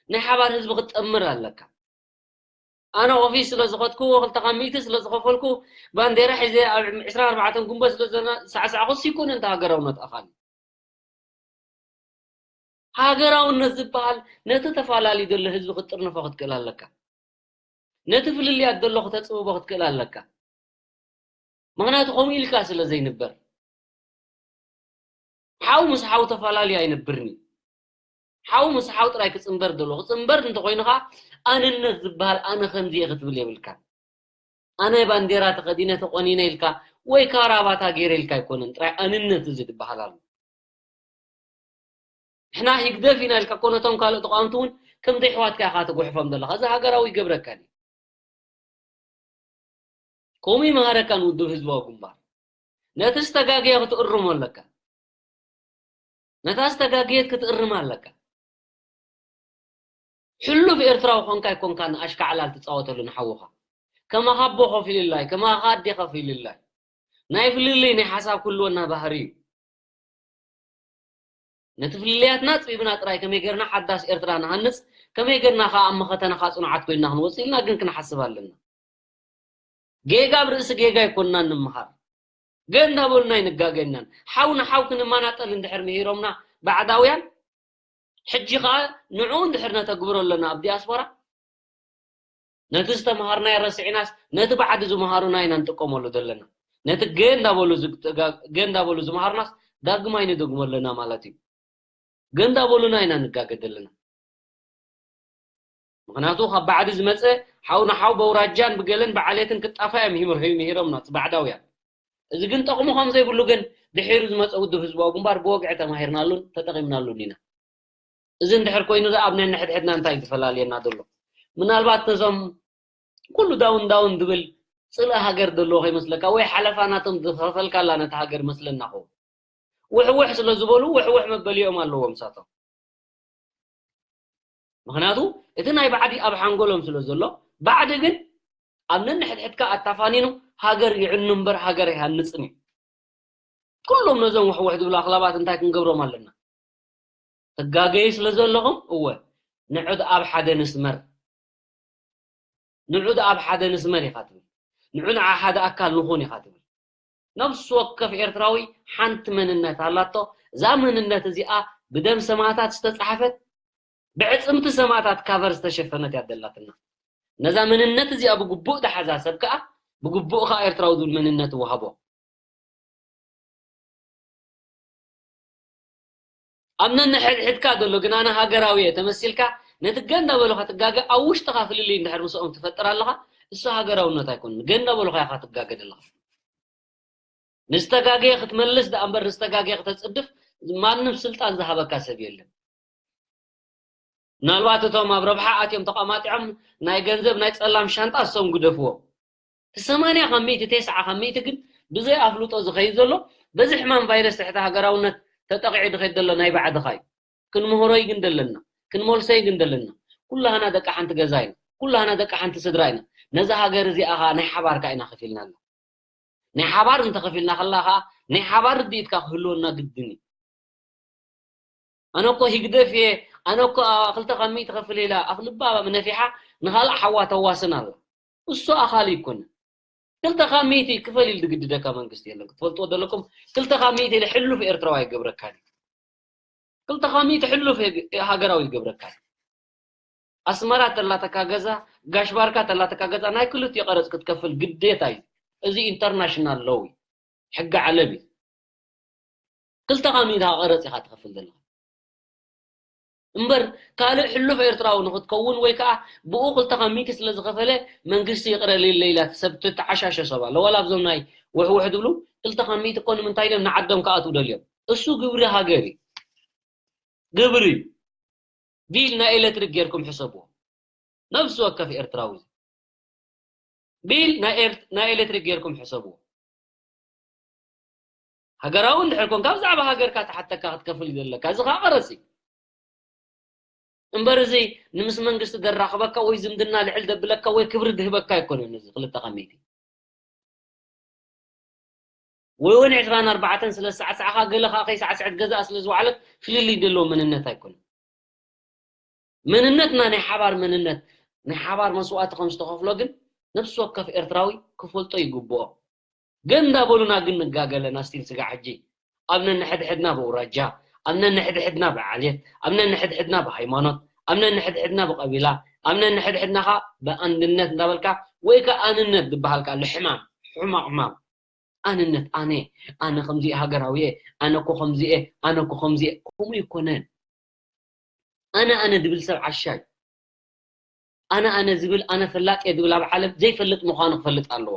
ናይ ሓባር ህዝቢ ክትጠምር ኣለካ። ኣነ ኦፊስ ስለ ዝኸድኩ፣ ክልተ ካብ ሚእቲ ስለ ዝኸፈልኩ፣ ባንዴራ ሒዘ ኣብ ዕስራን ኣርባዕተን ጉንበት ስለ ዘና-፣ ሳዕሳዕኩስ ይኮነ እንተ ሃገራውነት ኣኻል። ሃገራውነት ዝበሃል ነቲ ተፈላለዩ ዘሎ ህዝቢ ክትጥርንፎ ክትክእል ኣለካ። ነቲ ፍልልያት ዘሎ ክተጽብቦ ክትክእል ኣለካ። ምኽንያቱ ከምኡ ኢልካ ስለ ዘይንበር። ሓው ምስ ሓው ተፈላለዩ ኣይነብርን እዩ። ሓው ምስ ሓው ጥራይ ክጽንበር ደሎ። ክጽንበር እንተኾይኑ ኸኣ ኣንነት ዝበሃል ኣነ ከምዚ እየ ክትብል የብልካን። ኣነ ባንዴራ ተኸዲነ ተቆኒነ ኢልካ ወይ ካራባታ ገይረ ኢልካ ኣይኮነን። ጥራይ ኣንነት እዚ ዝበሃል ኣሎ። ንሕና ህግደፍ ኢና ኢልካ እኮ ነቶም ካልኦት ተቃወምቲ እውን ከምቲ ኣሕዋትካ ኢኻ ትጉሕፎም ዘለኻ። እዚ ሃገራዊ ይገብረካ ድዩ? ከምኡ ይምሃረካ ንውድብ ህዝባዊ ግንባር። ነቲ ዝተጋገየ ክትእርሞ ኣለካ። ነታ ዝተጋገየት ክትእርማ ኣለካ። ሕሉፍ ኤርትራዊ ኮንካ ኣይኮንካን ኣሽካዕላል ትጻወተሉ ንሓውኻ። ከማኻ ኣቦ ከፊልላይ፣ ከማኻ ኣዴ ከፊልላይ። ናይ ፍልልይ ናይ ሓሳብ ክህልወና ባህሪ እዩ። ነቲ ፍልልያትና ኣጽቢብና ጥራይ ከመይ ጌርና ሓዳስ ኤርትራ ንሃንጽ፣ ከመይ ጌርና ከኣ ኣብ መኸተና ከኣ ጽኑዓት ኮይንና ክንወጽእ ኢልና ግን ክንሓስብ ኣለና። ጌጋ ኣብ ርእሲ ጌጋ ኣይኮንና ንምሃር። ገ እንዳበሉና ኣይንጋገናን። ሓው ንሓው ክንመናጠል እንድሕር ምሂሮምና ባዕዳውያን፣ ሕጂ ከኣ ንዕኡ እንድሕር ነተግብሮ ኣለና ኣብ ዲያስፖራ፣ ነቲ ዝተምሃርናዮ ረሲዕናስ፣ ነቲ ባዕዲ ዝመሃሩና ኢና ንጥቀመሉ ዘለና። ነቲ ገ እንዳበሉ ዝግ-፣ ገ እንዳበሉ ዝመሃሩናስ ዳግም ኣይንደግሞ ኣለና ማለት እዩ። ገ እንዳበሉና ኢና ንጋገ ዘለና። ምኽንያቱ ካብ ባዕዲ ዝመጸ ሓው ንሓው በውራጃን ብገለን ብዓሌትን ክጣፋ እዮም ሂምር-፣ ሂምሂሮምና እቲ ባዕዳውያን። እዚ ግን ጠቕሙ ከም ዘይብሉ ግን ድሒሩ ዝመጸ ውድብ ህዝባዊ ግንባር ብወግዒ ተማሂርናሉን ተጠቒምናሉን ኢና። እዚ እንድሕር ኮይኑ ደኣ ኣብ ነንሕድሕድና እንታይ እዩ ዝፈላልየና ዘሎ? ምናልባት ነዞም ኩሉ ዳውን ዳውን ዝብል ጽልኢ ሃገር ዘለዎ ከይመስለካ፣ ወይ ሓለፋ ናቶም ዝኸፈልካላ ነታ ሃገር መስለና ኸውን። ውሕውሕ ስለ ዝበሉ ውሕውሕ መበሊኦም ኣለዎም ንሳቶም። ምኽንያቱ እቲ ናይ ባዕዲ ኣብ ሓንጎሎም ስለ ዘሎ፣ ባዕዲ ግን ኣብ ነንሕድሕድካ ኣታፋኒኑ ሃገር ይዕኑ እምበር ሃገር ኣይሃንጽን እዩ። ኩሎም ነዞም ውሕውሕ ዝብሉ ኣኽላባት እንታይ ክንገብሮም ኣለና? ትጋገዩ ስለ ዘለኹም፣ እወ፣ ንዑ ደኣ ኣብ ሓደ ንስመር። ንዑ ደኣ ኣብ ሓደ ንስመር ኢኻ ትብል። ንዑ ንዓ ሓደ ኣካል ንኹን ኢኻ ትብል። ነፍሲ ወከፍ ኤርትራዊ ሓንቲ መንነት ኣላቶ። እዛ መንነት እዚኣ ብደም ሰማእታት ዝተጻሕፈት፣ ብዕጽምቲ ሰማእታት ካቨር ዝተሸፈነት እያ ደላትና። ነዛ መንነት እዚኣ ብግቡእ ዝሓዛ ሰብ ከኣ፣ ብግቡእ ከኣ ኤርትራዊ ዝብል መንነት ይወሃቦ። ኣብ ነንሕድሕድካ ዘሎ ግን ኣነ ሃገራዊ እየ ተመሲልካ፣ ነቲ ገ እንዳበሉኻ ትጋገ፣ ኣብ ውሽጥኻ ፍልልይ እንድሕር ምስኦም ትፈጥር ኣለኻ፣ እሱ ሃገራውነት ኣይኮንን። ገ እንዳበሉኻ ኢኻ ትጋገ ዘለኻ። ንዝተጋገየ ክትመልስ ደኣ እምበር ንዝተጋገየ ክተጽድፍ ማንም ስልጣን ዝሃበካ ሰብ የለን። ምናልባት እቶም ኣብ ረብሓ ኣትዮም ተቋማጢዖም ናይ ገንዘብ ናይ ጸላም ሻንጣ እሶም ግደፍዎም። እቲ ሰማንያ ካብ ሚእቲ፣ ተስዓ ካብ ሚእቲ ግን ብዘይ ኣፍልጦ ዝኸይድ ዘሎ በዚ ሕማም ቫይረስ ትሕቲ ሃገራውነት ተጠቒዑ ዝኸይድ ዘሎ ናይ ባዕድኻ እዩ። ክንምህሮይ ግን ደለና፣ ክንመልሶይ ግን ደለና። ኩላህና ደቂ ሓንቲ ገዛ ኢና፣ ኩላህና ደቂ ሓንቲ ስድራ ኢና። ነዛ ሃገር እዚኣ ኸኣ ናይ ሓባርካ ኢና ከፊልናላ። ናይ ሓባር እንተኸፊልና ከላ ኸኣ ናይ ሓባር ርድኢትካ ክህልወና ግድን እዩ። ኣነ እኮ ህግደፍ እየ፣ ኣነ እኮ ክልተ ካብ ሚእቲ ከፍል ኢላ ኣፍልባ ነፊሓ ንኻልእ ሓዋ ተዋስን ኣላ። እሱ ኣኻሊ ይኮነ። ክልተ ካብ ሚእቲ ክፈል ኢሉ ዝግድደካ መንግስቲ የለን። ክትፈልጥዎ ዘለኩም፣ ክልተ ካብ ሚእቲ ኢለ ሕሉፍ ኤርትራዊ ኣይገብረካን እዩ። ክልተ ካብ ሚእቲ ሕሉፍ ሃገራዊ ይገብረካ እዩ። ኣስመራ ተላተካ ገዛ፣ ጋሽ ባርካ ተላተካ ገዛ ናይ ክልቲኡ ቀረጽ ክትከፍል ግዴታ እዩ። እዚ ኢንተርናሽናል ሎው እዩ። ሕጊ ዓለም እዩ። ክልተ ካብ ሚእቲ ቀረጽ ኢኻ ትኸፍል ዘለኻ። እምበር ካልእ ሕሉፍ ኤርትራዊ ንኽትከውን ወይ ከዓ ብኡ ክልተ ካብ ሚእቲ ስለ ዝኸፈለ መንግስቲ ይቕረ ኢለይ ኢላ ሰብ ትተዓሻሸ ሰብ ኣሎ። ዋላ ኣብዞም ናይ ውሕውሕ ዝብሉ ክልተ ካብ ሚእቲ እኮ ንምንታይ ኢሎም ንዓዶም ክኣትዉ ደልዮም? እሱ ግብሪ ሃገር እዩ። ግብሪ እዩ። ቢል ናይ ኤሌክትሪክ ጌርኩም ሕሰብዎ። ነብሲ ወከፍ ኤርትራዊ ቢል ናይ ኤር- ናይ ኤሌክትሪክ ጌርኩም ሕሰብዎ። ሃገራዊ እንድሕር ኮንካ ብዛዕባ ሃገርካ ተሓተካ ክትከፍል እዩ ዘለካ። እዚ ከዓ ቀረፂ እምበር እዚ ንምስ መንግስቲ ደራኽበካ ወይ ዝምድና ልዕል ደብለካ ወይ ክብሪ ድህበካ ኣይኮነን። እዚ ክልተ ካብ ሚእቲ ወይ እውን ዕስራን ኣርባዕተን ስለ ዝሳዕሳዕካ ገለ ከዓ ከይሳዕስዐት ገዛእ ስለ ዝወዓለት ፍልልይ ዘለዎ መንነት ኣይኮነን። መንነትና ናይ ሓባር መንነት ናይ ሓባር መስዋእቲ ከም ዝተኸፍሎ ግን ነፍሲ ወከፍ ኤርትራዊ ክፈልጦ ይግብኦ። ገንዳ በሉና ግን ንጋገ ኣለና ስቲል ስጋዕ ሕጂ ኣብ ነንሕድሕድና ብኣውራጃ ኣብ ነንሕድሕድና ብዓሌት ኣብ ነንሕድሕድና ብሃይማኖት ኣብ ነንሕድሕድና ብቀቢላ ኣብ ነንሕድሕድና ከዓ ብኣንድነት እንዳበልካ ወይ ከዓ ኣንነት ዝበሃል ከዓ ኣሎ ሕማም ሕማቕ ሕማም ኣንነት ኣነ ኣነ ከምዚ ሃገራዊ እየ ኣነ እኮ ከምዚ እየ ኣነ እኮ ከምዚ እየ ከምኡ ይኮነን ኣነ ኣነ ድብል ሰብ ዓሻይ ኣነ ኣነ ዝብል ኣነ ፈላጥ እየ ድብል ኣብ ዓለም ዘይፈልጥ ምዃኑ ክፈልጥ ኣለዎ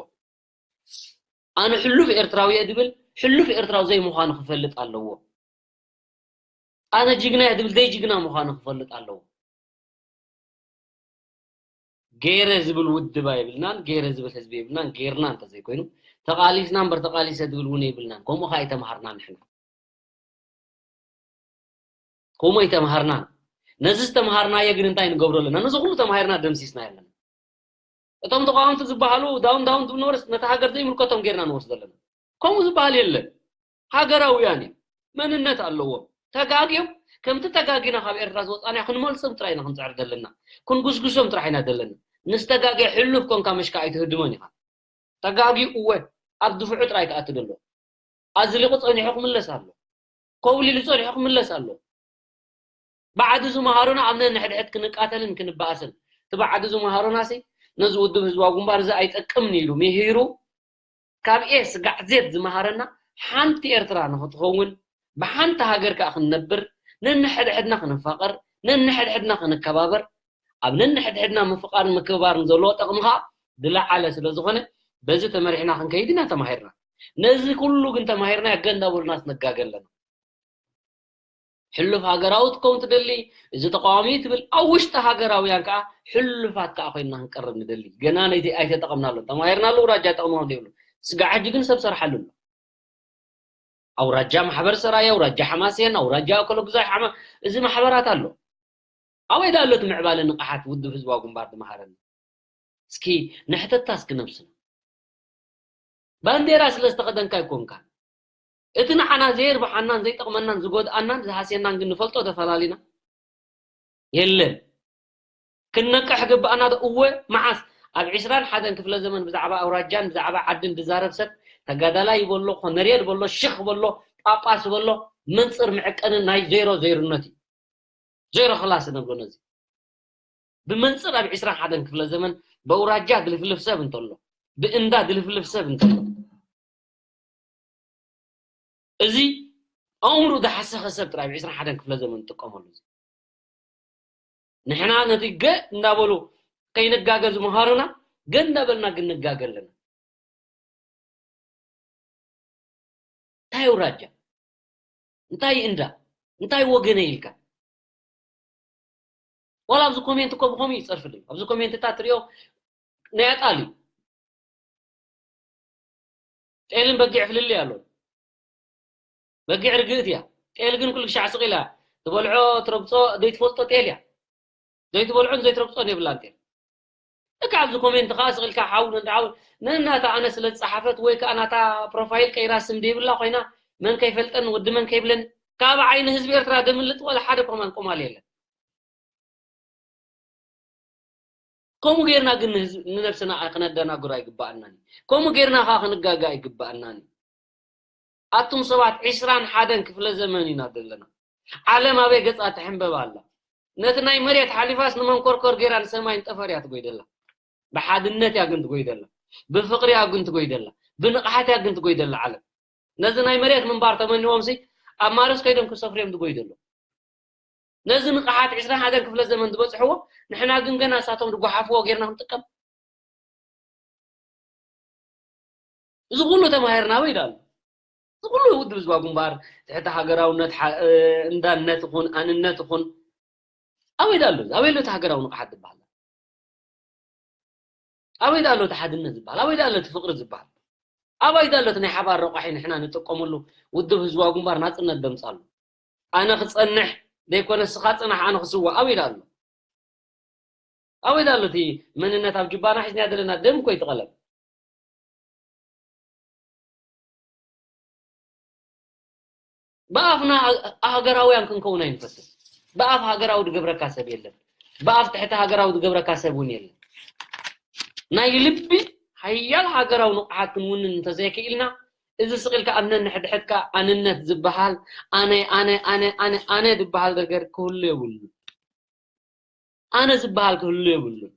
ኣነ ሕሉፍ ኤርትራዊ እየ ድብል ሕሉፍ ኤርትራዊ ዘይምዃኑ ክፈልጥ ኣለዎ ኣነ ጅግና እየ ድብል ዘይጅግና ምዃኑ ክፈልጥ ኣለዎ ገይረ ዝብል ውድብ የብልናን ገይረ ዝብል ህዝቢ የብልናን ገይርና እንተዘይኮይኑ ተቓሊስና እምበር ተቓሊሰ ዝብል እውን የብልናን ከምኡ ከዓ ኣይተምሃርና ንሕና ከምኡ ኣይተምሃርናን ነዚ ዝተምሃርናዮ ግን እንታይ ንገብሮ ኣለና ነዚ ኩሉ ተምሃርና ደምሲስና ኣለና እቶም ተቃወምቲ ዝበሃሉ ዳውን ዳውን ዝብል ነበርስ ነቲ ሃገር ዘይምልከቶም ገይርና ንወስድ ኣለና ከምኡ ዝበሃል የለን ሃገራውያን እዮም መንነት ኣለዎም ተጋግዮም ከምቲ ተጋጊና ካብ ኤርትራ ዝወፃና ክንመልሶም ጥራይ ኢና ክንፅዕር ዘለና ክንጉስጉሶም ጥራሕ ኢና ዘለና ምስ ተጋግየ ሕሉፍ ኮንካ መሽካ ኣይትህድሞን ኢኻ ተጋግዩ እወ ኣብ ድፍዑ ጥራይ ክኣቱ ደሎ ኣዝሊቑ ፀኒሑ ክምለስ ኣሎ ኮብሊሉ ፀኒሑ ክምለስ ኣሎ ብዓዲ ዝመሃሩና ኣብ ነንሕድሕድ ክንቃተልን ክንበኣስን እቲ ብዓዲ ዝመሃሩና ሲ ነዚ ውድብ ህዝባዊ ግንባር እዚ ኣይጠቅምን ኢሉ ምሂሩ ካብ ኤስ ጋዕዜት ዝመሃረና ሓንቲ ኤርትራ ንክትኸውን ብሓንቲ ሃገር ከዓ ክንነብር ነንሕድሕድና ክንፋቀር ነንሕድሕድና ክንከባበር ኣብ ነንሕድሕድና ምፍቃርን ምክብባርን ዘለዎ ጠቕሚ ከዓ ዝለዓለ ስለ ዝኾነ በዚ ተመሪሕና ክንከይድ ኢና ተማሂርና ነዚ ኩሉ ግን ተማሂርና ገንዳ በሉናስ ንጋገ ኣለና ሕሉፍ ሃገራዊ ትከውን ትደሊ እዚ ተቃዋሚ ትብል ኣብ ውሽጢ ሃገራውያን ከዓ ሕሉፋት ከዓ ኮይንና ክንቀርብ ንደሊ ገና ነዚ ኣይተጠቐምናሉን ተማሂርናሉ ኣውራጃ ጠቕሞም ዘይብሉ ስጋ ሕጂ ግን ሰብ ሰርሓሉ ኣሎ ኣውራጃ ማሕበር ሰራይ ኣውራጃ ሓማሴን ኣውራጃ ኣከለጉዛይ ሓማ እዚ ማሕበራት ኣሎ ኣበይ ዳ ኣሎ እቲ ምዕባለ ንቕሓት ውድብ ህዝባዊ ግንባር ዝመሃረና እስኪ ንሕተታ እስኪ ነብስና ባንዴራ ስለ ዝተኸደንካ ኣይኮንካን እቲ ንዓና ዘየርብሓናን ዘይጠቕመናን ዝጎድኣናን ዝሃስየናን ግን ንፈልጦ ተፈላሊና የለን ክንነቅሕ ግባኣና ዶ እወ መዓስ ኣብ ዕስራን ሓደን ክፍለ ዘመን ብዛዕባ ኣውራጃን ብዛዕባ ዓድን ዝዛረብ ሰብ ተጋዳላይ ይበሎ ኮነርየል በሎ ሽኽ በሎ ጳጳስ በሎ መንፅር መዕቀንን ናይ ዜሮ ዜርነት እዩ ዜሮ ክላስ ነብሎ ነዚ ብመንፅር ኣብ ዕስራን ሓደን ክፍለ ዘመን ብኣውራጃ ድልፍልፍ ሰብ እንተሎ ብእንዳ ድልፍልፍ ሰብ እንተሎ እዚ ኣእምሩ ዝሓሰኸ ሰብ ጥራይ ኣብ ዕስራን ሓደን ክፍለ ዘመን ንጥቀመሉ እዚ ንሕና ነቲ ገ እንዳበሉ ከይንጋገ ዝመሃሩና ገ እንዳበልና ግን ንጋገ ኣለና እንታይ ኣውራጃ እንታይ እንዳ እንታይ ወገነ ኢልካ ዋላ ኣብዚ ኮሜንት እኮ ብኸምኡ ይፀርፍልኝ ኣብዚ ኮሜንትታት ትሪኦ ናይ ኣጣል እዩ ጤልን በጊዕ ፍልልይ ኣሎ በጊዕ ርግእት እያ ጤል ግን ኩሉ ክሻዕ ስቕ ኢላ ትበልዖ ትረግፆ ዘይትፈልጦ ጤል እያ ዘይትበልዖን ዘይትረግፆን የብላን ጤል እካ ኣብዚ ኮሜንት ከዓ ስቕ ኢልካ ሓው ነንዳ ሓው ነናታ ኣነ ስለ ዝፀሓፈት ወይ ከዓ ናታ ፕሮፋይል ቀይራ ስም ዘይብላ ኮይና መን ከይፈልጠን ወዲ መን ከይብለን ካብ ዓይኒ ህዝቢ ኤርትራ ደምልጥ ወላ ሓደ ኮማን ቆማል የለን ከምኡ ጌርና ግን ንነብስና ክነደናግሮ ኣይግባኣናን እዩ። ከምኡ ጌርና ከዓ ክንጋገ ኣይግባኣናን እዩ። ኣቱም ሰባት ዒስራን ሓደን ክፍለ ዘመን ኢና ዘለና። ዓለም ኣበይ ገጻ ትሕንበብ ኣላ? ነቲ ናይ መሬት ሓሊፋስ ንመንኮርኮር ጌራ ንሰማይ ንጠፈር እያ ትጎይደላ። ብሓድነት እያ ግን ትጎይደላ። ብፍቕሪ እያ ግን ትጎይደላ። ብንቕሓት እያ ግን ትጎይደላ ዓለም። ነዚ ናይ መሬት ምንባር ተመንዎም ሲ ኣብ ማርስ ከይዶም ክሰፍሩ እዮም ዝጎይደሉ። ነዚ ንቕሓት ዕስራን ሓደን ክፍለ ዘመን ዝበፅሕዎ ንሕና ግን ገና እሳቶም ዝጓሓፍዎ ጌርና ክንጥቀም? እዚ ኩሉ ተማሂርና ኣበይ ዳሎ? እዚ ኩሉ ውድብ ህዝባዊ ግንባር ትሕቲ ሃገራውነት፣ እንዳነት ይኹን ኣንነት ይኹን ኣበይ ዳሎ? ኣበይ ኣሎ እቲ ሃገራዊ ንቕሓት ዝበሃል? ኣበይ ዳሎ እቲ ሓድነት ዝበሃል? ኣበይ ዳሎ እቲ ፍቕሪ ዝበሃል? ኣበይ ዳሎ እቲ ናይ ሓባር ረቋሒ ንሕና ንጥቀመሉ? ውድብ ህዝባዊ ግንባር ናፅነት ደምፃሉ። ኣነ ክፀንሕ ዘይኮነ ንስኻ ፅናሕ ኣነ ክስዋእ ኣበይ ዳሎ? ኣበይ ዳሎ እቲ መንነት ኣብ ጅባና ሒዝና ዘለና ደም እኮ ይትቐለም። ብኣፍና ሃገራውያን ክንከውን ኣይንፈትን። ብኣፍ ሃገራዊ ዝገብረካ ሰብ የለን። ብኣፍ ትሕቲ ሃገራዊ ዝገብረካ ሰብ እውን የለን። ናይ ልቢ ሓያል ሃገራዊ ንቕሓት ክንውንን እንተዘይክኢልና፣ እዚ ስቕ ኢልካ ኣብ ነንሕድሕድካ ኣንነት ዝበሃል፣ ኣነ ኣነ ኣነ ኣነ ኣነ ዝበሃል ነገር ክህሉ የብሉ። ኣነ ዝበሃል ክህሉ የብሉን።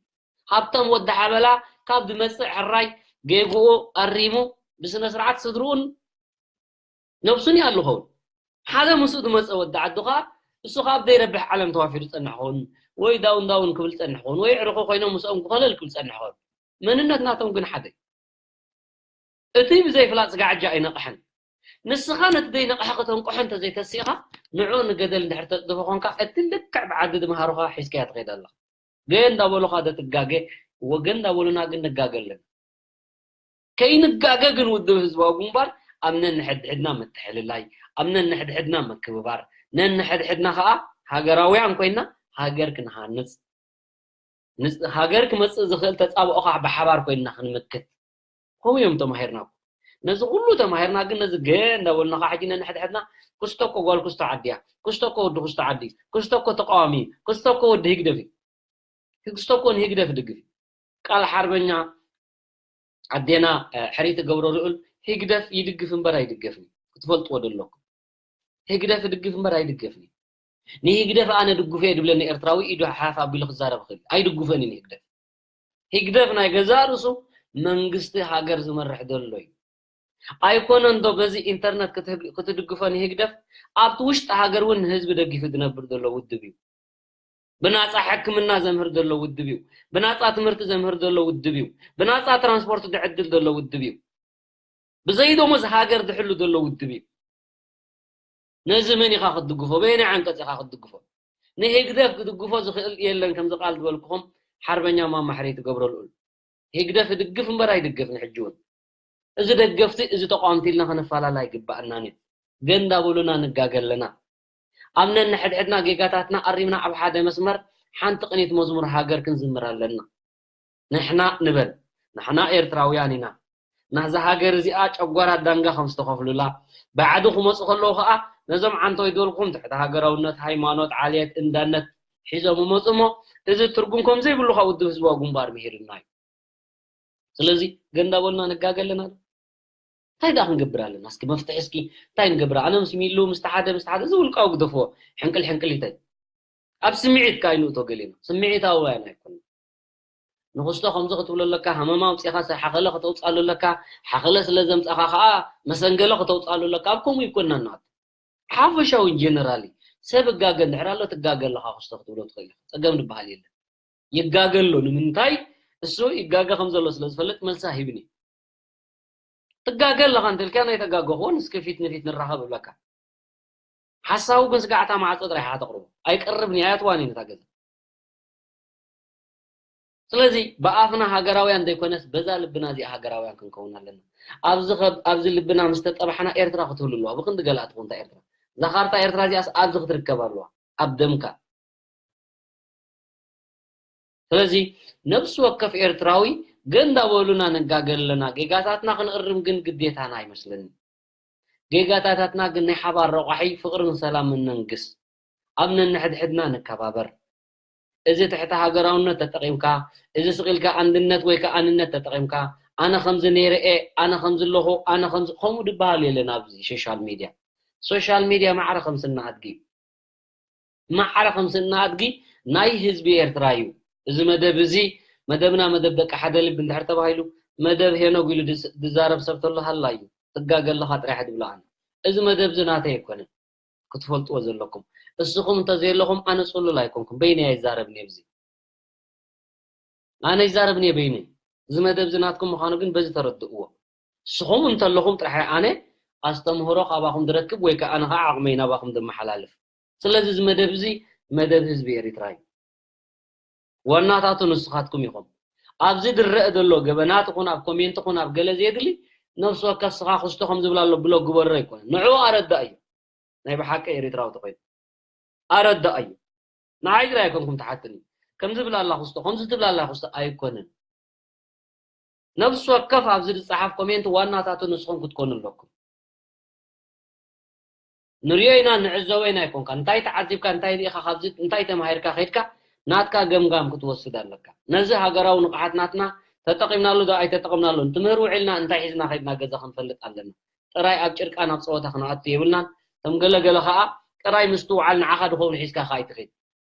ሃብቶም ወዲ ሓበላ ካብ ዝመፅእ ሕራይ ጌግኡ ኣሪሙ ብስነ ስርዓት ስድርኡን ነብሱን ይሃሉ ኸውን። ሓደ ምስኡ ዝመፀ ወዲ ዓዱ ከዓ እሱ ከዓ ኣብ ዘይረብሕ ዓለም ተዋፊሩ ዝፀንሕ ኸውን፣ ወይ ዳውን ዳውን ክብል ዝፀንሕ ኸውን፣ ወይ ዕርኹ ኮይኖም ምስኦም ክኸለል ክብል ዝፀንሕ ኸውን። መንነት ናቶም ግን ሓደ እዩ። እቲ ብዘይፍላጥ ስጋዕጃ ኣይነቕሕን። ንስኻ ነቲ ዘይነቕሐ ከተንቅሖ እንተዘይተሲእኻ፣ ንዕኡ ንገደል እንድሕር ተጽድፎ ኾንካ፣ እቲ ልክዕ ብዓዲ ዝመሃሩኻ ሒዝካያ ትኸይድ ኣለኻ። ገ እንዳበሉኻ ዶ ትጋገ፣ ወገ እንዳበሉና ግን ንጋገ ኣለና። ከይንጋገ ግን ውድብ ህዝባዊ ግንባር ኣብ ነንሕድሕድና ምትሕልላይ፣ ኣብ ነንሕድሕድና ምክብባር፣ ነንሕድሕድና ኸኣ ሃገራውያን ኮይና ሃገር ክንሃንጽ፣ ንጽ-፣ ሃገር ክመጽእ ዝኽእል ተጻብኦ ኸኣ ብሓባር ኮይንና ክንምክት። ከምኡ እዮም ተማሂርና እኮ። ነዚ ኩሉ ተማሂርና ግን ነዚ ገ እንዳበልና ኸዓ ሕጂ ነንሕድሕድና ክስቶ እኮ ጓል ክስቶ ዓዲ እያ፣ ክስቶ እኮ ወዲ ክስቶ ዓዲ፣ ክስቶ እኮ ተቃዋሚ፣ ክስቶ እኮ ወዲ ህግደፍ እዩ። ክስቶ እኮ ንህግደፍ ይድግፍ እዩ። ቃል ሓርበኛ ኣዴና፣ እ፣ ሕሪት ገብረ ልዑል ህግደፍ ይድግፍ እምበር ኣይድገፍን እዩ። ክትፈልጥዎ ዘለኩም። ህግደፍ ይድግፍ እምበር ኣይድገፍን እዩ። ንህግደፍ ኣነ ድጉፍ እየ ድብለኒ ኤርትራዊ ኢዱ ሓፍ ኣቢሉ ክዛረብ ይኽእል እዩ። ኣይድጉፈን እዩ ንህግደፍ። ህግደፍ ናይ ገዛእ ርእሱ መንግስቲ ሃገር ዝመርሕ ዘሎ እዩ። ኣይኮነን ዶ በዚ ኢንተርነት ክትህግ-፣ ክትድግፎ ንህግደፍ ኣብቲ ውሽጢ ሃገር እውን ንህዝቢ ደጊፉ ዝነብር ዘሎ ውድብ እዩ። ብናጻ ሕክምና ዘምህር ዘሎ ውድብ እዩ። ብናጻ ትምህርቲ ዘምህር ዘሎ ውድብ እዩ። ብናጻ ትራንስፖርት ዝዕድል ዘሎ ውድብ እዩ። ብዘይ ደሞዝ ሃገር ዝሕሉ ዘሎ ውድብ እዩ። ነዚ መን ኢኻ ክትድግፎ? በየናይ ዓንቀጽ ኢኻ ክትድግፎ? ንህግደፍ ክድግፎ ዝኽእል የለን፣ ከምዚ ቃል ዝበልኩኹም ሓርበኛ ማማ ሕርየት ገብረ ልዑል። ህግደፍ ይድግፍ እምበር ኣይድግፍን ሕጂ እውን። እዚ ደገፍቲ፣ እዚ ተቃወምቲ ኢልና ከነፈላሊ ኣይግባኣናን እዩ። ገ እንዳበሉና ንጋገ ኣለና። ኣብ ነንሕድሕድና ጌጋታትና ኣሪምና ኣብ ሓደ መስመር ሓንቲ ቅኒት መዝሙር ሃገር ክንዝምር ኣለና። ንሕና ንበል፣ ንሕና ኤርትራውያን ኢና። ናዛ ሃገር እዚኣ ጨጓራ ዳንጋ ከም ዝተኸፍሉላ፣ ባዕዲ ክመጹ ከለዉ ኸኣ ነዞም ዓንተወይ ዝበልኩም ትሕቲ ሃገራውነት፣ ሃይማኖት፣ ዓልየት፣ እንዳነት ሒዞም ይመጹ እሞ፣ እዚ ትርጉም ከም ዘይብሉ ካብ ውድብ ህዝባዊ ግንባር ምሂርና እዩ። ስለዚ ገ እንዳበልና ንጋገ ኣለና ዶ? እንታይ ደኣ ክንገብር ኣለና? እስኪ መፍትሒ እስኪ እንታይ ንገብር? ኣነ ምስ ሚሉ፣ ምስቲ ሓደ፣ ምስቲ ሓደ፣ እዚ ውልቃዊ ግደፍዎ። ሕንቅል ሕንቅል ይተይ። ኣብ ስምዒት ከኣ ኣይንእቶ ገሊና። ስምዒታውያን ኣይኮንና። ንኽስቶ ከምዚ ክትብሎ ኣለካ፣ ሃመማ ኣውጺእኻ ሰ-፣ ሓኸለ ከተውጽኣሉ ኣለካ፣ ሓኸለ ስለ ዘምጻኻ ከኣ መሰንገለ ከተውጽኣሉ ኣለካ። ኣብ ከምኡ ኣይኮንና ንኣቱ። ሓፈሻዊ ጀነራሊ ሰብ እጋገ እንድሕር ኣሎ ትጋገ ኣለኻ ክስቶ ክትብሎ ትኽእል ኢኻ። ጸገም ዝበሃል የለን። ይጋገ ኣሎ። ንምንታይ? እሱ ይጋገ ከም ዘሎ ስለ ዝፈልጥ መልሲ ሂብኒ። ትጋገ ኣለኻ እንተልካ ናይ ተጋገኹዎ ንስኪ ፊት ንፊት ንራኸብ እብለካ። ሓሳዊ ግን ስጋዕታ ማዕጾ ጥራሕ ኢኻ ተቕርቦ። ኣይቀርብን እዩ፣ ኣየእትዋን እዩ ነታ ገዛ። ስለዚ ብኣፍና ሃገራውያን ዘይኮነስ በዛ ልብና እዚኣ ሃገራውያን ክንከውን ኣለና። ኣብዚ ኸብ-፣ ኣብዚ ልብና ምስ ተጠባሕና ኤርትራ ክትህሉ ኣለዋ። ብኽንዲ ገለ ኣትኹንታ ኤርትራ። እዛ ካርታ ኤርትራ እዚኣስ ኣብዚ ክትርከብ ኣለዋ። ኣብ ደምካ። ስለዚ ነፍሲ ወከፍ ኤርትራዊ ገ እንዳበሉና ንጋገ ኣለና። ጌጋታትና ክንእርም ግን ግዴታና ይመስለኒ። ጌጋታታትና ግን ናይ ሓባር ረቋሒ ፍቕርን ሰላምን ነንግስ። ኣብ ነንሕድሕድና ንከባበር። እዚ ትሕቲ ሃገራውነት ተጠቒምካ፣ እዚ ስቕ ኢልካ ኣንድነት ወይ ከኣ ኣንነት ተጠቒምካ፣ ኣነ ከምዚ ነይረ እየ፣ ኣነ ከምዚ ኣለኹ፣ ኣነ ከምዚ፣ ከምኡ ድበሃል የለን ኣብዚ ሶሻል ሚድያ። ሶሻል ሚድያ ማዕረ ከም ስኒ ኣድጊ እዩ። ማዕረ ከም ስኒ ኣድጊ ናይ ህዝቢ ኤርትራ እዩ። እዚ መደብ እዚ መደብና መደብ ደቂ ሓደ ልቢ እንድሕር ተባሂሉ፣ መደብ ሄኖግ ኢሉ ድስ-፣ ድዛረብ ሰብ ተሎ ሃላ እዩ። ትጋገ ኣለኻ ጥራሕ ድብሎ ኣነ። እዚ መደብ እዚ ናተይ ኣይኮነን። ክትፈልጥዎ ዘለኩም። እስኹም እንተዘየለኹም ኣነ ጽሉል ኣይኮንኩም። በይነይ ኣይዛረብን እየ ብዚ። ኣነ ይዛረብን እየ በይነይ። እዚ መደብ እዚ ናትኩም ምዃኑ ግን በዚ ተረድእዎ። እስኹም እንተለኹም ጥራሕ እየ ኣነ ኣስተምህሮ ካባኹም ዝረክብ ወይ ከኣ ኣነ ከኣ ዓቕመይ ናባኹም ዘመሓላልፍ። ስለዚ እዚ መደብ እዚ መደብ ህዝቢ ኤሪትራ እዩ። ዋናታቱ ንስኻትኩም ኢኹም። ኣብዚ ዝረአ ዘሎ ገበናት ኹን ኣብ ኮሜንት ኹን ኣብ ገለ ዘየድሊ ነፍሲ ወከፍ ስኻ ክስቶ ከም ዝብል ኣሎ ብሎ ግበሮ ኣይኮነን። ንዕኡ ኣረዳእ እዩ። ናይ ብሓቂ ኤሪትራዊ ተኾይኑ ኣረዳእ እዩ። ንዓይ ጥራይ ኣይኮንኩም ትሓትኒ። ከምዚ ብላ ኣላ ክስቶ፣ ከምዚ ትብላ ኣላ ክስቶ ኣይኮነን። ነፍሲ ወከፍ ኣብዚ ዝጸሓፍ ኮሜንት ዋናታቱ ንስኹም ክትኮኑ ኣለኩም። ንሪኦ ኢና ንዕዘቦ ኢና ኣይኮንካ። እንታይ ተዓዚብካ፣ እንታይ ርኢኻ፣ ካብዚ እንታይ ተማሂርካ ከይድካ ናትካ ገምጋም ክትወስድ ኣለካ። ነዚ ሃገራዊ ንቕሓት ናትና ተጠቒምናሉ ዶ ኣይተጠቐምናሉን፣ ትምህር ውዒልና እንታይ ሒዝና ከይድና ገዛ ክንፈልጥ ኣለና። ጥራይ ኣብ ጭርቃን ኣብ ጸወታ ክንኣቱ የብልናን። እቶም ገለ ገለ ኸኣ ጥራይ ምስትውዓል ንዓኻ ድኸውን ሒዝካ ኸኣ ኣይትኺድ።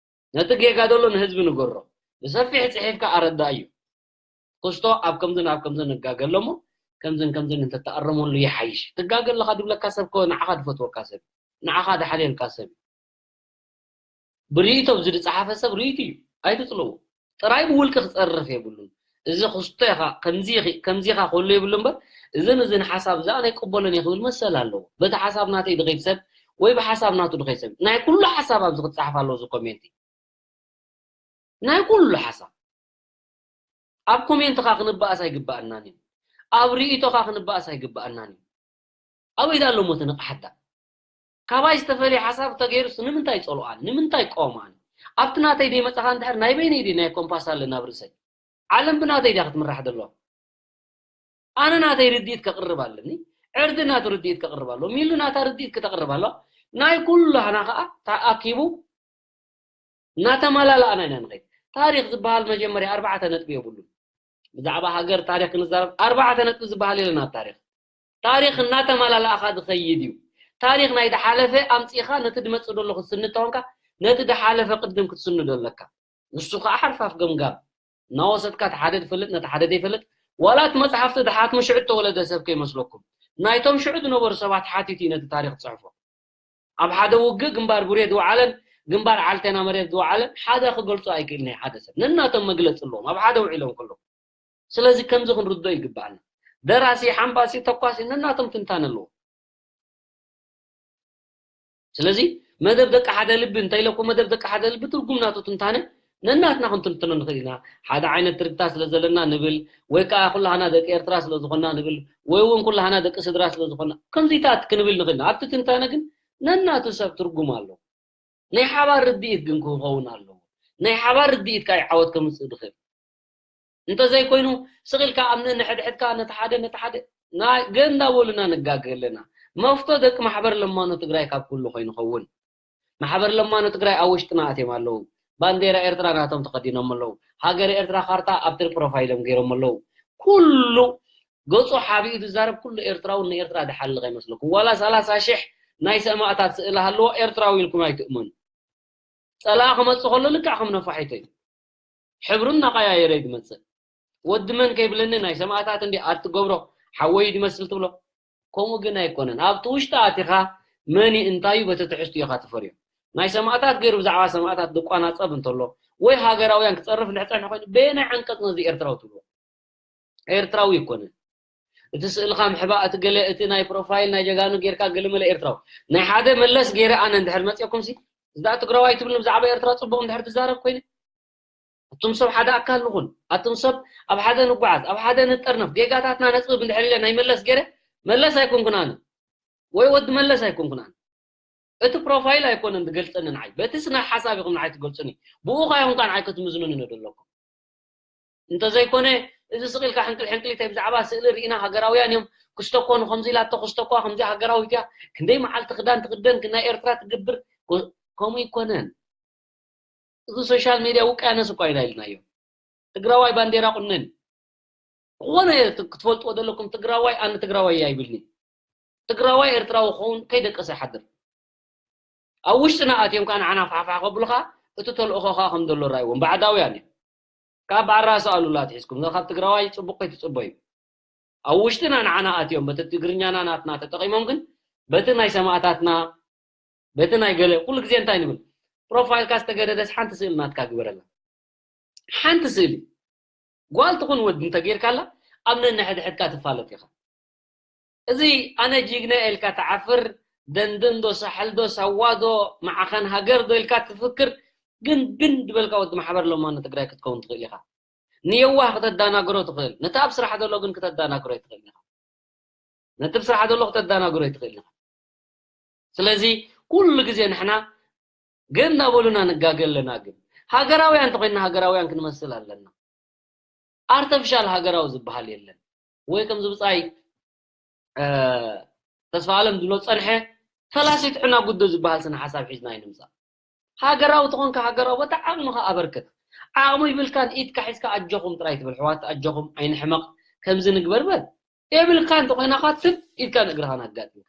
ነቲ ጌጋ ዘሎ ንህዝቢ ንገሮ። ብሰፊሕ ጽሒፍካ ኣረዳእዮ። ክስቶ ኣብ ከምዝን ኣብ ከምዝን ንጋገ ኣሎ እሞ ከምዝን ከምዝን እንተተኣረመሉ ይሓይሽ። ትጋገ ኣለኻ ድብለካ ሰብ እኮ ንዓኻ ድፈትወካ ሰብ፣ ንዓኻ ድሓልየልካ ሰብ እዩ። ብርእይቶ ኣብዚ ዝጸሓፈ ሰብ ርእይቱ እዩ። ኣይትጽልዎ። ጥራይ ብውልቂ ክጸርፍ የብሉን። እዚ ክስቶ ኢኻ፣ ከምዚ ኢኺ፣ ከምዚ ኢኻ ክህሉ የብሉ እምበር፣ እዝን እዝን ሓሳብ እዛ ናይ ቅበሎን እየ ክብል መሰል ኣለዎ። በቲ ሓሳብ ናተይ ድኸይድ ሰብ ወይ ብሓሳብ ናቱ ድኸይድ ሰብ። ናይ ኩሉ ሓሳብ ኣብዚ ክጸሓፍ ኣለዎ እዚ ኮሜንቲ። ናይ ኩሉ ሓሳብ። ኣብ ኮሜንትኻ ክንበኣስ ኣይግበኣናን እዩ። ኣብ ርእይቶኻ ክንበኣስ ኣይግበኣናን እዩ። ኣበይ ዳ ኣሎ እሞ እቲ ንቕሓት ዳ? ካባይ ዝተፈልየ ሓሳብ ተገይሩስ ንምንታይ ጸልኦኣኒ? ንምንታይ ይቃወማኒ? ኣብቲ ናተይ ደይመጻኻ እንድሕር ናይ በይነይ ድየ ናይ ኮምፓስ ኣለኒ ኣብ ርእሰይ? ዓለም ብናተይ ድያ ክትምራሕ ዘለዋ? ኣነ ናተይ ርድኢት ከቕርብ ኣለኒ። ዕርዲ ናቱ ርድኢት ከቕርብ ኣለዎ። ሚሉ ናታ ርድኢት ክተቕርብ ኣለዋ። ናይ ኩላህና ኸኣ ተኣኪቡ እናተመላላእና ኢና ንኸይድ። ታሪኽ ዝበሃል መጀመርያ ኣርባዕተ ነጥቢ የብሉን። ብዛዕባ ሃገር ታሪኽ ክንዛረብ ኣርባዕተ ነጥቢ ዝበሃል የለን ኣብ ታሪኽ። ታሪኽ እናተመላላእኻ ዝኸይድ እዩ። ታሪኽ ናይ ዝሓለፈ ኣምጺእኻ ነቲ ዝመጽእ ዘሎ ክትስንድ ተኾንካ ነቲ ዝሓለፈ ቅድም ክትስንዶ ኣለካ። ንሱ ኸኣ ሓርፋፍ ገምጋም። እናወሰድካ እቲ ሓደ ዝፈልጥ ነቲ ሓደ ዘይፈልጥ፣ ዋላ እቲ መጽሓፍቲ ድሓትሙ ሽዑ እተወለደ ሰብ ከይመስለኩም። ናይቶም ሽዑ ዝነበሩ ሰባት ሓቲት እዩ ነቲ ታሪኽ ዝጽሕፎ። ኣብ ሓደ ውግእ ግንባር ቡሬ ዝወዓለን ግንባር ዓልቴና መሬት ዝወዓለን ሓደ ክገልጾ ኣይክእልን እዩ ሓደ ሰብ። ነናቶም መግለጺ ኣለዎም ኣብ ሓደ ውዒሎም ከለዉ። ስለዚ ከምዚ ክንርድኦ ይግባኣና። ደራሲ፣ ሓምባሲ፣ ተኳሲ ነናቶም ትንታነ ኣለዎም። ስለዚ መደብ ደቂ ሓደ ልቢ እንተ ኢለኩም መደብ ደቂ ሓደ ልቢ ትርጉም ናቱ ትንታነ ነናትና ክንትንትኖ ንኽእል ኢና። ሓደ ዓይነት ትርግታ ስለ ዘለና ንብል ወይ ከዓ ኩላህና ደቂ ኤርትራ ስለ ዝኾንና ንብል ወይ እውን ኩላህና ደቂ ስድራ ስለ ዝኾንና ከምዚታት ክንብል ንኽእል ኢና። ኣብቲ ትንታነ ግን ነናቱ ሰብ ትርጉም ኣለዎ። ናይ ሓባር ርድኢት ግን ክኸውን ኣለዎ። ናይ ሓባር ርድኢት ከዓ ዓወት ከምፅእ ዝኽእል እንተዘይኮይኑ ስቕ ኢልካ ኣብ ነንሕድሕድካ ነቲ ሓደ ነቲ ሓደ ናይ ገንዳ በሉና ንጋገ ኣለና። መፍቶ ደቂ ማሕበር ለማኖ ትግራይ ካብ ኩሉ ኮይኑ ኸውን። ማሕበር ለማኖ ትግራይ ኣብ ውሽጥና ኣትዮም ኣለዉ። ባንዴራ ኤርትራ ናቶም ተኸዲኖም ኣለዉ። ሃገረ ኤርትራ ካርታ ኣብቲ ፕሮፋይሎም ገይሮም ኣለዉ። ኩሉ ገጹ ሓቢኡ ዝዛረብ ኩሉ ኤርትራዊ ንኤርትራ ዝሓሊ ከይመስለኩም። ዋላ ሰላሳ ሽሕ ናይ ሰማእታት ስእሊ ሃለዎ ኤርትራዊ ኢልኩም ኣይትእመኑ። ጸላኢ ክመጽእ ከሎ ልክዕ ከም ነፋሒቶ እዩ። ሕብሩ እናቐያየረ እዩ ዝመጽእ። ወዲ መን ከይብለኒ ናይ ሰማእታት እንዲ ኣትገብሮ ሓወይ ዝመስል ትብሎ። ከምኡ ግን ኣይኮነን። ኣብቲ ውሽጢ ኣቲኻ መን እዩ እንታይ እዩ በቲ ትሕዝቱ ኢኻ ትፈርዮ። ናይ ሰማእታት ገይሩ ብዛዕባ ሰማእታት ዝቋናጸብ እንተሎ ወይ ሃገራውያን ክጸርፍ እንድሕር ጸኒሑ ኮይኑ በየናይ ዓንቀጽ ነዚ ኤርትራዊ ትብሎ? ኤርትራዊ ኣይኮነን። እቲ ስእልኻ ምሕባእ፣ እቲ ገለ፣ እቲ ናይ ፕሮፋይል ናይ ጀጋኑ ጌርካ ገለመለ ኤርትራዊ። ናይ ሓደ መለስ ገይረ ኣነ እንድሕር መጺኦኩም ሲ እዛ ትግራዋይ ትብል ብዛዕባ ኤርትራ ጽቡቕ እንድሕር ትዛረብ ኮይነ ኣቱም ሰብ ሓደ ኣካል ንኹን፣ ኣቱም ሰብ ኣብ ሓደ ንጓዓዝ፣ ኣብ ሓደ ንጠርነፍ፣ ጌጋታትና ነጽብብ እንድሕር ኢለ ናይ መለስ ገይረ መለስ ኣይኮንኩን ኣነ ወይ ወዲ መለስ ኣይኮንኩን ኣነ። እቲ ፕሮፋይል ኣይኮነን ዝገልጸኒ ንዓይ፣ በቲ ስነ ሓሳብ ኢኹም ንዓይ ትገልጹኒ፣ ብኡ ኸ ኢኹም ከኣ ንዓይ ክትምዝኑኒ ዘለኩም። እንተዘይኮነ እዚ ስቕ ኢልካ ሕንቅል ሕንቅሊተይ ብዛዕባ ስእሊ ርኢና ሃገራውያን እዮም ክስተኮኑ ከምዚ ኢላቶ ክስተኳ ከምዚ ሃገራዊት እያ ክንደይ መዓልቲ ክዳን ትኽደን ናይ ኤርትራ ትገብር ከምኡ ይኮነን። እዚ ሶሻል ሜድያ ውቅያኖስ እኳ ኢና ኢልናዮ። ትግራዋይ ባንዴራ ቁነን ዝኾነ ክትፈልጥዎ ዘለኩም ትግራዋይ ኣነ ትግራዋይ እያ ይብልኒ። ትግራዋይ ኤርትራዊ ክኸውን ከይደቀሰ ይሓድር። ኣብ ውሽጥና ኣትዮም ከዓ ንዓና ፋሕፋሕ ከብሉኻ እቲ ተልእኾ ከዓ ከም ዘሎ ራይዎም ባዕዳውያን እዮም። ካብ በዓል ራእሲ ኣሉላ ትሒዝኩም ካብ ትግራዋይ ፅቡቅ ከይትፅበዩ። ኣብ ውሽጥና ንዓና ኣትዮም በቲ ትግርኛና ናትና ተጠቂሞም ግን በቲ ናይ ሰማእታትና በቲ ናይ ገለ ኩሉ ግዜ እንታይ ንብል? ፕሮፋይልካ ዝተገደደስ ሓንቲ ስእሊ ናትካ ግበረላ። ሓንቲ ስእሊ ጓል ትኹን ወዲ እንተጌርካላ ኣብ ነንሕድሕድካ ትፋለጥ ኢኻ። እዚ ኣነ ጅግና ኢልካ ትዓፍር፣ ደንደን ዶ ሳሕል ዶ ሳዋ ዶ መዓኸን ሃገር ዶ ኢልካ ትፍክር፣ ግን ግን ዝበልካ ወዲ ማሕበር ሎማን ትግራይ ክትከውን ትኽእል ኢኻ። ንየዋህ ክተዳናግሮ ትኽእል፣ ነቲ ኣብ ስራሕ ዘሎ ግን ክተዳናግሮ ኣይትኽእል ኢኻ። ነቲ ኣብ ስራሕ ዘሎ ክተዳናግሮ ኣይትኽእል ኢኻ። ስለዚ ኩሉ ግዜ ንሕና ግን እናበሉና ንጋገ ኣለና። ግን ሃገራውያን እንተኮይንና ሃገራውያን ክንመስል ኣለና። ኣርተፊሻል ሃገራዊ ዝበሃል የለን። ወይ ከምዚ ብጻይ ተስፋ ኣለም ዝብሎ ጸንሐ ፈላሲት ሕና ጉዶ ዝበሃል ስነ ሓሳብ ሒዝና ኣይንምጻእ። ሃገራዊ ተኾንካ ሃገራዊ ቦታ ዓቕምኻ ኣበርክት። ዓቕሚ ይብልካን ኢድካ ሒዝካ ኣጆኹም ጥራይ ትብል። ሕዋት ኣጆኹም ኣይንሕመቕ ከምዚ ንግበር በል። የብልካ እንተኾይናኻ ትብ ኢድካ ንእግርኻ ናጋጥም።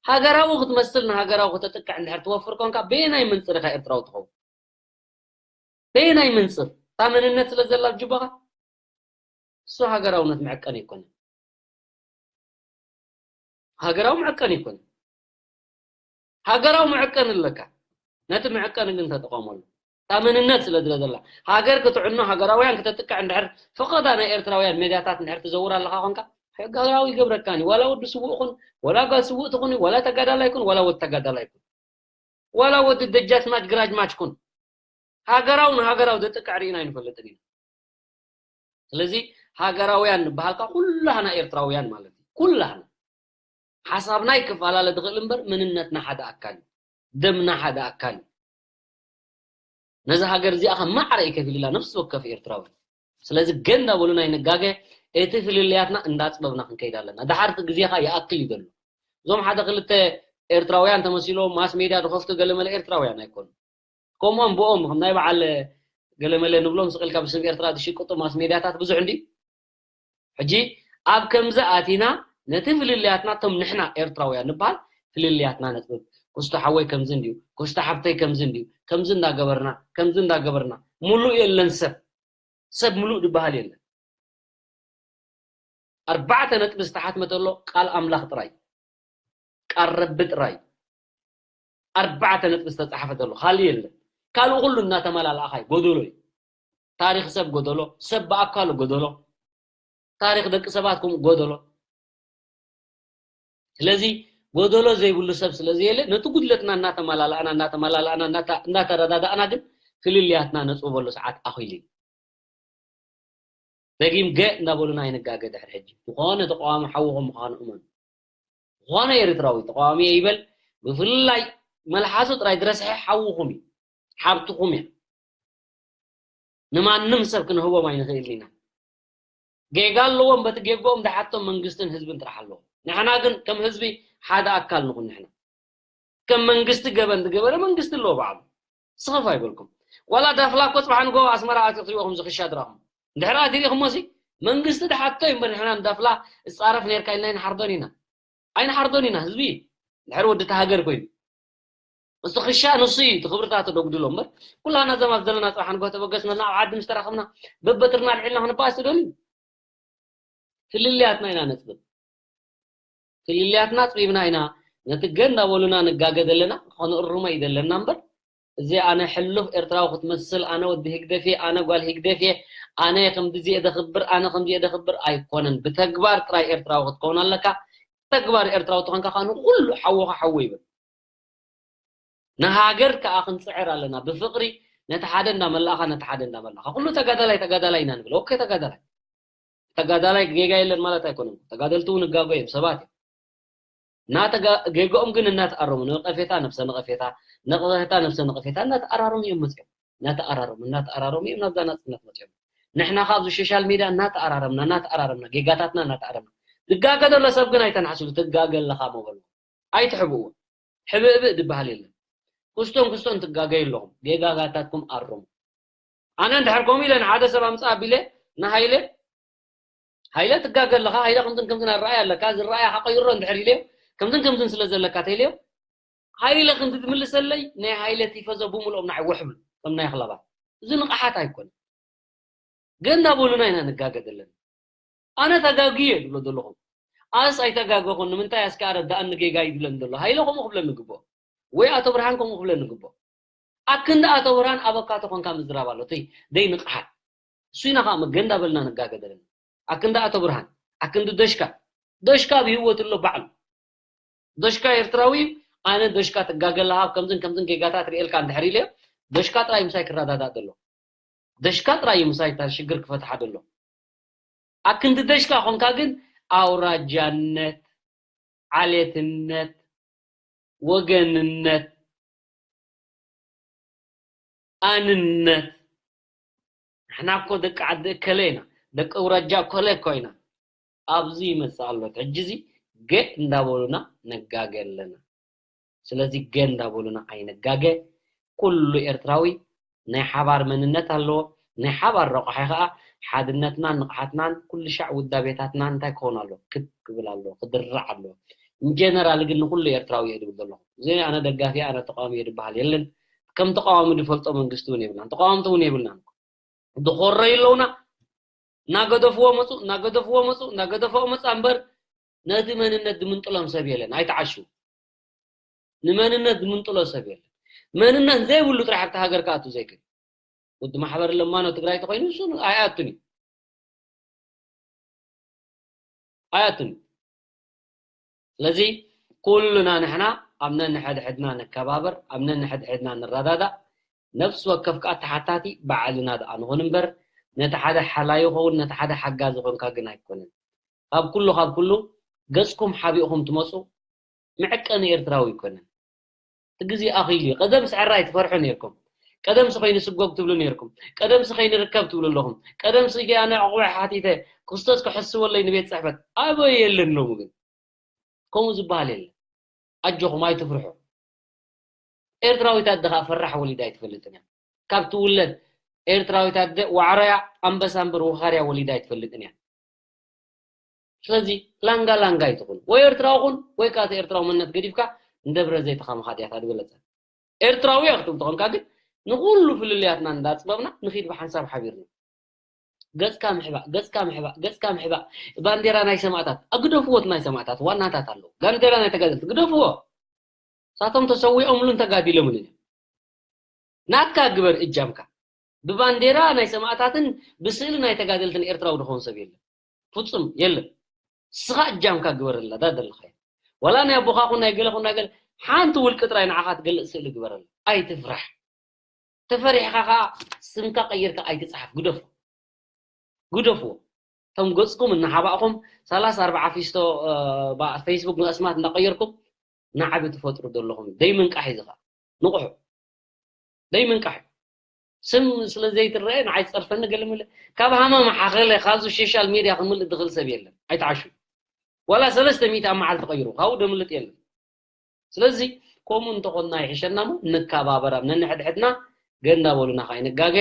ሃገራዊ ክትመስል ንሃገራዊ ከተጥቅዕ እንድሕር ትወፍር ኮንካ በየናይ መንፅር ኢኻ ኤርትራዊ ትኸውን? በየናይ መንፅር? እታ መንነት ስለ ዘላ ኣብ ጅባኻ እሱ ሃገራውነት መዐቀኒ ኣይኮነን። ሃገራዊ መዐቀኒ ኣይኮነን። ሃገራዊ መዐቀኒ ኣለካ። ነቲ መዐቀኒ ግን ተጠቐመሉ። እታ መንነት ስለ ዝለ ዘላ ሃገር ክትዕኖ ሃገራውያን ክተጥቅዕ እንድሕር ፈቐዳ ናይ ኤርትራውያን ሜድያታት እንድሕር ትዘውር ኣለኻ ኮንካ ሃገራዊ ይገብረካኒ። ዋላ ወዲ ስውእ ኹን ዋላ ጓል ስውእ ትኹን ዋላ ተጋዳላይ ኩን ዋላ ወዲ ተጋዳላይ ኩን ዋላ ወዲ ደጃዝማች ግራጅማች ኩን ሃገራዊ ንሃገራዊ ዘጥቅዕ ርኢና ኣይንፈልጥን ኢና። ስለዚ ሃገራውያን ንበሃልካ ኩላህና ኤርትራውያን ማለት እዩ። ኩላህና ሓሳብና ይከፈላለ ዝኽእል እምበር መንነትና ሓደ ኣካል እዩ። ደምና ሓደ ኣካል እዩ። ነዚ ሃገር እዚኣ ከም ማዕረ እዩ ከፊሉላ ነፍሲ ወከፍ ኤርትራዊ። ስለዚ ገ እንዳበሉና ኣይንጋገ፣ እቲ ፍልልያትና እንዳፅበብና ክንከይድ ኣለና። ድሓር እቲ ግዜኻ ይኣክል እዩ ዘሎ። እዞም ሓደ ክልተ ኤርትራውያን ተመሲሎም ማስ ሜድያ ዝኸፍቱ ገለመለ ኤርትራውያን ኣይኮኑ። ከምኦም ብኦም ከም ናይ በዓል ገለመለ ንብሎም ስቕ ኢልካ ብስም ኤርትራ ዝሽቅጡ ማስ ሜድያታት ብዙሕ እንዲ ሕጂ ኣብ ከምዚ ኣቲና ነቲ ፍልልያትና እቶም ንሕና ኤርትራውያን ንበሃል ፍልልያትና ነጥብብ። ክስቶ ሓወይ ከምዚ እንድዩ፣ ክስቶ ሓብተይ ከምዚ እንድዩ፣ ከምዚ እንዳገበርና ከምዚ እንዳገበርና ሙሉእ የለን ሰብ ሰብ ሙሉእ ዝበሃል የለን። ኣርባዕተ ነጥቢ ዝተሓትመ ተሎ ቃል ኣምላኽ ጥራይ ቃል ረቢ ጥራይ ኣርባዕተ ነጥቢ ዝተፃሓፈ ተሎ ካልእ የለን። ካልእ ኩሉ እናተመላልኣኻ እዩ ጎደሎ እዩ። ታሪኽ ሰብ ጎደሎ፣ ሰብ ብኣካሉ ጎደሎ፣ ታሪኽ ደቂ ሰባት ከምኡ ጎደሎ። ስለዚ ጎደሎ ዘይብሉ ሰብ ስለዘየለ ነቲ ጉድለትና እናተመላላእና እናተመላላእና እናተረዳዳእና ግን ፍልልያትና ነፅበሉ ሰዓት ኣኺሉ እዩ። ደጊም ገ እንዳበሉና ኣይንጋገ ድሕር ሕጂ ዝኾነ ተቃዋሚ ሓውኹም ምዃኑ እመኑ። ዝኾነ ኤርትራዊ ተቃዋሚ እየ ይበል ብፍላይ መልሓሱ ጥራይ ድረስሐ ሓውኹም እዩ ሓብትኹም እያ። ንማንም ሰብ ክንህቦም ኣይንኽእልን ኢና። ጌጋ ኣለዎም በቲ ጌግኦም ድሓቶም መንግስትን ህዝብን ጥራሕ ኣለዎም። ንሕና ግን ከም ህዝቢ ሓደ ኣካል ንኹን ንሕና ከም መንግስቲ ገበን ዝገበረ መንግስቲ ኣለዎ ባዕሉ። ስኸፍ ኣይበልኩም። ዋላ ዳፍላ እኮ ጽባሕ ንጎ ኣስመራ ኣትዮ ክትሪኦ ከም ዝኽሻ ድራኹም። እንድሕር ኣትሪኹሞ ሲ መንግስቲ ድሓቶ እዩ እምበር ንሕና ንዳፍላ ዝጻረፍ ነርካ ኢልና ኣይንሓርዶን ኢና። ኣይንሓርዶን ኢና ህዝቢ። እንድሕር ወዲ እቲ ሃገር ኮይኑ። እሱ ክሻ ንሱ እዩ እቲ ክብርታቱ ደጉድሎ እምበር ኩላና ዘም ኣብ ዘለና ጽባሕ ንጎ ተበገስና ኣብ ዓዲ ምስ ተራኸብና በበትርና ልዒልና ክንባኣስ ትደልዩ። ፍልልያትና ኢና ነጽብብ። ፍልልያትና ኣጽቢብና ኢና ነቲ ገ እንዳበሉና ንጋገ ዘለና፣ ከነእርሞ እዩ ዘለና እምበር፣ እዚ ኣነ ሕሉፍ ኤርትራዊ ክትመስል፣ ኣነ ወዲ ህግደፍ እየ፣ ኣነ ጓል ህግደፍ እየ፣ ኣነ ከምዚ እየ ዘኽብር፣ ኣነ ከምዚ እየ ዘኽብር ኣይኮነን። ብተግባር ጥራይ ኤርትራዊ ክትከውን ኣለካ። ብተግባር ኤርትራዊ ተኾንካ ከኣ ንኹሉ ሓውኻ ሓወይ በል። ንሃገር ከኣ ክንጽዕር ኣለና ብፍቕሪ ነቲ ሓደ እንዳመላእኻ ነቲ ሓደ እንዳመላእኻ ኩሉ ተጋዳላይ ተጋዳላይ ኢና ንብል ኦኬ ተጋዳላይ ተጋዳላይ ጌጋ የለን ማለት ኣይኮነን ተጋደልቲ እውን እጋጎ እዮም ሰባት እዮም ናተጋ ጌጋኦም ግን እናተኣረሙ ንቀፌታ ነብሰ ነቀፌታ ነቀፌታ ነብሰ ነቀፌታ እናተኣራረሙ እዮም መፅኦም እናተኣራረሙ እናተኣራረሙ እዮም ናብዛ ናፅነት መፅኦም ንሕና ካብ ሶሻል ሚድያ እናተኣራረምና እናተኣራረምና ጌጋታትና እናተኣረምና ዝጋገ ዘሎ ሰብ ግን ኣይተናሕስሉ ትጋገ ኣለኻ መበሉ ኣይትሕብእዎ ሕብእብእ ዝበሃል የለን። ክስቶን ክስቶን ትጋገዩ ኣለኹም። ጌጋጋታትኩም ኣርሙ። ኣነ እንድሕር ከምኡ ኢለ ንሓደ ሰብ ኣምፅእ ኣቢለ ንሃይለ ሃይለ ትጋገ ኣለኻ ሃይለ ከምዝን ከምዝን ኣረኣይ ኣለካ እዚ ረኣያኻ ቀይሮ እንድሕር ኢለዮ ከምዝን ከምዝን ስለ ዘለካ ተኢለዮ ሃይለ ክንዲ ዝምልሰለይ ናይ ሃይለ ቲፈዞ ብምልኦም ንዓይ ውሕብል ከም ናይ ኣኽላባት እዚ ንቕሓት ኣይኮነን። ገ እንዳበሉና ኢና ንጋገ ዘለና። ኣነ ተጋግየ ዝብሎ ዘለኹ ኣስ ኣይተጋገኹን ንምንታይ ኣስከ ኣረዳእኒ ጌጋ እዩ ዝብለኒ ዘሎ ሃይለ ከምኡ ክብለኒ ግብኦ ወይ ኣቶ ብርሃን ከምኡ ክብለኒ ግቦ። ኣክንዲ ኣቶ ብርሃን ኣበካቶ ኮንካ ምዝራብ ኣሎ። ተይ፣ ደይ ንቕሓት። እሱ ኢና ከዓ መገ እንዳበልና ንጋገ ዘለና። ኣክንዲ ኣቶ ብርሃን፣ ኣክንዲ ደሽካ። ደሽካ ብህይወት ኣሎ ባዕሉ። ደሽካ ኤርትራዊ እዩ። ኣነ ደሽካ ትጋገ ኣለኻ ኣብ ከምዝን ከምዝን ጌጋታት ርእየልካ እንድሕር ኢለዮ፣ ደሽካ ጥራይ ምሳይ ክረዳዳእ ዘሎ። ደሽካ ጥራይ እዩ ምሳይ እታ ሽግር ክፈትሓ ዘሎ። ኣክንዲ ደሽካ ኮንካ ግን ኣውራጃነት፣ ዓሌትነት፣ ወገንነት፣ ኣንነት፣ ንሕና እኮ ደቂ ዓዲ እከለ ኢና፣ ደቂ ኣውራጃ እከለ እኮ ኢና። ኣብዚ ይመጽእ ኣሎ። ሕጂ እዚ ገ እንዳበሉና ነጋገ ኣለና። ስለዚ ገ እንዳበሉና ኣይነጋገ። ኩሉ ኤርትራዊ ናይ ሓባር መንነት ኣለዎ። ናይ ሓባር ረቋሒ ከዓ ሓድነትናን ንቕሓትናን ኩሉ ሻዕ ውዳቤታትናን እንታይ ክኸውን ኣለዎ? ክብ ክብል ኣለዎ፣ ክድራዕ ኣለዎ። ኢንጀነራል ግን ንኩሉ ኤርትራዊ እየ ድብል ዘለኹ። እዚ ኣነ ደጋፊ፣ ኣነ ተቃዋሚ እየ ድበሃል የለን። ከም ተቃዋሚ ድፈልጦ መንግስቲ እውን የብልናን፣ ተቃወምቲ እውን የብልናን። ድኾረዩ ኣለውና። እናገደፍዎ መፁ፣ እናገደፍዎ መፁ፣ እናገደፍዎ መፃ እምበር ነቲ መንነት ድምንጥሎም ሰብ የለን። ኣይተዓሹ። ንመንነት ዝምንጥሎ ሰብ የለን። መንነት ዘይብሉ ጥራሕ ኣብቲ ሃገር ክኣቱ ዘይክእል። ወዲ ማሕበር ለማኖ ትግራይ ተኮይኑ እሱ ኣይኣቱን እዩ። ኣይኣቱን እዩ። ስለዚ ኩሉና ንሕና ኣብ ነንሕድሕድና ንከባበር፣ ኣብ ነንሕድሕድና ንረዳዳእ። ነፍሲ ወከፍ ከኣ ተሓታቲ ባዕልና ደኣ ንኹን እምበር ነቲ ሓደ ሓላዩ ኸውን ነቲ ሓደ ሓጋዚ ኾንካ ግን ኣይኮነን። ካብ ኩሉ ካብ ኩሉ ገጽኩም ሓቢእኹም ትመጹ መዐቀኒ ኤርትራዊ ኣይኮነን። እቲ ግዜ ኣኺሉ እዩ። ቀደምሲ ሕራይ ትፈርሑ ነይርኩም። ቀደምሲ ኸይንስጎግ ትብሉ ነይርኩም። ቀደምሲ ኸይንርከብ ትብሉ ኣለኹም። ቀደምሲ ገ ኣነ ዕቑባ ሓቲተ ክርስቶስ ክሕስበለይ ንቤት ጽሕፈት ኣበይ የለን ሎሚ ግን። ከምኡ ዝበሃል የለን። ኣጆኹም ኣይትፍርሑ። ኤርትራዊት ኣደ ኸኣ ፈራሕ ወሊዳ ኣይትፈልጥን እያ። ካብ ትውለድ ኤርትራዊት ኣደ ዋዕሮያ ኣንበሳ እምበር ወኻርያ ወሊዳ ኣይትፈልጥን እያ። ስለዚ ላንጋ ላንጋ ኣይትኹን። ወይ ኤርትራዊ ኩን ወይ ከኣ እቲ ኤርትራዊ መንነት ገዲፍካ ንደብረ ዘይትኻ ምኻድ እያ እታ ዝበለጸ። ኤርትራዊ እያ ክትብል ተኾንካ ግን ንኹሉ ፍልልያትና እንዳጽበብና ንኺድ ብሓንሳብ ሓቢርና። ገጽካ ምሕባእ፣ ገጽካ ምሕባእ፣ ገጽካ ምሕባእ። ባንዴራ ናይ ሰማእታት፣ ኣግደፍዎ እቲ ናይ ሰማእታት ዋናታት ኣለዉ። ባንዴራ ናይ ተጋደልቲ ግደፍዎ። ሳቶም ተሰዊኦምሉን ተጋዲሎምን እዮም። ናትካ ግበር እጃምካ። ብባንዴራ ናይ ሰማእታትን ብስእሊ ናይ ተጋደልትን ኤርትራዊ ድኸውን ሰብ የለን። ፍጹም የለን። ስኻ እጃምካ ግበረላ፣ ዳ ደለኻዮ። ዋላ ናይ ኣቦኻ ኹን ናይ ገለ ኹን ናይ ገለ፣ ሓንቲ ውልቂ ጥራይ ንዓኻ ትገልጽ ስእሊ ግበረላ። ኣይትፍራሕ። ተፈሪሕኻ ኸኣ ስምካ ቀይርካ ኣይትጽሓፍ፣ ግደፎ። ግደፍዎ። እቶም ገጽኩም እናሓባእኹም ሰላሳ ኣርባዓ ፊስቶ፣ እ፣ ባ-፣ ፌስቡክ ንኣስማት እንዳቀየርኩም ንዓቢ ትፈጥሩ ዘለኹም። ደይ ምንቃሕ እዩ ዝኸኣ። ንቑሑ። ደይ ምንቃሕ እዩ። ስም ስለ ዘይትረአ ንዓይ ዝጸርፈኒ ገለ መለ። ካብ ሃመማ ሓኸለ ካብዚ ሶሻል ሜድያ ክምልእ ዝኽእል ሰብ የለን። ኣይትዓሹ። ዋላ ሰለስተ ሚእቲ ኣብ መዓልቲ ቀይሩ፣ ካብኡ ደምልጥ የለን። ስለዚ ከምኡ እንተኾንና ይሕሸና እሞ ንከባበር ኣብ ነንሕድሕድና፣ ገ እንዳበሉና ከኣ ይንጋገ።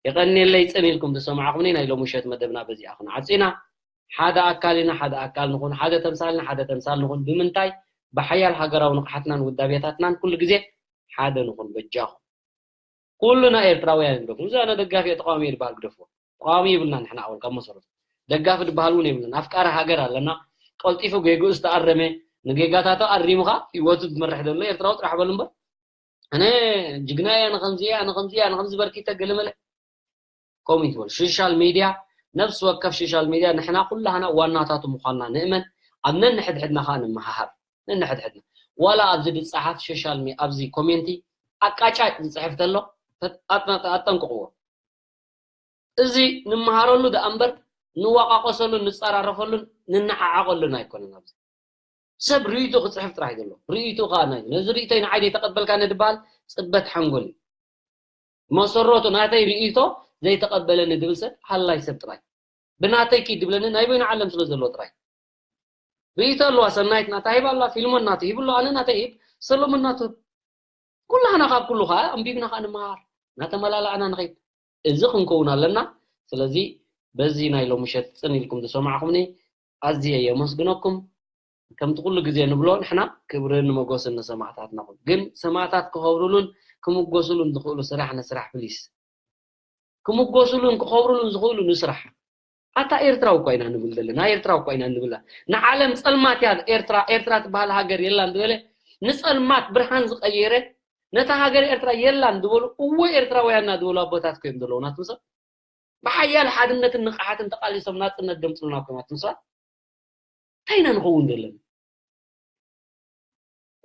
የቐንየለይ ጽን ኢልኩም ዝሰማዕኹምኒ። ናይ ሎሚ ምሸት መደብና በዚኣ ክንዓጹ ኢና። ሓደ ኣካል ኢና፣ ሓደ ኣካል ንኹን፣ ሓደ ተምሳል ኢና፣ ሓደ ተምሳል ንኹን። ብምንታይ? ብሓያል ሃገራዊ ንቕሓትናን ውዳቤታትናን ኩሉ ግዜ ሓደ ንኹን በጃኹም። ኩልና ኤርትራውያን ንደግሞ። እዚ ኣነ ደጋፊ እየ፣ ተቃዋሚ እየ ዝበሃል ግደፍዎ። ተቃዋሚ የብልና ንሕና ኣወል ካብ መሰረቱ። ደጋፊ ዝበሃል እውን የብልና። ኣፍቃሪ ሃገር ኣለና። ቀልጢፉ ጌግኡ ዝተኣረመ፣ ንጌጋታቱ ኣሪሙ ኸኣ ህይወቱ ዝመርሕ ዘሎ ኤርትራዊ ጥራሕ በሉ እምበር። ኣነ ጅግና እየ፣ ኣነ ከምዚ እየ፣ ኣነ ከምዚ እየ፣ ኣነ ከምዚ በርኪተ ገለ መለ። ከምኡ ይትበል። ሶሻል ሚድያ፣ ነፍሲ ወከፍ ሶሻል ሚድያ ንሕና ኩላህና ዋናታቱ ምዃንና ንእመን። ኣብ ነንሕድሕድና ኸኣ ንመሃሃር። ነንሕድሕድና። ዋላ ኣብዚ ዝጸሓፍ ሶሻል ሚ-፣ ኣብዚ ኮሜንቲ ኣቃጫጭ ዝጽሕፍ ተሎ፣ ተት-፣ ኣጥና-፣ ኣጠንቅቕዎ። እዚ ንመሃረሉ ደኣ እምበር ንወቃቀሰሉን ንጸራረፈሉን ንነዓዓቐሉን ኣይኮነን። ኣብዚ ሰብ ርእይቶ ክጽሕፍ ጥራሕ እዩ ዘሎ። ርእይቶ ከኣ ናይ ነዚ ርእይቶይ ንዓይ ዘይተቐበልካኒ ድበሃል ጽበት ሓንጎል እዩ። መሰረቱ ናተይ ርእይቶ ዘይተቐበለኒ ድብል ሰብ ሃላይ ሰብ ጥራይ። ብናተይ ኪድ ድብለኒ ናይ በይኑ ዓለም ስለ ዘሎ ጥራይ። ርእይቶ ኣለዋ ሰናይት ናታ ሂባ ኣላ፣ ፊልሞን ናቱ ሂቡ ኣሎ፣ ኣነ ናተይ ሂብ፣ ሰሎሞን ናቱ ሂብ። ኩላህና ካብ ኩሉ ከኣ ኣንቢብና ከኣ ንመሃር፣ እናተመላላእና ንኸይድ። እዚ ክንከውን ኣለና። ስለዚ በዚ ናይ ሎሚ ምሸት ጽን ኢልኩም ዝሰማዕኹምኒ ኣዝየ የመስግነኩም። ከምቲ ኩሉ ግዜ ንብሎ ንሕና ክብርን ሞገስን ንሰማእታትና ኩን። ግን ሰማእታት ክኸብሩሉን ክምጎሱሉን ዝኽእሉ ስራሕ ንስራሕ ፕሊስ። ክምጎሱሉን ክኸብሩሉን ዝኽእሉ ንስራሕ። ኣታ ኤርትራዊ እኳ ኢና ንብል ዘለና፣ ኤርትራዊ እኳ ኢና ንብላ። ንዓለም ጸልማት እያ ኤርትራ፣ ኤርትራ ትበሃል ሃገር የላን ዝበለ ንጸልማት ብርሃን ዝቐየረ፣ ነታ ሃገር ኤርትራ የላን ዝበሉ፣ እወ ኤርትራውያንና ዝበሉ ኣቦታት ኮይም ዘለዉ ናትምሰ ብሓያል ሓድነትን ንቕሓትን ተቓሊሶም ናጽነት ደምጽሉና ኮይም ናትምሰ እንታይ ኢና ንኸውን ዘለና?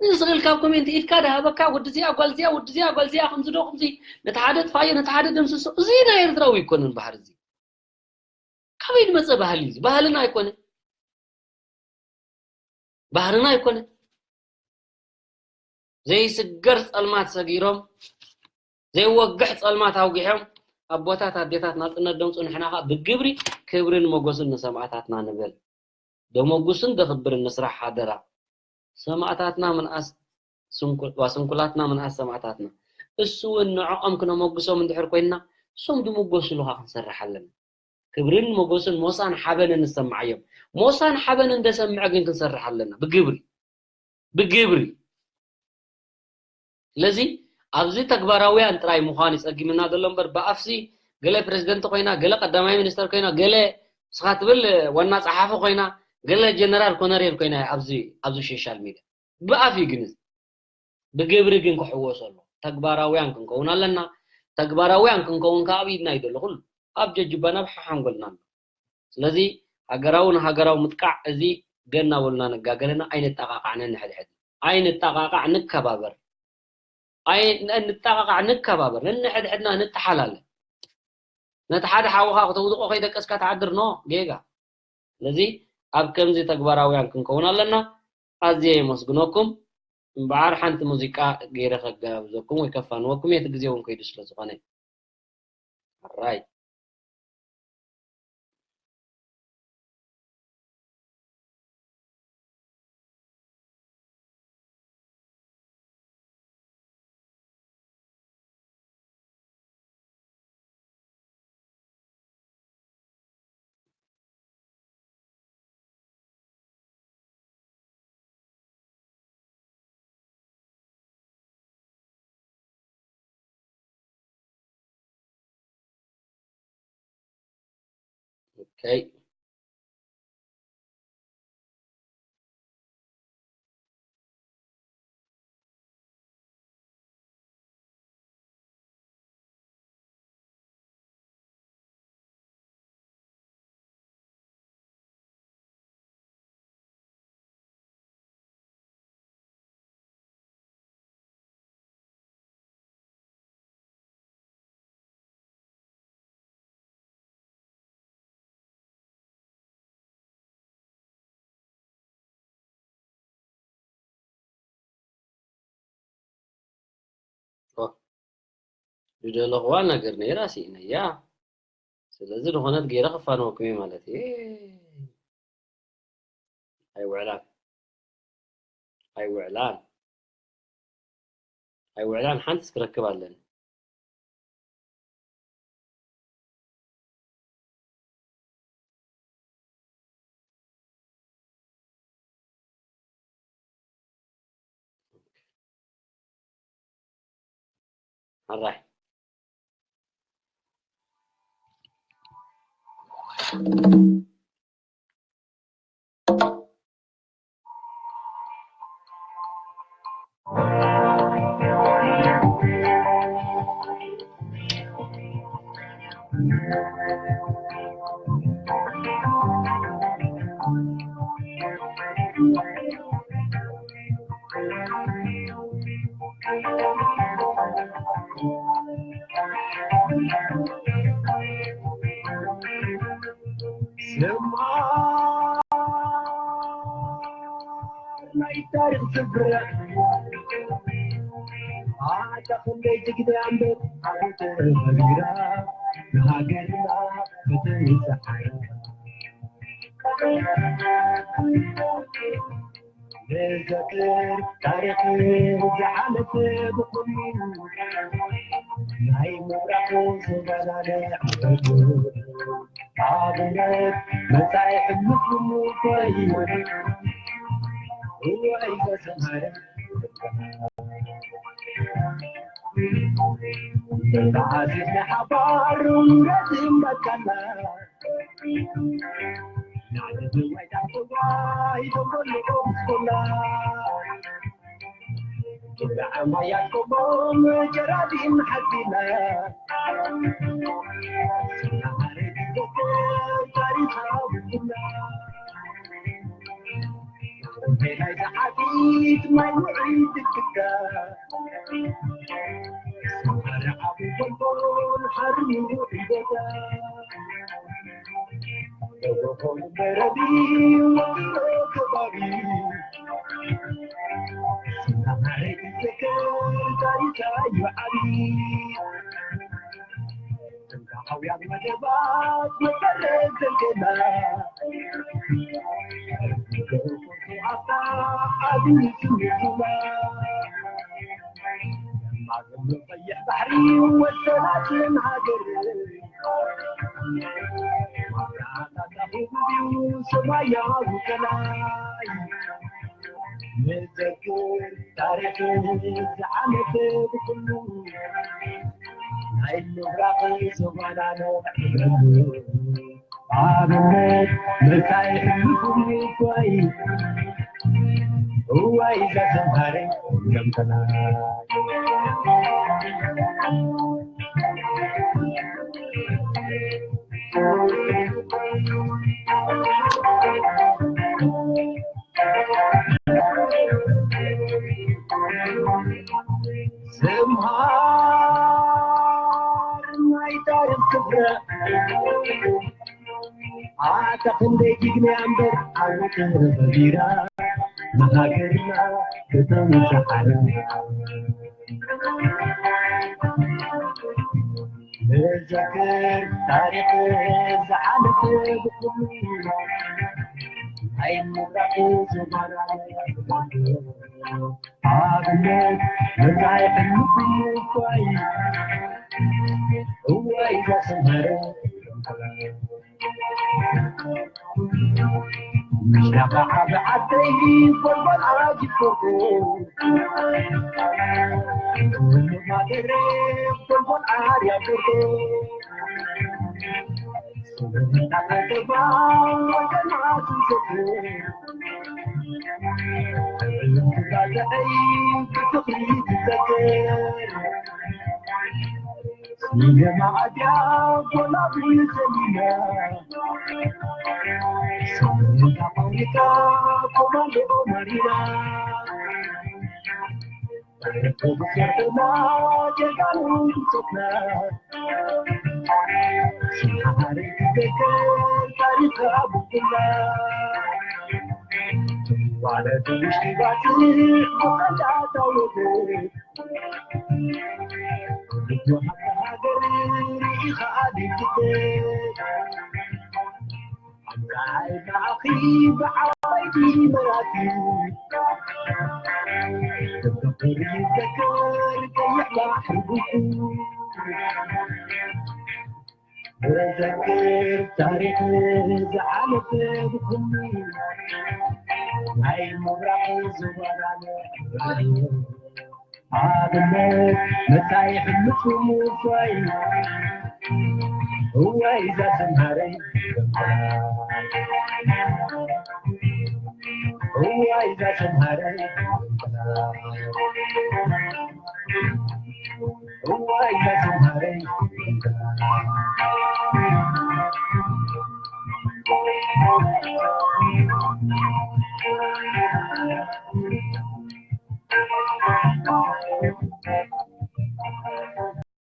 እዚ ስእል ካብ ኮሜንት ኢድካ ድሃበካ፣ ወዲ እዚኣ ጓል እዚኣ፣ ወዲ እዚኣ ጓል እዚኣ፣ ከምዚ ዶ ከምዚ፣ ነቲ ሓደ ጥፋዮ፣ ነቲ ሓደ ደምስሶ። እዚ ናይ ኤርትራዊ ኣይኮነን ባህሪ እዚ። ካበይ ዝመጸ ባህሊ እዚ? ባህልና ኣይኮነ፣ ባህልና ኣይኮነ። ዘይስገር ጸልማት ሰጊሮም፣ ዘይወግሕ ጸልማት ኣውጊሖም፣ ኣቦታት ኣዴታት ናጽነት ደምጹ፣ ንሕና ኸኣ ብግብሪ ክብርን ሞገስን ንሰማእታትና ንበል። ደመጉስን ደኽብርን ንስራሕ ሓደራ። ሰማእታትና ምንኣስ ስንኩ-፣ ዋ ስንኩላትና ምንኣስ ሰማእታትና። እሱ እውን ንዕኦም ክነመጉሶም እንድሕር ኮይንና፣ እሶም ድምጎስሉ ኸኣ ክንሰርሕ ኣለና። ክብርን ሞገስን ሞሳን ሓበንን ንሰምዓዮም። ሞሳን ሓበንን ደሰምዕ ግን ክንሰርሕ ኣለና። ብግብሪ። ብግብሪ። ስለዚ ኣብዚ ተግባራውያን ጥራይ ምዃን እዩ ጸጊምና ዘሎ እምበር፣ ብኣፍሲ ገለ ፕረዚደንት ኮይና፣ ገለ ቀዳማይ ሚኒስተር ኮይና፣ ገለ ንስኻ ትብል ዋና ጸሓፊ ኮይና፣ ገለ ጀነራል ኮነሬል ኮይና ኣብዚ፣ ኣብዚ ሶሻል ሚድያ። ብኣፍ እዩ ግን እዚ። ብግብሪ ግን ክሕወስ ኣሎ። ተግባራውያን ክንከውን ኣለና። ተግባራውያን ክንከውን ከኣ ኣብ ኢድና እዩ ዘሎ ኩሉ። ኣብ ጀጅባና ኣብ ሓሓንጎልና ኣሎ። ስለዚ ሃገራዊ ንሃገራዊ ምጥቃዕ እዚ ገና በሉና ነጋገለና ኣይንጠቓቓዕ ነንሕድሕድና። ኣይንጠቓቓዕ ንከባበር። ኣይ-፣ ን-፣ ንጠቓቓዕ ንከባበር። ነንሕድሕድና ንጠሓላለ። ነቲ ሓደ ሓውኻ ክተውድቖ ከይደቀስካ ትዓድር ኖ ጌጋ። ስለዚ ኣብ ከምዚ ተግባራውያን ክንከውን ኣለና። ኣዝየ የመስግነኩም። እምበኣር ሓንቲ ሙዚቃ ገይረ ከጋብዘኩም ወይ ከፋንወኩም እየ፣ እቲ ግዜ እውን ከይዱ ስለ ዝኾነ። ኣራይ። ኦኬ። ኦ፣ ዝደለኽዋ ነገር ነይራ ስኢነያ። ስለዚ ዝኾነት ገይረ ክፋንወኩም እየ ማለት እየ። ኣይውዕላን። ኣይውዕላን። ኣይውዕላን ሓንቲስ ክረክብ ኣለኒ። ኣራይ። ናይ ታሪኽ ስፍራ ኣታ ክንደይ ጅግና ኣንበት ኣንተ መሪራ ንሃገርና ክትንስዓር ንዘክር ታሪኽ ዝሓለፈ ብኹሉ ናይ ምብራቕ ዝተላለዐ ኣብነት መጻኢ ሕሉፍ ምሉእ ኮይኑ እዋይ ዘሰምሃረ ተተዓዚዝና ሓባር ረት እንዳካና ናዕሊ ዝዋይ ዳዕተዋይ ደንበሎ ስኮላ ዳዕማ ያዕቆቦም ጀራዲን ሓዚና፣ ስናሃረ ዝዘከር ታሪኻ ብኩና። ናይ ዝሓዲት ማይ ውዕይ ድግዳ፣ ስናሃረ ዓቢ ጎልጎል ሓርዩ ዕንገዳ። ደወኾም በረዲ ወጥሮ ከባቢ፣ ስናሃረ ይዘከር ታሪኻ እዩ ዓቢ። ጥንታውያን መደባት መሰረት ዘንጌላ፣ ኣታ ዓቢ ስሜቱና። የማግም ቀይሕ ባሕሪ ወሰናትን ሃገር፣ ዋጋ ኣታ ታኺ ብዩ ሰማያዊ ከላይ። ንዘክር ታሪኽ ዝዓመተ ብኩሉ ናይ ምብራቕ ዞባና ነዕብረሉ። ኣብነት መጻኢ ሕልፍኩም ይጓይ። እዋይ እዛ ዘምሃረ ዘምተና። ዘምሃር ናይ ታሪኽ ክብረ ኣታ ክንደይ ጅግና እምበር ዓወት ተኸቢራ ንሃገርና ከተምጽእ ሓራ። ንዘክር ታሪኽ ዝሓለፈ ብኩሉ ናይ ምብራቕ ዞባና ኣብነት መጻኢ ሕልፍኩም ይጓይ። እዋይ እዛ ሰምሃረ ምሽራቕ ዓቢ ዓደይ ጎልጎል ዓዲ ኮርኮ፣ ማደረ ጎልጎል ዓርያ ኮርኮ፣ ስምንታ ከተማ ወገናቱ ዘክር፣ ባዘሐይ ብፍቕሪ ትዘክር። ስለ ማዕድያ ጎላጉል ሰሊና፣ ስለ ኣፍሪካ ኮማንዶ መሪና፣ ርክብ ሰርሕና ጀጋኑ ብጾትና፣ ስለ ሃገር ትዘክር ታሪኽ ኣቡና። ማለት ውሽጢ ባጽዕ ብቐንዳታ ወደብ፣ ልጆ ሃገር ርኢኻ ድንግጥ። ኣምፀኣይ ንዓኺ ብዓባይቲ መራቲ፣ ክብሪ ይዘከር ቀይሕ ባሕሪ ጉጉ። ንዘክር ታሪኽ ዝዓመተ ብኩሉ ናይ ምብራቕ ዞባና ኣብነት መጻኢ ሕልፍኩም እዋይ፣ እዋይ እዛ ሰምሃረይ፣ እዋይ እዛ ሰምሃረይ፣ እዋይ እዛ ሰምሃረይ።